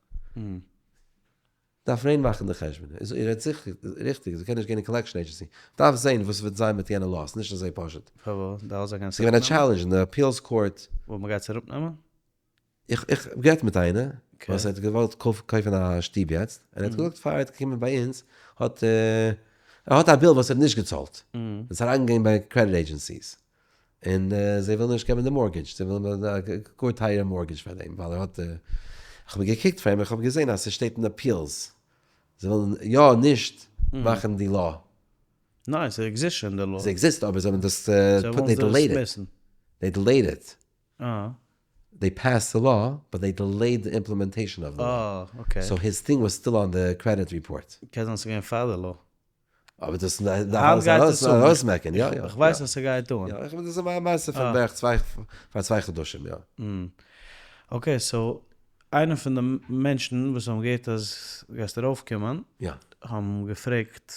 דארף ריין מאכן די חשבון. איז איר רעדט זיכער ריכטיג, זי קען נישט גיין אין collection agency. דארף זען וואס וועט זיין מיט יענע laws, נישט אזוי פשוט. פארוואס? דא זיי קיין ס'איז געווען א challenge אין די appeals court. וואו מען גייט עס אראפנעמען? איך האב גערעדט מיט איינער, וואס האט געוואלט קויפן א שטוב יעצט, און ער האט געזאגט פאר ער האט געקומען ביי אונז, ער האט א bill וואס ער האט נישט געצאלט. עס איז אריינגעגאנגען ביי credit agencies. און זיי ווילן נישט געבן די mortgage, זיי ווילן א גאר טייערע mortgage פאר דעם, ווייל ער האט, איך האב געקוקט פאר אים, איך האב געזען אז ס'שטייט אין appeals. זיי ווילן יא נישט מאכן די law. ניין, ס'עקזיסט שוין די law. ס'עקזיסט, אבער זיי האבן דאס, זיי ווילן they דאס delayed it. מיסן. They delayed it. They passed the law, but they delayed the implementation of the law. Okay. So his thing was still on the credit report. קען זיין ס'געווען פאר די law. אבער דאס היינט דארף גייט אלעס עס אן. ארויסמעקן, יא, יא. איך ווייס אז ס'גייט אן. יא, איך מיין, דאס איז א מעשה פון בערך פאר 2 חדשים, יא. Okay, so, איינער פון די מענטשן וואס האבן געהערט אז גייסט ארויפקומען, האבן געפרעגט,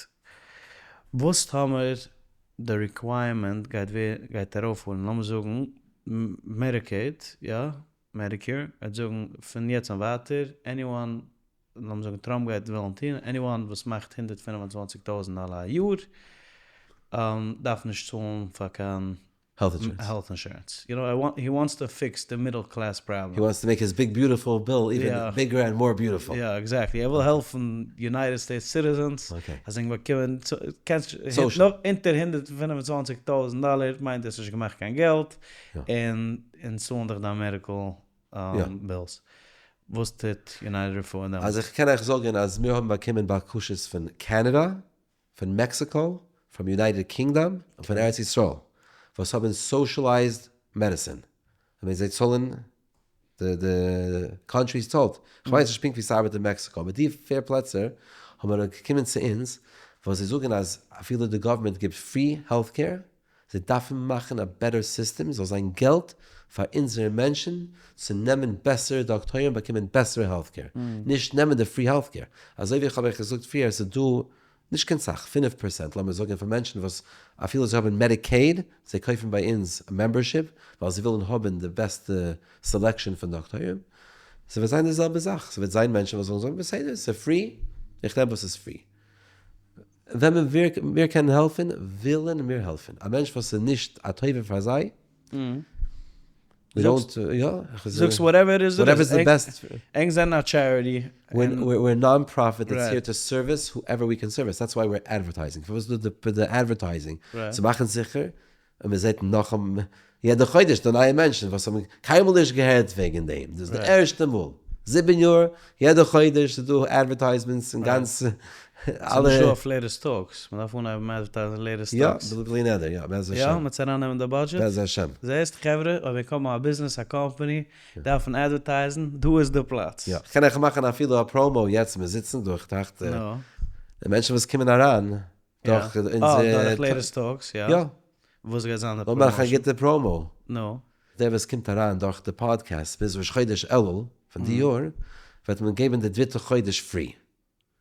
וואס טאמער די requirement גייט ווער, גייט ארויפפארן, לאמיר זאגן, Medicaid, יא, Medicare, גייט זאגן פון יעצט און ווייטער, anyone, לאמיר זאגן טראמפ גייט וועלן טון, anyone וואס מאכט 125,000 דאלער א יאר, דארף נישט צאלן פאר קיין Health insurance. Health insurance. You know, I want, he wants to fix the middle class problem. He wants to make his big beautiful bill even bigger and more beautiful. Yeah, exactly. ער וויל העלפן United States citizens. אז זיי באקומען, קענסט Social. נאך אונטער 125,000 דאלער מיינט דאס נישט געמאכט קיין געלט. און צאלן דיך דיין medical bills. וואס טוט United Refuah דעמאלטס? אז איך קען אייך זאגן אז מיר האבן באקומען בקשות פון קאנאדע, פון מעקסיקא, פון United Kingdom און פון ארץ ישראל, וואס האבן socialized medicine. מיין זיי צאלן, די די countries צאלט, כ'ווייס נישט פונקט ווי ס'ארבעט אין מעקסיקא, אבער די פיר פלעצער האבן געקומען צו אונז וואס זיי זאגן אז אפילו די government גיבט free health care, זיי דארפן מאכן א better system, זאל זיין געלט פאר אונזערע מענטשן צו נעמען בעסערע דאקטוירים באקומען בעסערע health care, נישט נעמען די free health care. אזוי ווי איך האב אייך געזאגט פריער, עס איז דא נישט קיין סאך, 5% לאמיר זאגן פון מענטשן וואס אפילו זיי האבן Medicaid, זיי קויפן ביי אונז א membership ווייל זיי ווילן האבן די בעסטע selection פון דאקטוירים. ס'וועט זיין די זעלבע זאך, ס'וועט זיין מענטשן וואס זאלן זאגן בסדר, ס'איז free, איך נעם וואס איז free. וועמען מיר קענען העלפן, ווילן מיר העלפן. א מענטש וואס איז נישט א טובה פאר זיי, זאגסט whatever איז די בעסט. ענק זענען א charity. We're non-profit that's here to service whoever we can service, that's why we're advertising. פארוואס איז דא די advertising? צו מאכן זיכער און מען זעט נאך יעדע חודש די נייע מענטשן וואס האבן קיינמאל נישט געהערט וועגן דעם, דאס איז די ערשטע מאל, 7 יאר, יעדע חודש איז דא advertisements און גאנץ אלע. ס'איז נישטא אויף Latest Talks, מען דארף אנהייבן advertise ן Latest Talks. יא, בלי נדר, יא, בעזר השם. יא, מען וועט ארייננעמען די budget. בעזר השם. זעסט חברה, אויב איר קומט א ביזנעס, א קאמפאני, דארפן advertise ן, דא איז די פלאץ. יא, כ'קען אייך מאכן אפילו א promo יעצט, מיר זיצן דא, איך טראכט, די מענטשן וואס קומען אריין, דורך אונזער... דורך Latest Talks, יא. יא. וואס גייט זיין די promotion? לאמיר מאכן א גוטע promo. נו. דער וואס קומט אריין דורך די פאדקעסט ביז ראש חודש אלול פון די יאר, וועט מען געבן די דריטע חודש free.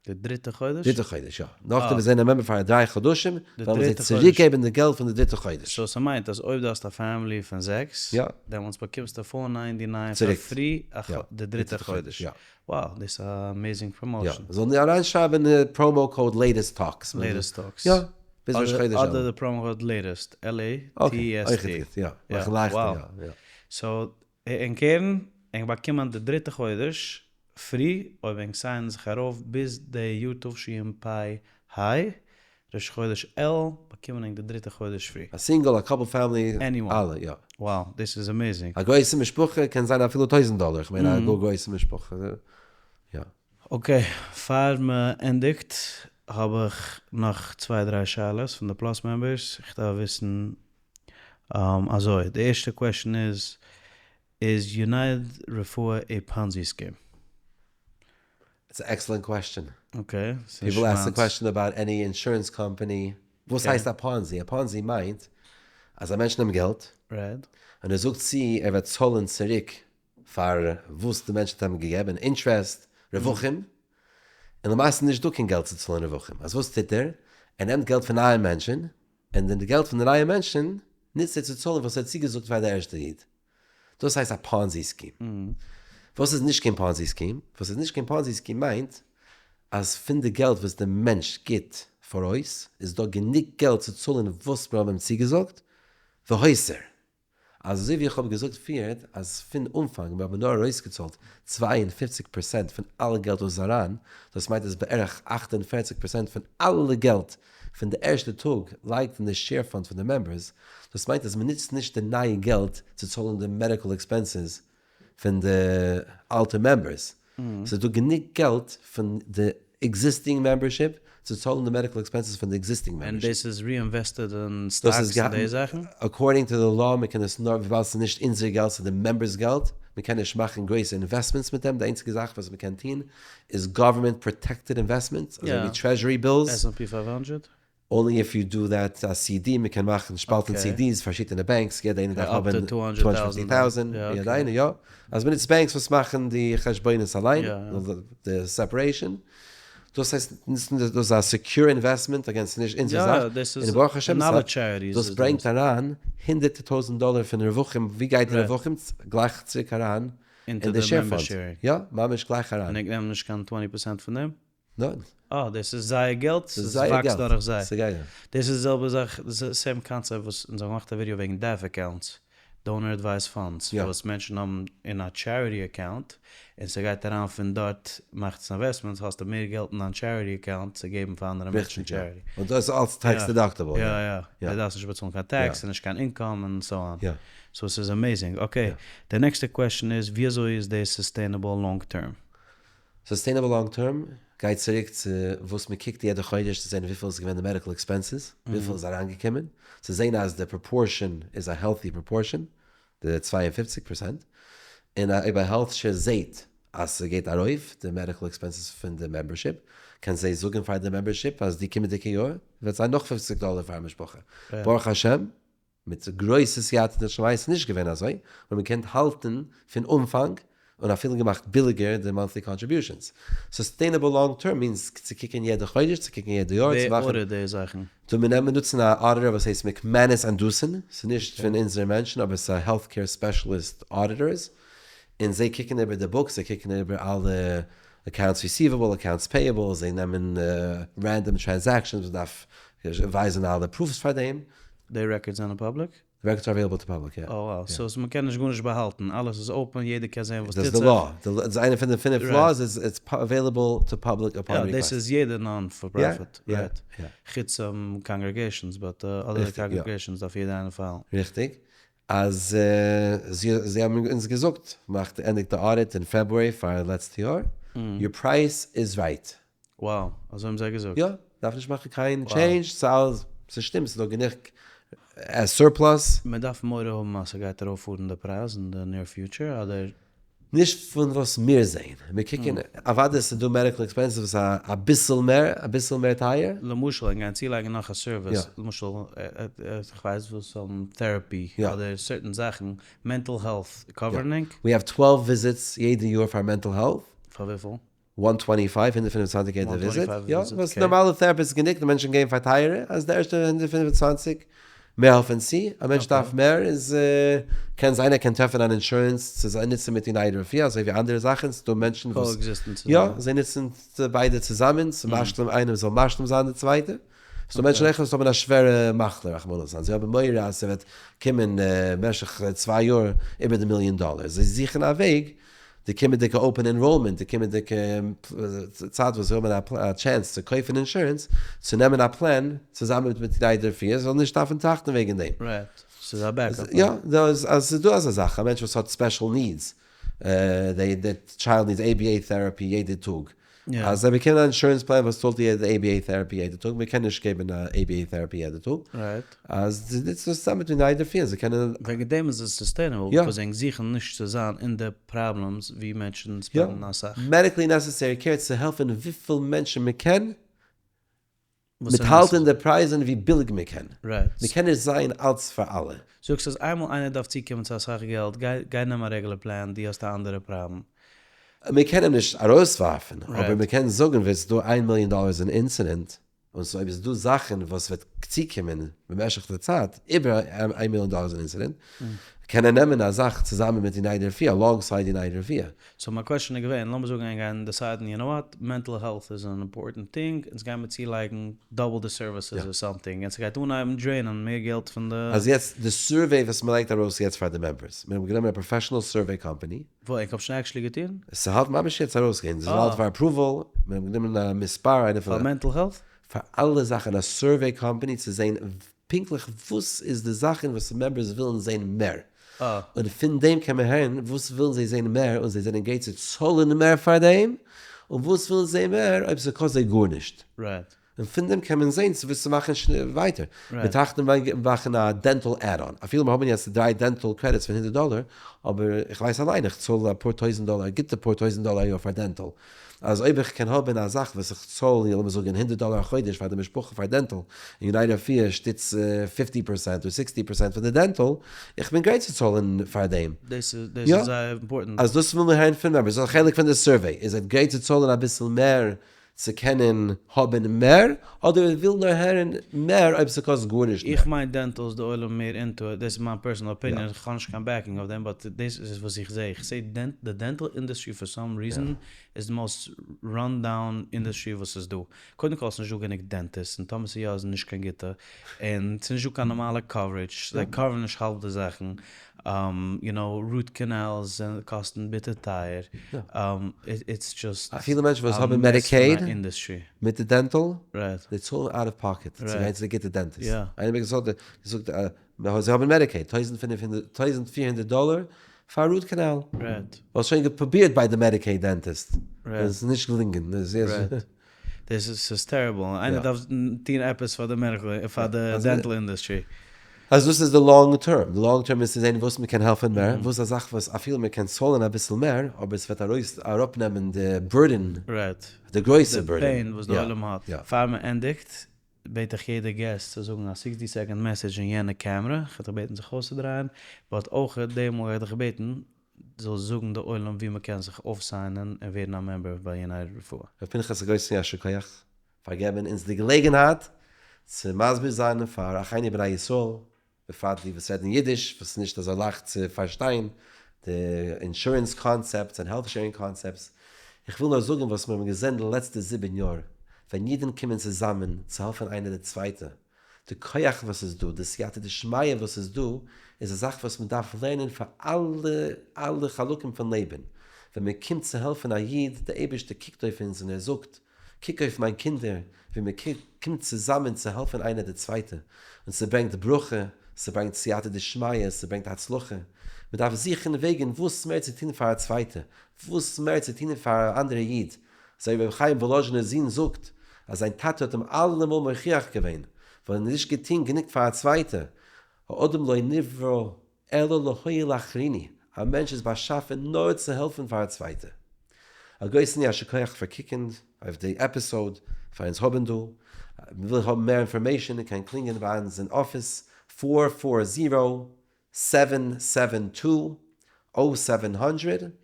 די דריטע חודש? דריטע חודש, יא. נאכדעם וואס זיי זענען א member פאר 3 חדשים, וועלן זיי צוריק געבן די געלט פון די דריטע חודש. so ס'מיינט אז אויב דו האסט א family פון זעקס, דעמאלטס באקומסטו 4 99 פאר free די דריטע חודש. יא. Wow, דאס איז א amazing promotion. יא, זאלן די אריינשרייבן די promo code Latest Talks. Latest Talks. יא, ביז ראש חודש אלול. אדער די promo code Latest, L-A-T-E-S-T. אויך גוט, יא. מאכן לייכטער, יא. so, ענק הערן, ענק באקומען די דריטע חודש free, אויב ענק sign ען זיך ארויף ביז די יאר תשפ ה, ראש חודש אלול, באקומען ענק די דריטע חודש free. א single, א couple family, אלע, יא. Wow, דאס איז amazing. א גרויסע משפחה קען זיין אפילו 1000 דאלער, איך מיין א גאר גרויסע משפחה, יא. Okay, פאר מען ענדיגט האב איך נאך צוויי דריי שאלות פון די Plus members, איך דארף וויסן אזוי, די ערשטע question איז, איז United רפואה a Ponzi scheme? It's an excellent question. Okay. People ask the question about any insurance company. וואס הייסט א Ponzi? א Ponzi מיינט אז א מענטש נעמט געלט און ער זאגט צו ער וועט צאלן צוריק פאר וואס די מענטש האט אים געגעבן, interest, רווחים, און למעשה איז נישט דא קיין געלט צו צאלן רווחים. אז וואס טוט ער? ער נעמט געלט פון נייע מענטשן, און די געלט פון די נייע מענטשן נוצט ער צו צאלן וואס ער האט צוגעזאגט פאר די ערשטע איד. דאס הייסט א Ponzi scheme. וואס איז נישט קיין Ponzi scheme? וואס איז נישט קיין Ponzi scheme מיינט אז פון די געלט וואס די מענטש גיט פאראויס איז דא גענוג געלט צו צאלן וואס מיר האבן אים צוגעזאגט, והותר. אזוי ווי איך האב געזאגט פריערט אז פון אנפאנג מיר האבן נאר ארויסגעצאלט 52% פון אלע געלט וואס איז אריין, דאס מיינט אז בערך 48% פון אלע געלט פון די ערשטע טאג לייגט אין די share fund פון די members, דאס מיינט אז מען נוצט נישט די נייע געלט צו צאלן די medical expenses פון די אלטע members. ס'איז דא גענוג געלט פון די existing membership צו צאלן די medical expenses פון די existing membership. און דאס איז reinvested אין stocks און די זאכן? According to the law, מען קען עס נאר, וויבאלד ס'איז נישט אונזער געלט, ס'איז די members געלט, מען קען נישט מאכן גרויסע investments מיט דעם, די איינציגע זאך וואס מען קען טון איז government protected investments, אזוי ווי treasury bills. S&P 500? Only if you do that א CD, מען קען מאכן שפאלטן CDs, פארשידענע banks, יעדע איינער דארף האבן 250,000, יעדע איינער, יא. אז מען נוצט banks וואס מאכן די חשבונות אליין, די separation, דאס הייסט, דאס איז א secure investment, again ס'איז נישט אונזער זאך, און ברוך השם דאס ברענגט אריין הונדערטער טויזנט דאלער פון רווחים, ווי גייט די רווחים? גלייך צוריק אריין אין די share fund, יא, ממש גלייך אריין. און איך נעם נישט קיין 20% פון דעם? ניין. אה, דאס איז זייער געלט, ס'וואקסט דורך זיי. דאס איז די זעלבע זאך, די same concept וואס אונז האבן געמאכט א ווידעא וועגן DAF accounts, donor advised funds, וואס מענטשן האבן אין א charity account, און ס'גייט אריין פון דארט מאכט עס investments, האסטו מער געלט אין דיין charity account צו געבן פאר אנדערע מענטשן charity. און דאס איז אלץ tax deductible. יא יא, דו דארפסט נישט באצאלן קיין tax, נישט קיין income און so on. So ס'איז amazing. Okay, די נעקסטע question איז, ווי אזוי איז דאס sustainable long term? Sustainable long term גייט צוריק צו וואס מען קוקט יעדע חודש צו זען וויפיל איז געווען די medical expenses, וויפיל איז אריינגעקומען, צו זען אז די proportion איז א healthy proportion. די 52%, און אויב א health share זעהט אז ס'גייט ארויף די medical expenses פון די membership, קען זיי זאגן פאר די membership אז די קומענדיגע יאר וועט זיין נאך 50 דאלער פאר א משפחה. ברוך השם, מיט גרויסע סייעתא דשמיא איז נישט געווען אזוי, און מען קען האלטן פון אנפאנג און אפילו געמאכט ביליגער די monthly contributions. Sustainable long term means צו קוקן יעדע חודש, צו קוקן יעדע יאר, צו ווער מאכן. audit די זאכן? טא מיר נעמען נוצן א auditor וואס הייסט McManus and Dewson, ס'איז נישט פון אונזערע מענטשן אבער ס'איז א health care specialist auditors, און זיי קוקן איבער די books, זיי קוקן איבער אלע accounts receivable, accounts payable, זיי נעמען random transactions וואס דארף ווייזן אלע proofs פאר דעם. די records זענען public? די records are available to public, יא. Oh wow, so מ'קען נישט גארנישט באהאלטן, אלעס איז open, יעדער קען זען וואס דאס טוט איז די זיך. law, דאס איז איינע פון די פינף laws איז it's available to public upon יא, דאס request. איז יעדע non for profit, right? יא. חוץ congregations, but אדער congregations דארף יעדער איינער file ן. ריכטיג, אז זיי האבן אונז געזאגט, מאכט ענדיגט די audit אין February פאר לעצטע יאר, your price is right. Wow, אזוי האבן זיי געזאגט? יא, דארף נישט מאכן קיין change, ס'אלעס, ס'שטימט, ס'איז דא גענוג surplus. מען דארף מורא האבן אז ס'גייט ארויפפארן די פרייז אין די near future אדער? נישט פון וואס מיר זעהן, מיר קוקן, אוודאי ס'איז דא medical expenses וואס איז אביסל מער, אביסל מער טייער. למשל און גיין צולייגן נאך א service, למשל איך ווייס וואס, therapy אדער certain זאכן, mental health cover ענק? We have 12 visits יעדע יאר פאר mental health. פאר וויפיל? 125, 125 יעדע visit, יא, וואס נארמאלע therapist גענוג, די מענטשן גייען פאר טייערע, אז די ערשטע 125, מער העלפן צו, א מענטש דארף מער, איז קען זיין ער קען טרעפן אן insurance צו זיי נוצן מיט United רפואה, אזוי ווי אנדערע זאכן, ס'דא מענטשן וואס, יא, זיי נוצן ביידע צוזאמען, צו משלים איינער זאל משלים זיין די צווייטע, ס'דא מענטשן אויך וואס האבן א שווערע מחלה רחמנא לצלן, זיי האבן מורא אז ס'וועט קומען במשך צוויי יאר איבער די מיליאן דאלער, זיי זוכן א וועג די קומענדיגע open enrollment, די קומענדיגע צייט וואס זיי האבן א chance צו קויפן insurance, צו נעמען א plan צוזאמען מיט United רפואה, זיי זאלן נישט דארפן טראכטן וועגן דעם. Right, ס'איז א backup plan. יא, אז ס'איז דא אזא זאך, א מענטש וואס האט special needs, די child needs ABA therapy יעדע טאג, אז זיי באקומען א insurance plan וואס צאלט די ABA therapy יעדע טאג, מען קען נישט געבן א ABA therapy יעדע טאג, אז זיי נוצן עס צוזאמען מיט United רפואה, זיי קענען. וועגן דעם איז עס sustainable, because זיי זוכן נישט צו זיין אין די problems ווי מענטשן spend ן אסאך. Medically necessary care צו העלפן וויפיל מענטשן מען קען, מיטהאלטן די פרייזן ווי ביליג מען קען. מען קען נישט זיין אלץ פאר אלע. זאגסט אז איינמאל איינער דארף צוקומען צו אסאך געלט, גיי נעם א regular plan, דו האסט א אנדערע פראבלעם. מען קען אים נישט ארויסווארפן, אבער מען קען זאגן ווען ס'איז דא איין מיליאן דאלער אין incident, און סאו אויב איז דא זאכן וואס וועט צוקומען במשך די צייט איבער איין מיליאן דאלער אין incident, קען ער נעמען א זאך צוזאמען מיט United רפואה, alongside United רפואה. So מיין question איז געווען, לאמיר זאגן ענק גייען decide ן, you know what, mental health איז אן important thing, אונז גיימיר צולייגן double די services or something, און ס'גייט אנהייבן drain ען מער געלט פון די. אז יעצט די survey וואס מ'לייגט ארויס יעצט פאר די members, מיר האבן גענומען א professional survey company. וואו, ענק האבן שוין actually געטון? ס'האלט ממש יעצט ארויסגיין, ס'האלט פאר approval, מיר האבן גענומען א מספר איינער פון פאר mental health? פאר אלע זאכן, א survey company צו זען פונקטליך וואס איז די זאכן וואס members ווילן זען מער, און פון דעם קען מען הערן וואס ווילן זיי זען מער און זיי זענען גרייט צו צאלן מער פאר דעם, און וואס ווילן זיי מער אויב ס'קאסט זיי גארנישט. און פון דעם קען מען זען צו וואס צו מאכן ווייטער. מיר טראכטן מאכן א dental add-on, אפילו מיר האבן יעצט דריי dental credits פון 100 דאלער, אבער איך ווייס אליין איך צאל אפאר טויזנט דאלער, א גוטע פאר טויזנט דאלער א יאר פאר dental, אז אויב איך קען האבן א זאך וואס איך צאל לאמיר זאגן 100 דאלער א חודש פאר די משפחה פאר dental, און United רפואה שטיצט 50 percent אדער 60 percent פון די dental, איך בין גרייט צו צאלן פאר דעם. דאס איז זייער important. אז דאס וויל מען הערן פון members, דאס איז א חלק פון די survey, איר זענט גרייט צו צאלן אביסל מער צו קענען האבן מער, אדער איך וויל נאר הערן מער אויב ס'קאסט גארנישט מער? איך מיין dental איז די עולם מער into it, דאס איז מיין personal opinion, איך האב נישט קיין backing אויף דעם, but דאס איז וואס איך זע, איך זע די dental industry for some reason איז די most run down industry וואס איז דא, קודם כל ס'נישט דא גענוג dentists, און טאמער ס'יא איז נישט קיין גוטע, און ס'נישט דא קיין נארמאלע coverage, זיי cover ן נישט האלב די זאכן, you know, root canals קאסטן ביטער טייער, it's just אפילו מענטשן וואס האבן Medicaid מיט די dental, זיי צאלן out of pocket צו גיין צו די גוטע dentist. איינער האט מיר געזאגט זיי האבן Medicaid, 1400 דאלער פאר א root canal. וואלסט שוין געפרובירט ביי די Medicaid dentist, און עס איז נישט געלונגען. דאס איז terrible, איינער דארף טון עפעס פאר די medical, פאר די dental industry. אז דאס איז די long term, די long term איז צו זען וואס מען קען העלפן מער, וואס א זאך וואס אפילו מען קען צאלן אביסל מער, אבער עס וועט ארויס אראפנעמען די burden, די גרויסע burden. די pain וואס די עולם האט. פאר מען ענדיגט, בעט איך יעדע guest צו זאגן א 60 second message אין יענע קעמרע, איך וועל דיך בעטן זיך אויסצודרייען, but אויך די מאל גיי איך דיך בעטן זאלסט זאגן די עולם ווי מען קען זיך אויפסיינען און ווערן א member ביי United רפואה. ר' פנחס א גרויסן יישר כח פאר געבן אונז די געלעגנהייט צו מסביר זיין פאר אחינו בני ישראל, בפרט די וואס רעדן אידיש, וואס איז נישט אזוי לייכט צו פארשטיין די אינשורענס concepts און health sharing concepts. איך וויל נאר זאגן וואס מיר האבן געזען די לעצטע 7 יאר, ווען אידן קומען צוזאמען צו העלפן איינער די צווייטע, די כח וואס איז דא, די סייעתא דשמיא וואס איז דא, איז א זאך וואס מען דארף לערנען פאר אלע אלע חלקים פון לעבן. ווען מען קומט צו העלפן א איד, דער אייבערשטער קוקט אויף אונז און ער זאגט, קוק אויף מיין קינדער, ווי מען קומט צוזאמען צו העלפן איינער די צווייטע, און ס'ברענגט ברכה, ס'ברענגט סייעתא דשמיא, ס'ברענגט הצלחה. מען דארף זוכן וועגן וואס מער צו טון פאר א צווייטע, וואס מער צו טון פאר א אנדערע איד. אזוי ווי רבי חיים וואלאזשינער זון זאגט, אז זיין טאטע האט אים אלעמאל מוכיח געווען, ווייל ער האט נישט געטון גענוג פאר א צווייטע, האדם לא נברא אלא להועיל לאחרים, א מענטש איז באשאפן נאר צו העלפן פאר א צווייטע. א גרויסן יישר כח פאר קוקן אויף די episode, פאר אונז האבן דא. מען וויל האבן מער information קען קלינגען ביי אונז אין אפיס 440-772-0700,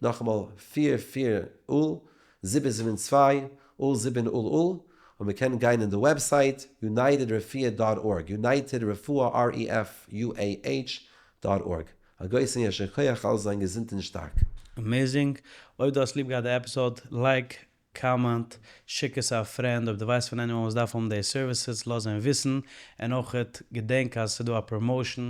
נאכאמאל 440-772-0700, און מען קען גיין אין די website unitedrefuah.org, United Refuah R-E-F-U-A-H.org. א גרויסן יישר כח, אלע זיין געזונט און שטארק. Amazing. אויב דו האסט ליב געהאט די episode, like, comment, שיק עס א friend, אויב דו ווייסט פון anyone וואס דארף האבן די services, לאז אים וויסן. און אויך געדענק אז ס'איז דא א promotion,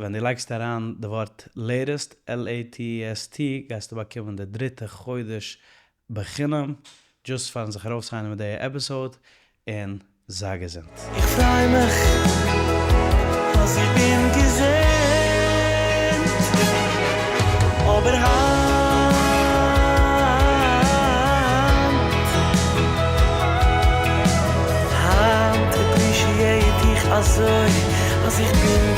ווען דו לייגסט אריין די ווארט latest, L-A-T-E-S-T, גייסטו באקומען די דריטע חודש בחינם, just פארן זיך ארויפסיינען מיט די episode, און זיי געזונט. איך פריי מיך אז איך בין געזונט, אבער היינט, היינט appreciate איך אזוי אז איך בין.